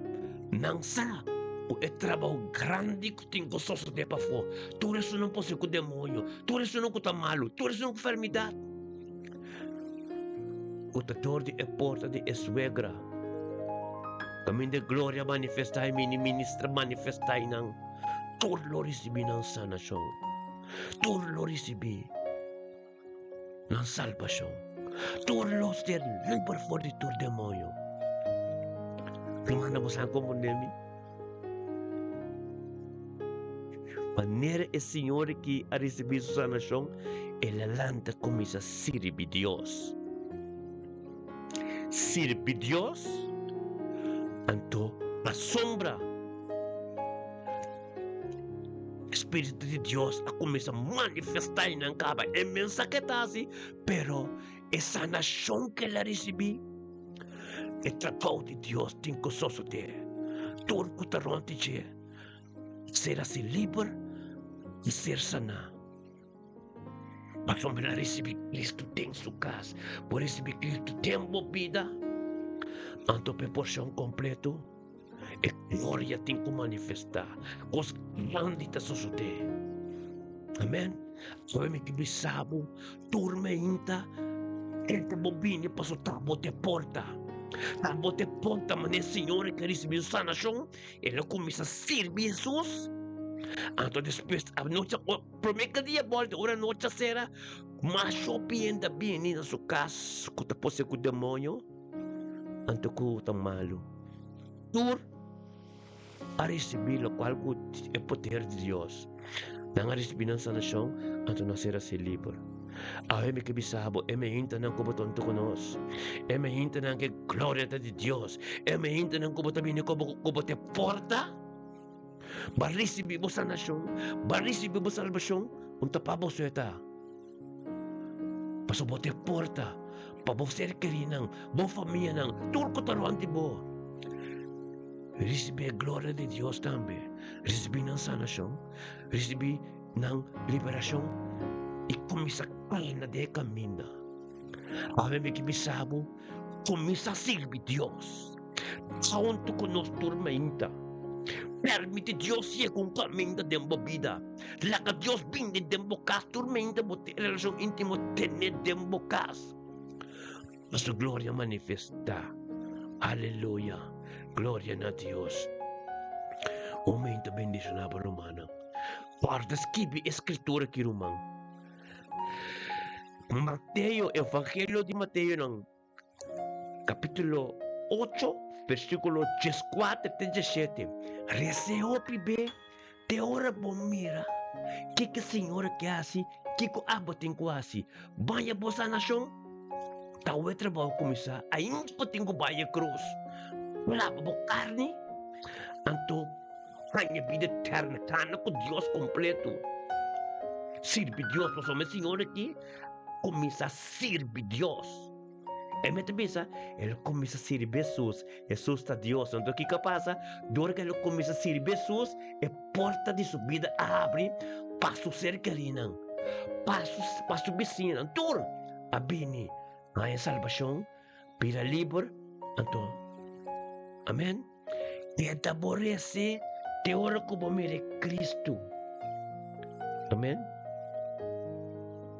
nan sa ku e trabou grandi ku tin ku sosodé pafó, tur esunnan posee ku demoño, tur esunnan ku ta malu, tur esunnan ku fermidat. Ku ta dor di e porta di e suegra. Kaminda e gloria manifestá i mini ministra manifestá i nan tur lo risibí nan sanashon. Tur lo risibí nan salbashon. Tur lo ser liber for di tur demoño. Rumannan, bo sa komprendé mi? Manera e señor aki a risibí su sanashon, el a lanta kuminsá sirbi Dios. sirbi Dios, anto pasobra Spiritu di Dios a kuminsá manifestá i nan kaba e mensahe ta hasi, pero e sanashon ku el a risibí, e trabou di Dios tin ku sosodé. Tur ku ta rònt di dje ser hasi liber i ser saná. Pasobra el a risibí Kristu den su kas. Bo risibí Kristu den bo bida, anto pa e porshon kompleto e gloria tin ku manifestá. Kos grandi ta sosodé. Amèn. Awe mi ke bisa bo, tur meinta enta bo bini pasobra ta bo te porta. Ta bo te porta manera Señor a ke risibí un sanashon, el a kuminsá sirbi Hesus. Anto despues anochi Promé ku dia bòlta, ora nochi a sera, mas hopi hende a bini na su kas ku ta posee ku demoño, anto ku ta malu. Tur a risibí lokual ku e poder di Dios. Nan a risibí nan sanashon, anto nan a ser hasi liber. Awe mi ke bisa bo, e meintanan ku bo ta huntu ku nos, e meintanan ku e gloria ta di Dios, e meintanan ku bo ta bini ku bo ta e porta. Bo a risibí bo sanashon, bo a risibí bo salbashon, un ta pa boso e ta. Pasobra bo ta e porta pa bo ser kerinan, bo famianan, tur ku ta rònt di bo. Risibí e gloria di Dios tambe. Risibí nan sanashon, risibí nan liberashon i kuminsá kana den e kaminda. Awe mi ke bisa bo, kuminsá sirbi Dios. Huntu ku nos tur mainta. Permiti Dios yega un kaminda den bo bida. Laga Dios bini den bo kas tur mainta bo tin relashon íntimo tene den bo kas. Pa su gloria manifestá. Aleluya! Gloria na Dios! Un mainta bendishoná bo rumannan. Kòrda skibi e skritura aki ruman. Mateo, Evangelio di Mateo nan. Capítulo 8, versículo 14 te 17. Reza hopi be, te ora bo mira kiko Señor ke hasi, kiko abo tin ku hasi. Baña bo sanashon, ta awe trabou kuminsá, ainda bo tin ku bai e krus. Laba bo karni, anto haña bida eterna, kana ku Dios kompleto. Sirbi Dios, pasobra e Señor aki kuminsá sirbi Dios. E mester bisa, el kuminsá sirbi Hesus. Hesus ta Dios. Anto kiko a pasa? Dor ku el kuminsá sirbi Hesus, e porta di su bida a habri pa su ser kerinan, pa su, pa su bisiñanan. Tur a bini haña salbashon, bira liber. Anto, amen. Keda bo rese te ora ku bo mira e Kristu. Amen.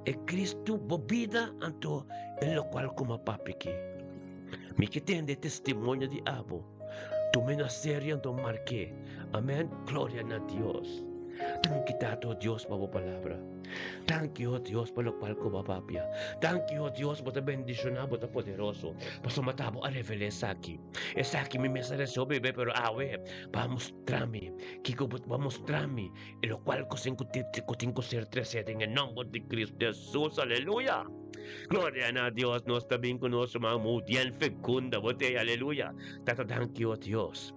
E Kristu bo bida anto e lokual ku m'a papia aki. Mi ke tende e testimonio di abo. Tum'e na serio anto mark'é. Amen. Gloria na Dios. Danki Tata o Dios pa bo palabra. Danki o Dios pa lokual ku bo a papia. Danki o Dios bo ta bendishoná bo ta poderoso pasobra ta bo a revel'é esaki. Esaki mi mes a resolve be pero awe bo a mustra mi kiko bo a mustra mi e lokual ku sin ku tin ku ser tresé den e nòmber di Kristu Hesus. Aleluya! Gloria na Dios nos ta bin ku nos ruman Mudiel Fecunda bo te aleluya. Tata danki o Dios.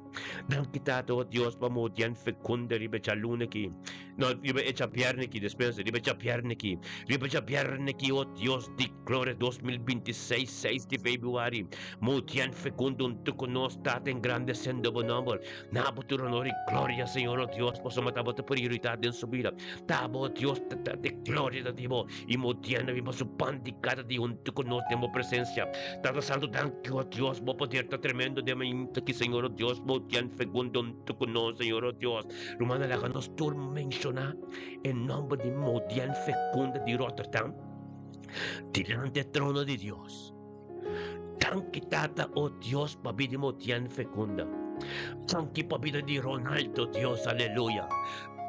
Danki Tata o Dios pa Mudiel Fecunda riba e djaluna aki. No, riba e djabièrnè aki, despensa, riba e djabièrnè aki. Riba e djabièrnè aki, o Dios di gloria, 2026, seis di febrüari, Mudiel Fecunda huntu ku nos, Tata, engrandesendo bo nòmber. Na bo tur honor i gloria, Señor, o Dios, pasobra ta bo ta prioridat den su bida. Ta bo, Dios, ta ta e gloria ta di bo. I Mudiel na bin pa su pan di kada dia huntu ku nos den bo presensia. Tata Santu, danki, o Dios, bo poder ta tremendo den mainta aki, Señor, o Dios, Mudiel Fecunda huntu ku nos, Señor, o Dios. Rumannan, laga nos tur menshoná e nòmber di Modian Fecunda di Rotterdam dilanti e trono di Dios. Danki, Tata, o Dios, pa bida di Modian Fecunda. Danki pa bida di Ronaldo, Dios, aleluya.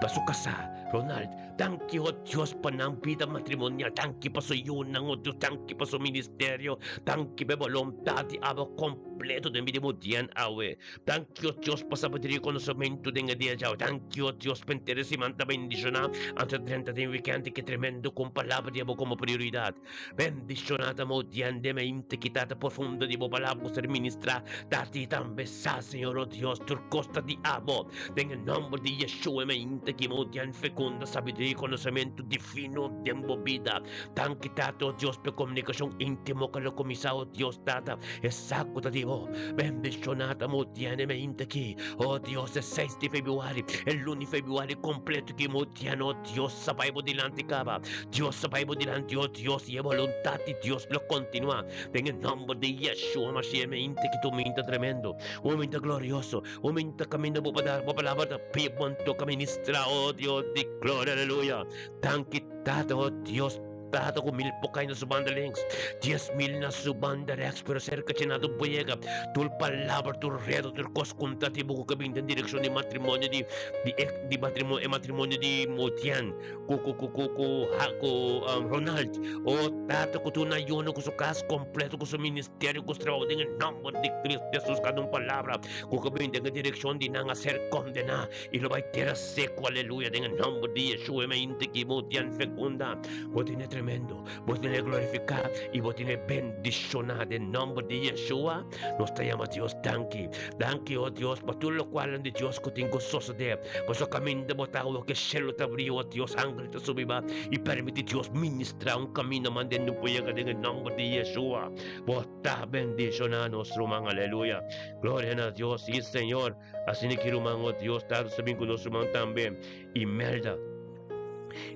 Pa su kasá, Ronald. Danki, oh Dios, pa nan bida matrimonial. Danki pa su yunan, oh Dios. Danki pa su ministerio. Danki pa e boluntat di abo kompleto den bida mundial awe. Danki, oh Dios, pa sabiduria i konosementu den e dia djawe. Danki, oh Dios, pa henter e siman ta bendishoná anto drenta den wikènt ki tremendo ku un palabra di abo komo prioridat. Bendishoná ta modian den mente ki ta ta profundo di bo palabra ku ser ministrá ta ti tambe sa, Señor, oh Dios, tur kos ta di abo. Den e nòmber di Yeshua e mente ki modian fekunda sabiduria i konosementu divino den bo bida. Danki, Tata, oh Dios, pa e komunikashon íntimo ku lo kuminsá, oh Dios, Tata, e sa ku ta di bo. Bendishoná ta modian e mente aki, oh Dios, e seis di febrüari, e luna di febrüari kompleto ki modian, oh Dios, sa bai bo dilanti kaba. Dios sa bai bo dilanti, oh Dios, i e boluntat di Dios lo kontinuá. Den e nòmber di Yeshua Mashiach, mi inta ki ta un minta tremendo, un minta glorioso, un minta kaminda bo pa dar bo palabra ta bibu anto ka ministrá, oh Dios di gloria, aleluya. Danki Tata, oh Dios. Tata ku mil por kai na su banda links, 10,000 na su banda rechts, pero serka dje nada bo yega. Tur palabra, tur redo, tur kos ku ta tin bo ku ka bin den direkshon di matrimonio di di e di matrimonio e matrimonio di Motian ku ku ku ku ku ha ku Ronald. Oh Tata ku tur nan yuna ku su kas kompleto ku su ministerio ku su trabou den e nòmber di Kristu Hesus kada un palabra ku ka bin den e direkshon di nan a ser kondená i lo bai tera seku aleluya den e nòmber di Yeshua e mainta ki Motian fekunda. Bo tene tremendo, bo tene glorifiká i bo tene bendishoná den nòmber di Yeshua. Nos ta yama Dios danki. Danki, o Dios, pa tur lokualnan di Dios ku tin ku sosodé. Pasobra kaminda bo ta awe ku e shelu ta bria, o Dios, angel ta subi ba i permití Dios ministrá un kaminda manden no por yega den e nòmber di Yeshua. Bo ta bendishoná nos ruman. Aleluya. Gloria na Dios. Sí, Señor. Asina ki ruman, o Dios, Tata ta bin ku nos ruman tambe. Imelda.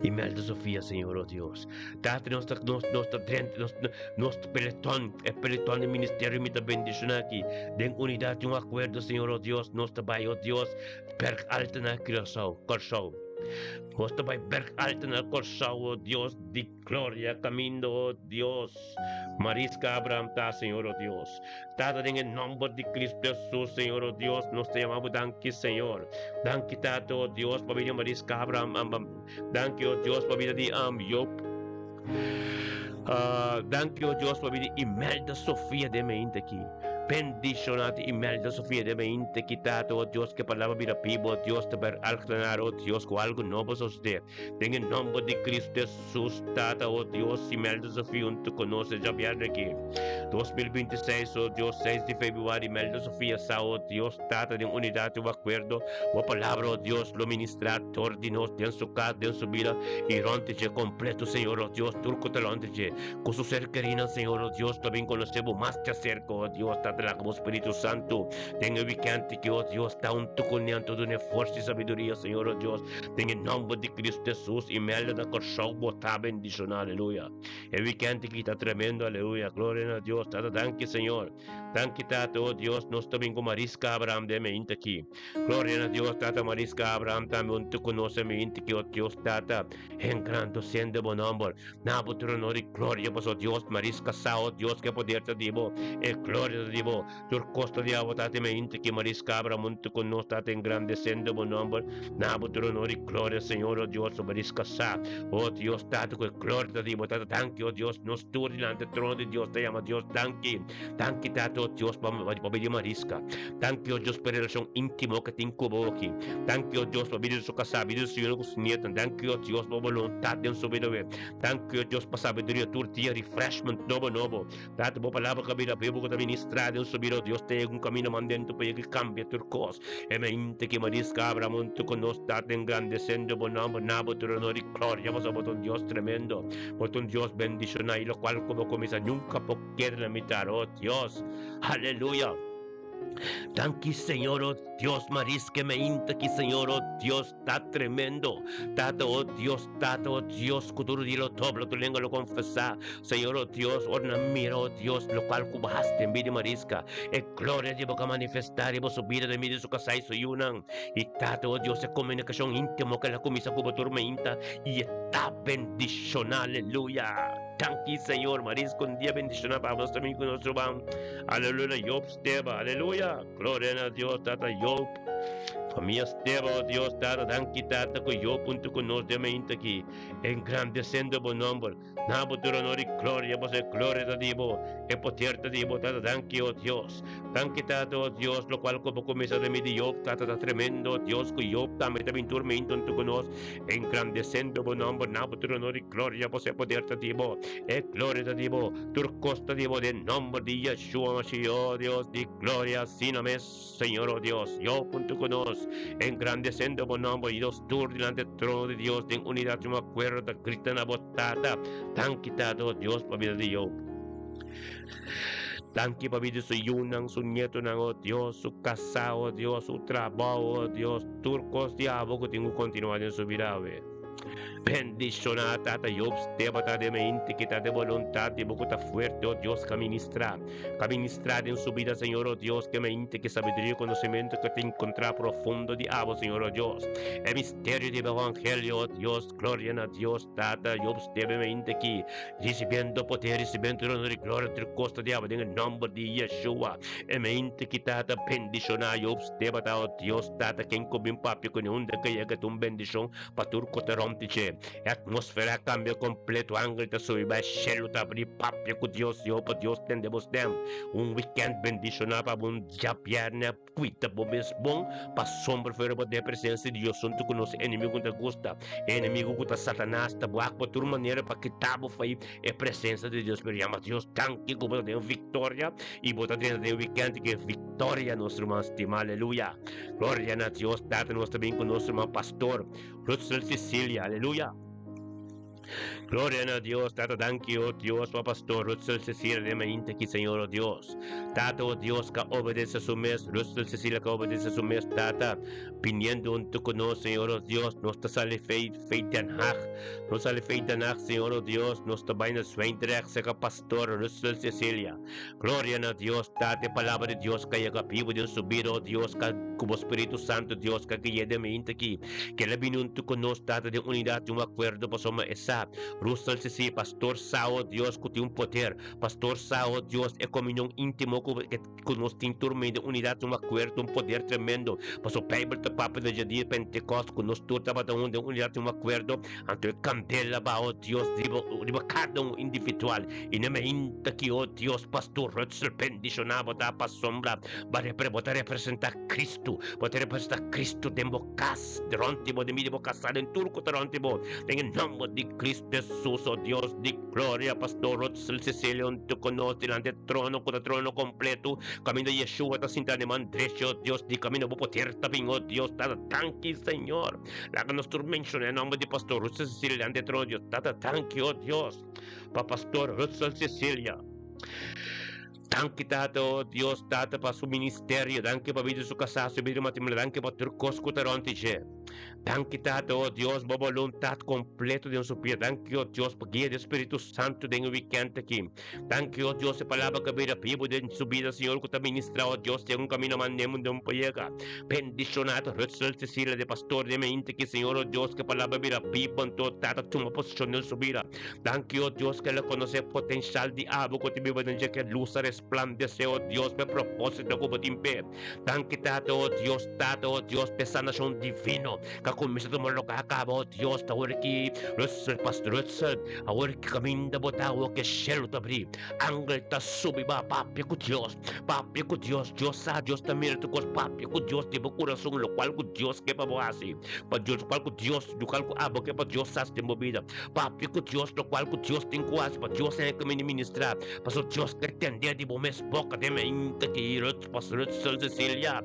Imelda Sofia, Señor, oh Dios. Tata, nos ta, nos, nos ta drenta, nos, nos peletón, e peletón di ministerio mi ta bendiciona aki. Den unidad y un acuerdo, Señor, oh Dios, nos ta bai, oh Dios, berg alto na Curaçao, Corsou. Nos ta bai berg alto na Corsou, oh Dios, di gloria, caminda, oh Dios. Mariska Abraham ta, Señor, oh Dios. Tata, den e nomber di Cristo Jesus, Señor, oh Dios, nos ta yama bo danki, Señor. Danki, Tata, oh Dios, pa bida di Mariska Abraham. Danki, oh Dios, pa bida di Job. Danki, oh Dios, pa bida di Imelda Sofia den mente aki. Bendiciona di Imelda Sofia den mente aki, Tata, oh Dios, ke palabra bira bibo, oh Dios, ta ber alglanar, oh Dios, ku algo nobo sosode. Den e nomber di Cristo Jesus, Tata, oh Dios, Imelda Sofia un te conoce djabièrnè aki. 2026, oh Dios, 6 di februari, Imelda Sofia sa, oh Dios, Tata, den unidad y acuerdo, bo palabra, oh Dios, lo ministra dor di nos den su cas, den su bida y rond dje completo, Señor, oh Dios, tur cu ta rond dje, cu su ser kerinan, Señor, oh Dios, lo bin conoce bo mas djacerca, oh Dios, Tata, laga bo Spiritu Santo den e weekend aki, oh Dios, ta hunto cu nan, ta duna e forsa y sabiduria, Señor, oh Dios, Den e nòmber di Kristu Hesus, Imelda na Kòrsou bo ta bendishoná, aleluya. E wikènt aki ta tremendo, aleluya. Gloria na Dios. Tata, danki Señor. Danki Tata, oh Dios, nos ta bin ku Mariska Abraham den meinta aki. Gloria na Dios, Tata Mariska Abraham tambe un ta konosé meinta aki, oh Dios, Tata, engrandosiendo bo nòmber. Na bo tur honor i gloria, pasobra Dios, Mariska sa, oh Dios, ku e poder ta di bo, e gloria ta di bo. Tur kos ta di abo, Tata, mi ainda ki maris kabra muntu ku nos, Tata, engrandesendo bo nomber. Na bo tur honor i gloria, Señor, o Dios, lo maris kasá. O Dios, Tata, ku e gloria ta di bo, Tata, danki, o Dios, nos tur dilanti e trono di Dios ta yama Dios danki. Danki, Tata, o Dios, pa pa bida di mariska. Danki, o Dios, pa e relashon íntimo ku tin ku bo aki. Danki, o Dios, pa bida di su kasá, bida di su yunan ku su nietunan. Danki, o Dios, pa bo boluntat den su bida, we. Danki, o Dios, pa sabiduria tur dia, refreshment nobo nobo. Tata, bo palabra ka bira bibu ku ta ministrá den su bida. Dios ta yega un kaminda mandento pa yega i kambia tur kos. E mente ki maris kabra monto ku nos, Tata, engrandesendo bo nòmber na bo tur onor i gloria, pasobra bo ta un Dios tremendo, bo ta un Dios bendishoná i lokual ku bo kuminsá nunka por keda na mitar. O Dios! Aleluya! Danki Señor, o Dios, maris ke meinta ki Señor, o Dios. Ta tremendo. Tata, oh Dios, Tata, oh Dios, ku tur dia lo dobla tu lenga lo konfesá. Señor, oh Dios, ora nan mira, oh Dios, lokual ku bo hasi den bida di Mariska, e gloria di bo ka manifestá riba su bida den medio di su kasá i su yunan. I Tata, oh Dios, e komunikashon íntimo ku el a kuminsá ku bo tur mainta i e ta bendishoná. Aleluya! Danki, Señor. Mariska, un dia bendishoná pa abo también ku nos ruman. Aleluya, Job Steba. Aleluya! Gloria na Dios, Tata Job. Famia Steba, oh Dios, Tata, danki Tata ku Job huntu ku nos den mainta aki, engrandesendo bo nomber. Na bo tur honor i gloria, pasobra e gloria ta di bo, e poder ta di bo, Tata, danki, oh Dios. Danki, Tata, oh Dios, lokual ku bo kuminsá den mi di Job, Tata, ta tremendo, oh Dios, ku Job tambe ta bin tur mainta huntu ku nos, engrandesendo bo nomber. Na bo tur honor i gloria, pasobra e poder ta di bo, e gloria ta di bo, tur kos ta di bo, den nomber di Yeshua Mashiach, oh Dios di gloria, asina mes. Señor, oh Dios, Job huntu cu nos, engrandecendo bo nomber, y nos tur dilanti e trono di Dios den unidad y un acuerdo ta grita na bo Tata, Danki Tata, oh Dios, pa bida di Job. Danki pa bida di su yunan, su nietonan, oh Dios, su casa, oh Dios, su trabao, oh Dios, tur cos di abo cu tin cu continua den su bida awe. Bendiciona Tata Job Steba ta den mente ki ta den boluntad di bo cu ta fuerte, oh Dios, ka ministra. Ka ministra den su bida, Señor, oh Dios, ke mente, ke sabiduria y conocimento ke ta encontra profundo di abo, Señor, oh Dios. E misterio di bo evangelio, oh Dios, gloria na Dios, Tata Job Steba mente ki ricibiendo poder, ricibiendo honor y gloria tur cos ta di abo den e nomber di Yeshua. E mente ki Tata bendiciona Job Steba ta, oh Dios, Tata, ken cu bin papia cu ni unda ke yega ta un bendicion Pa tur ku ta rònt di dje, e atmósfera a kambia kompleto. Angel ta subi bai shelu ta abrí papia ku Dios. Yehova Dios tende bo stèm. Un wikènt bendishoná pa bo. Un djabièrnè kuida bo mes bon pa sombra fuera bo den e presensia di Dios huntu ku nos enemigu ku ta gusta. E enemigu ku ta Satanas ta wak pa tur manera pa kita bo fai e presensia di Dios. Pero yama Dios danki ku bo ta den viktoria i bo ta drenta den wikènt ku e viktoria, nos ruman stimá. Aleluya! Gloria na Dios Tata nos ta bin cu nos ruman Pastor Rutsel Cecilia aleluya. Gloria na Dios Tata danki o Dios pa Pastor Rutsel Cecilia den mainta aki Señor o Dios Tata o Dios ka obedece su mes Rutsel Cecilia ka obedece su mes Tata biniendo hunto cu nos Señor o Dios nos ta sali fei fei Den Haag nos sali fei Den Haag Señor o Dios nos ta bai na Zwijndrecht cerca Pastor Rutsel Cecilia Gloria na Dios Tata e palabra di Dios ka yega bibu den su bida oh Dios ka ku bo Spiritu Santu Dios ka guia den mente aki ke el a bini huntu ku nos Tata den unidat den un akuerdo pasobra e sa Russell si si pastor sa oh Dios ku tin un poder pastor sa oh Dios e komunion intimo ku ku nos tin tur mei den unidat den un akuerdo un poder tremendo pasobra Bijbel ta papia den dia di Pentekost ku nos tur tabata huntu den unidat den un akuerdo anto e kandela ba oh Dios riba riba kada un individual I na meinta ki, o Dios, Pastor Rutsel bendishoná bo ta pasobra bo ta representá Kristu. Bo ta representá Kristu den bo kas, rònt di bo, den bida di bo kasá, den tur ku ta rònt di bo. Den e nòmber di Kristu Hesus, o Dios di gloria, Pastor Rutsel Cecilio huntu ku nos dilanti e trono ku ta trono kompletu, kaminda Yeshua ta sinta den man drechi, o Dios di kaminda bo poder ta bin, o Dios Tata. Danki, Señor. Laga nos tur menshoná e nòmber di Pastor Rutsel Cecilio dilanti e trono, Dios Tata. Danki, o Dios. Pa Pastor Russell Cecilia. Danki Tata, oh Dios Tata, pa su ministerio. Danki pa bida su kasá, su bida matrimonio. Danki pa tur kos ku ta rònt di dje. Danki Tata, oh Dios, bo boluntat kompleto den su bida. Danki, oh Dios, pa guia di Spiritu Santu den e wikènt aki. Danki, oh Dios, e palabra ku a bira bibu den su bida, Señor, ku ta ministrá, oh Dios, den un kamino mande mundu un por yega. Bendishoná ta Russell Cecilia, de pastor den mente aki, Señor, oh Dios, ku e palabra bira bibu, anto Tata tuma posishon den su bida. Danki, o Dios, ke lo konosé potenshal di abo ku ta biba den dje, ke lus a resplandesé, o Dios, p'e propósito ku bo tin p'e. Danki, Tata, o Dios, Tata, o Dios, p'e sanashon divino ku a kuminsá tuma lugá kaba, o Dios, ta awor ki Russell, Pastor Russell, awor ki kaminda bo ta awor ke shelu ta abrí, angel ta subi ba papia ku Dios, papia ku Dios, Dios sa, Dios ta mira tur kos, papia ku Dios di bo kurason, lokual ku Dios ke pa bo hasi, pa Dios, lokual ku Dios, lokual ku abo ke pa Dios hasi den bo bida. Papia ku Dios lokual ku Dios tin ku hasi pa Dios hende kaminda ministrá, pasobra Dios ke tendé di bo mes boka den mainta ki Ruth pas Rutsel Cecilia.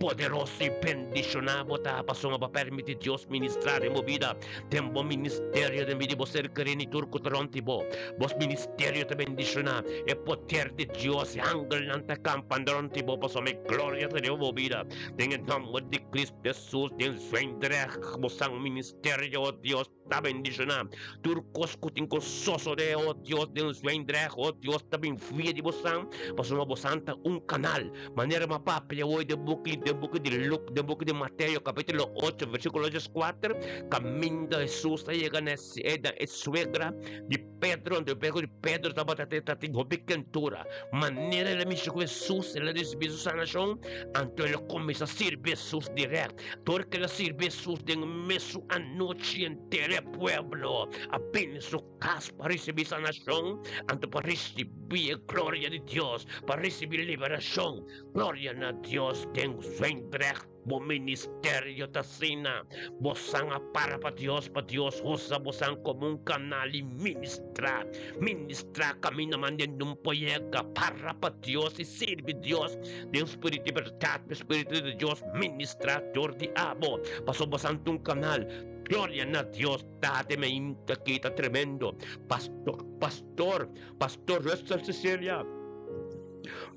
Poderoso i bendishoná bo ta pasobra bo a permití Dios ministrá den bo bida, den bo ministerio, den bida di bo ser kerí ni tur ku ta rònt di bo. Bos ministerio ta bendishoná, e poder di Dios, e angelnan ta kampando rònt di bo pasobra e gloria ta riba bo bida. Den e nòmber di Cristo Hesus den Zwijndrecht bo san ministerio, o Dios. Ta bendishoná tur kos ku tin ku sosodé, o Dios, den Zwijndrecht, o Dios, ta bin via di bo san, pasobra bo san ta un kanal. Manera mi a papia awor den buki, den buki di Luk, den buki di Mateo, kapítulo ocho, versíkulo dieskuater, kaminda Hesus a yega na e, na e suegra di. Pedro, anto Pedro, Pedro tabata tin hopi kentura. Manera el a mishi ku Hesus, el a risibí su sanashon, anto el a kuminsá sirbi Hesus dirèkt. Dor ku el a sirbi Hesus den mesun anochi henter e pueblo a bini su kas pa risibí sanashon, anto pa risibí e gloria di Dios, pa risibí liberashon. Gloria na Dios den Zwijndrecht. Bo ministerio ta asina. Bosan a para pa Dios, pa Dios usa bosan komo un kanal i ministrá. Ministrá kaminda man den un por yega. Para pa Dios i sirbi Dios den spiritu di bèrdat, ku e spiritu di Dios ministrá dor di abo. Pasobra bosan ta un kanal. Gloria na Dios. Tata mi ainda aki ta tremendo. Pastor, pastor, pastor Russell Cecilia.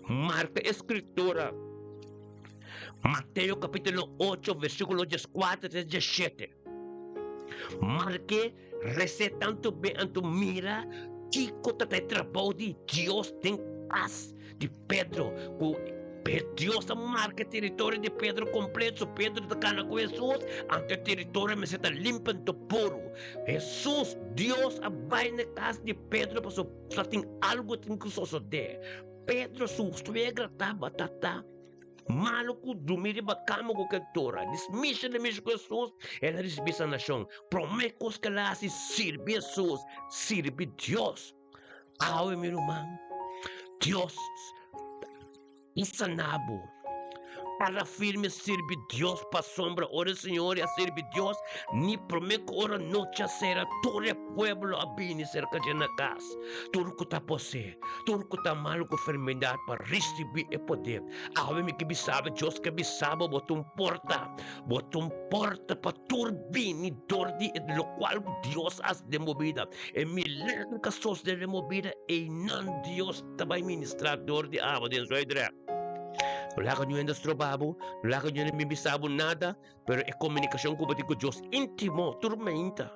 Marka e skritura. Mateo capítulo 8, versículo 14 te 17. Marke rese tanto be anto mira kiko ta e trabou di Dios den kas di Pedro. Ku Dios a marka e teritorio di Pedro kompleto. So Pedro ta kana ku Hesus, anto e teritorio mester ta limpi anto puru. Hesus, Dios a bai na e kas di Pedro pasobra sa tin algu tin ku sosodé. Pedro su suegra tabata ta malu ku drumi riba kama ku kentura. Dismisha di mishi ku Hesus, el a risibí sanashon. Promé kos ku el a hasi, sirbi Hesus, sirbi Dios. Awe mi ruman, Dios ta sana bo. Para firme sirbi Dios pasobra ora e Señor a sirbi Dios, ni prome ku ora nochi a sera tur e pueblo a bini serka dje na kas, tur ku ta posee, tur ku ta malu ku enfermedad pa risibi e poder. Awe mi ke bisa bo, Dios ke bisa bo, bo ta un porta, bo ta un porta pa tur bini dor di e lokual ku Dios a hasi den bo bida, e milagro ku a sosode den bo bida, einan Dios ta bai ministra dor di abo den Zuidrecht. No laga niun hende stroba bo, no laga niun hende bin bisa bo nada, pero e komunikashon ku bo tin ku Dios íntimo, tur meinta.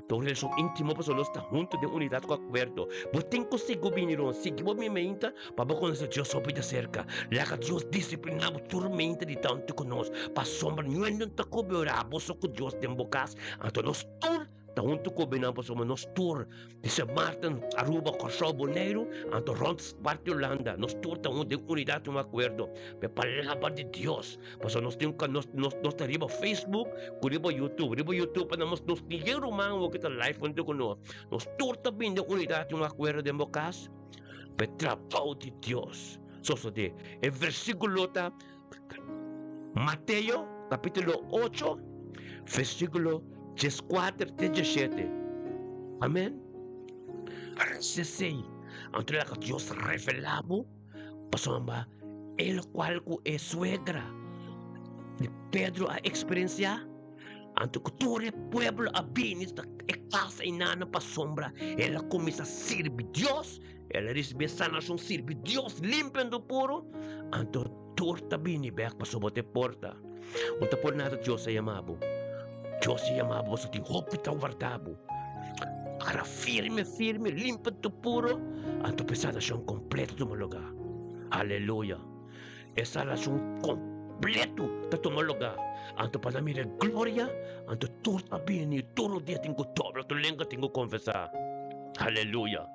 Ta un relashon íntimo pasobra nos ta huntu den unidat ku akuerdo. Bo tin ku sigui bini rond, sigui bo bin meinta pa bo konosé Dios hopi di aserka. Laga Dios disipliná bo tur meinta di tantu ku nos, pasobra niun hende no ta kobe ora bo so ku Dios den bo kas, anto nos tur Ta huntu ku binan pasobra nos tur di Sint Maarten, Aruba, Kòrsou, Boneiru, anto rònt parti Hulanda, nos tur ta huntu den unidat i un akuerdo pa e palabra di Dios. Pasobra nos tin nos nos nos ta riba Facebook ku riba YouTube. Riba YouTube pa nos nos tin yen ruman awor ku ta live huntu ku nos. Nos tur ta bini den unidat i un akuerdo den bo kas pa e trabou di Dios sosodé. E versíkulo ta Mateo capítulo 8, versículo 14 te 17. Amén. Resesei, anto laga Dios revelá bo, pasobra e lokual ku e suegra di Pedro a eksperensiá, anto ku tur e pueblo a bini ta e kas einan pasobra el a kuminsá sirbi Dios. El a risibí e sanashon sirbi Dios limpio anto puro, anto tur ta bini bek pasobra bo ta e porta. Bo ta por nada Dios a yama bo. Dios a yama bo pasobra tin hopi ta warda bo. Para firme, firme, limpio anto puro, anto pa e sanashon kompleto tuma lugá. Aleluya! E sanashon kompleto ta tuma lugá. Anto pa nan mira e gloria, anto tur ta bini, tur dia tin ku dobla, tur lenga tin ku konfesá. Aleluya!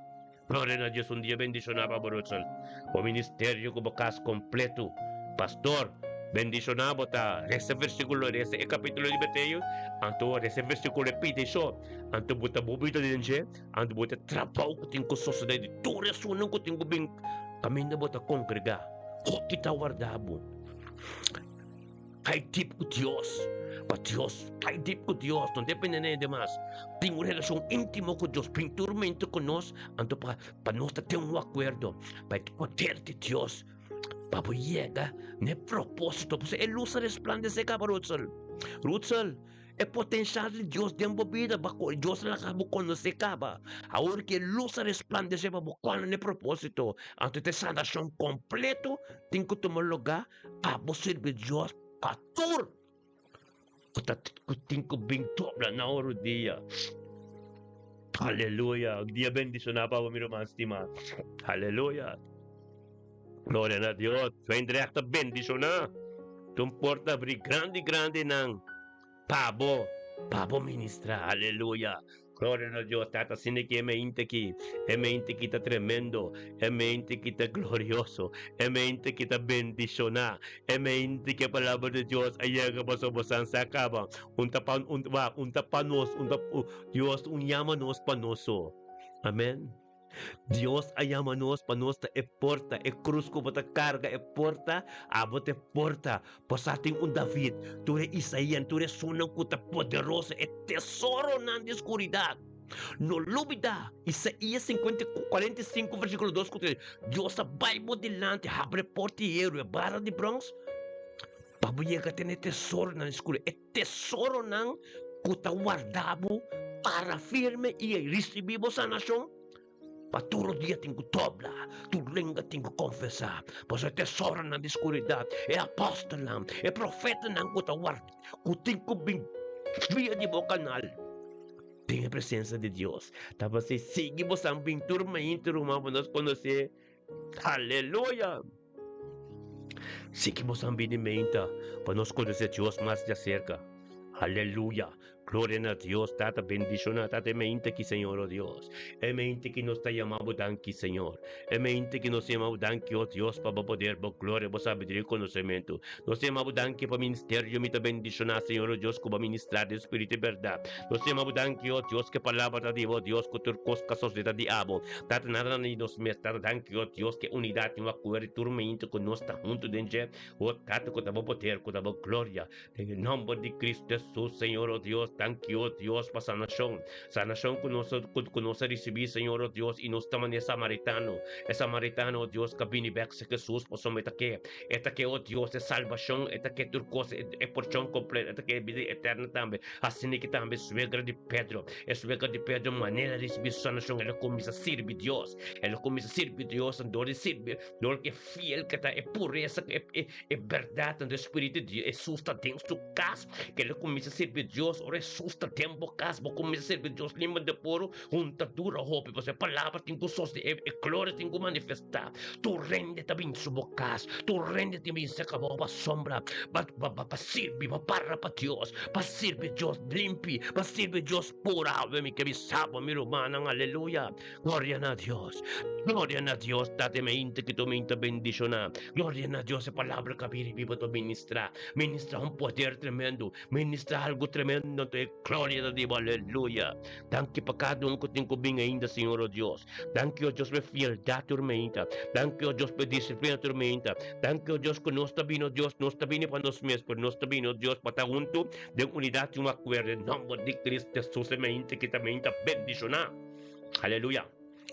Gloria na Dios un dia bendiciona pa bo Russell bo ministerio cu bo cas completo Pastor bendiciona bo ta resa versiculo resa e capitulo di Mateo anto resa e versiculo e pidi so anto bo ta bo bida den dje anto bo ta trabao cu tin cu sosode di tur esunnan cu tin cu bin caminda bo ta congrega hopi ta warda bo. Kai dip ku Dios, pa Dios, kai dip ku Dios, no depende na hende mas. Tin un relashon íntimo ku Dios, bin tur mente ku nos, anto pa pa nos ta ten un akuerdo, pa e poder di Dios, pa bo yega na e propósito. Pasobra e lus a resplandesé kaba, Rutsel. Rutsel, E potencial di Dios den bo bida, ba cu Dios a laga bo conoce caba. Awor cu e luz a resplandece pa bo cual na e proposito, anto ta e salvacion completo tin cu tuma lugar pa bo sirbi Dios pa tur cu ta cu tin cu bin dobla na oro dia. Aleluya! Un dia bendiciona pa bo mi ruman stima. Aleluya! Gloria na Dios. Zwijndrecht ta bendiciona. Tin porta abri grandi grandi nan pa bo, pa bo ministra. Aleluya. Gloria na Dios, Tata, asina ki e mente aki, e mente ki ta tremendo, e mente ki ta glorioso, e mente ki ta bendishoná, e mente ki e palabra di Dios a yega pasobra bosan sa kaba. Un ta pa un ta un ta pa nos, un ta Dios un yama nos pa nos so. Amen. Dios a yama nos pa nos ta e porta, e krus ku bo ta karga e porta, abo ta e porta. Pasá tin un David, tur e Isaían, tur esunnan ku ta poderoso, e tesoronan di skuridat. No lubidá, Isaías 45 versíkulo 2 ku 3, Dios ta bai bo dilanti, habri e porta di heru, e bara di bròns, pa bo yega tene tesoronan di skuridat, e tesoronan ku ta warda bo para firme i risibí bo sanashon. Pa tur rodia tin ku dobla, tur lenga tin ku konfesá. Pasobra e tesoronan di skuridat, e apòstelnan, e profetanan ku ta warda, ku tin ku bin via di bo kanal den e presensia di Dios. Ta pasei sigui bosan bin tur mainta ruman pa nos konosé. Aleluya! Sigui bosan bin di mainta pa nos konosé Dios mas djaserka. Aleluya! Gloria na Dios, Tata bendiciona Tata e mente ki Señor oh Dios. E mente ki nos ta yama bo danki Señor. E mente ki nos ta yama bo danki oh Dios pa bo poder, bo gloria, bo sabiduria y conocemento. Nos ta yama bo danki pa ministerio mi ta bendiciona Señor oh Dios cu bo a ministra den spirito y berdad. Nos ta yama bo danki oh Dios cu e palabra ta di bo Dios cu tur cos ca sosode ta di abo. Tata nada na nos mes Tata danki oh Dios cu e unidad tin un acuerdo y tur mente cu nos ta hunto den dje oh Tata cu ta bo poder cu ta bo gloria. Den e nomber di Cristo Jesus, Señor, oh Dios, danki, oh Dios, pa sanashon. Sanashon ku nos a, ku nos a risibí, Señor, oh Dios, i nos ta manera e samaritano. E samaritano, oh Dios, ku a bini bèk serka Jesus pasobra e ta ke, e ta ke, oh Dios, e salbashon, e ta ke tur kos, e, e porshon kompleto, e ta ke e bida eterno tambe. Asina ki tambe e suegra di Pedro, e suegra di Pedro, manera a risibí su sanashon, el a kuminsá sirbi Dios. El a kuminsá sirbi Dios, dor di sirbi, dor ku e fiel ku ta e puresa, e, e, E berdad anto e Spiritu di Hesus ta den su cas, ke lo cuminsa sirbi Dios. Ora Hesus ta den bo cas, bo cuminsa sirbi Dios limba de poro, hunta dura hopi, pasobra e palabra tin cu soste, e e gloria tin cu manifesta. Tur rende ta bin su bo cas, tur rende tin bin cerca bo pa sombra, pa pa pa sirbi, pa para pa Dios, pa sirbi Dios limpi, pa sirbi Dios puro. Awe mi ke bisa bo, mi rumannan, aleluya. Gloria na Dios. Gloria na Dios, Tata mi ainda ki tu mi ta bendiciona. Gloria na Dios, e palabra ka biri biba tu ministra. Ministra un poder tremendo. Ministra algo tremendo. Anto e gloria ta dibo. Aleluya. Danki pa cada un ku tin ku bin ainda, Señor o Dios. Danki o Dios pa e fieldad tur mi ainda. Danki o Dios pa e disciplina tur mi ainda. Danki o Dios ku nos ta bini o Dios, nos ta bini pa nos mes, pero nos ta bini o Dios pa ta huntu den unidad y un acuerdo. En nomber di Cristo Jesus e mi ainda ki ta mi ainda bendiciona. Aleluya.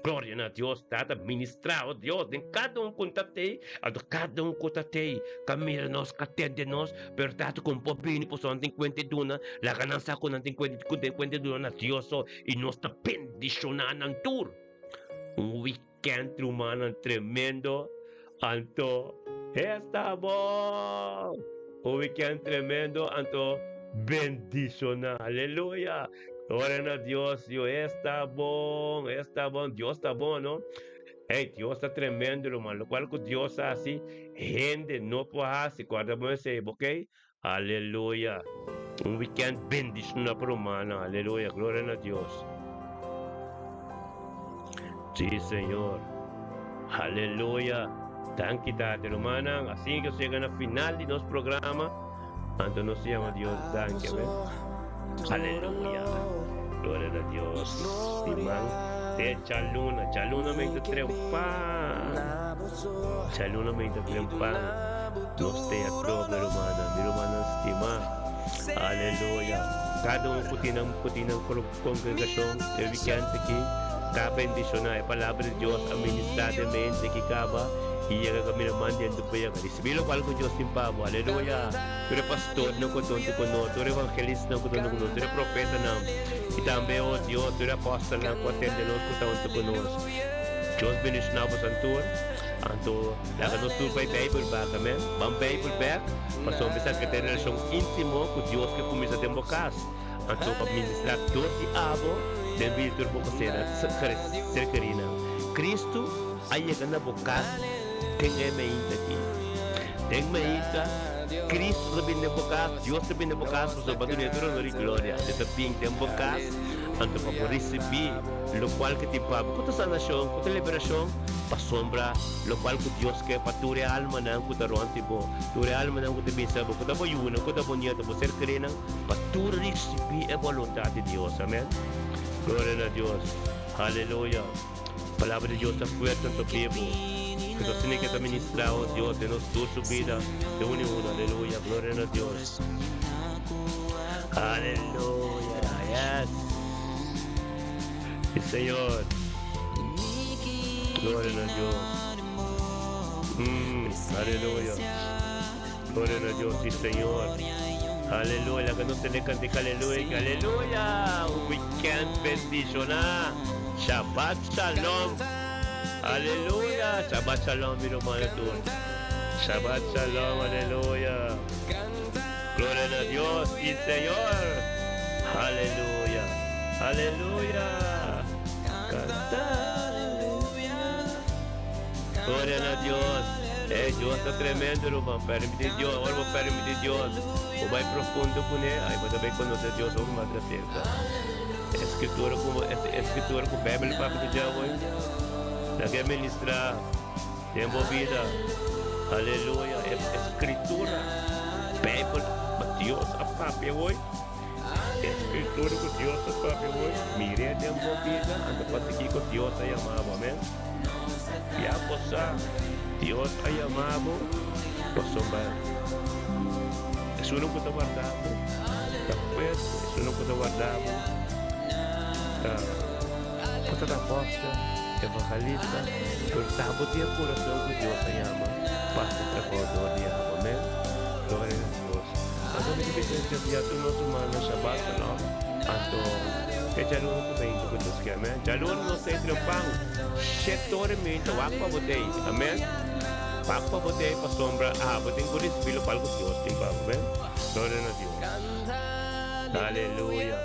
Gloria na Dios, Tata, ministra, oh Dios, den cada un ku ta tei, anto cada un ku ta tei, ka mira nos, ka tende nos, pero Tata, ku por bini, pasobra nan tin kuenta di duna, laga nan sa ku nan tin kuenta, ku tin kuenta di duna na Dios so, i nos ta bendishoná nan tur. Un weekend, rumannan, tremendo, anto esta bon! Un weekend tremendo, anto bendishoná, aleluya! Gloria na Dios, yo esta bon, esta bon, Dios ta bon, no? Hey, Dios ta tremendo, ruman. Locual cu Dios haci, hende no por haci. Corda bon esey, ok? Aleluya. Un weekend bendiciona pa rumannan. Aleluya. Gloria na Dios. Sí, Señor. Aleluya. Danki, Tata. Rumannan, asina que nos llega na final di nos programa. Anto nos yama Dios danki, amen. Aleluya. Gloria na Dios. Siman te djaluna. Djaluna men ta trempan. Djaluna men ta trempan. Nos te atrobe, rumannan. Mi rumannan stima. Aleluya. Kada un ku tin nan ku tin nan kongregashon e weekend aki, ta bendishoná. E palabra di Dios a ministrá den mente ki kaba i yega kaminda mandiantu pa yega. Risibí lokual ku Dios tin pa bo. Aleluya. Tur e pastornan ku ta huntu ku nos, tur e evangelistanan ku ta huntu ku nos, tur e profetanan, i tambe, o Dios, tur e apòstelnan ku a tende nos ku ta huntu ku nos. Dios bendishoná boso tur. Anto, laga nos tur bai Beibel bak, amèn. Ban Beibel bèk, pasobra mi sa ku ta e relashon íntimo ku Dios ke kuminsá den bo kas. Anto pa ministrá dor di abo den bida tur bo kosena ser kerinan. Kristu a yega na bo kas den e meinta aki. Den meinta, Kristu ta bini den bo kas, Dios ta bini den bo kas pasobra bo a dun'é tur honor i gloria. E ta bin den bo kas. Anto pa bo risibí lokual ku tin pa bo, ku ta sanashon, ku ta liberashon, pasobra lokual ku Dios ke pa tur e almanan ku ta rònt di bo, tur e almanan ku ta bisa bo, ku ta bo yunan, ku ta bo nieto, bo ser kerínan, pa tur risibí e boluntat di Dios. Amèn. Gloria na Dios. Aleluya. Palabra di Dios ta fuerte anto bibu. Ku ta asina ke ta ministrá, o Dios, den nos tur su bida, den unu i unu. Aleluya. Gloria na Dios. Aleluya. Yes. Sí, Señor. Gloria na Dios. Aleluya. Gloria na Dios. Sí, Señor. Aleluya. Laga nos tene cantica aleluya. Aleluya. Un weekend bendicioná. Shabbat Shalom. Aleluya. Shabbat Shalom, mi rumannan tur. Shabbat Shalom. Aleluya. Gloria na Dios y Señor. Aleluya. Aleluya. Canta aleluya. Gloria na Dios. Eh, Dios ta tremendo, ruman. Permiti Dios. Ora bo permiti Dios. Bo bai profundo kuné. Ai, bo ta bai conoce Dios hopi mas de cerca. Escritura ku, escritura ku Bijbel papia di dje hoy. Laga e ministra den bo bida. Aleluya. E escritura. Bijbel, pa Dios a papia hoy. Escritura ku Dios a papia hoy. Mir'é den bo bida, anto pasikiko Dios a yama bo. Amen. Ya bo sa, Dios a yama bo pasobra esun ku ta warda bo ta fuerte, esun ku ta warda bo ta por ta ta apòstel, evangelista, pero ta bo tin e kurason ku Dios a yama pa hasi trabou dor di abo. Amen. Gloria na Dios. Anto mi ta bisa desafiá tur nos rumannan Shabbat Shalom. Anto e djaluna ku beinti ku Dios ke. Amen. Djaluna nos ta entre un pan shete ora i meinta wak pa bo tei. Amen. Wak pa bo tei pasobra abo tin ku risibí lokual ku Dios tin pa bo. Amen. Gloria na Dios. Aleluya.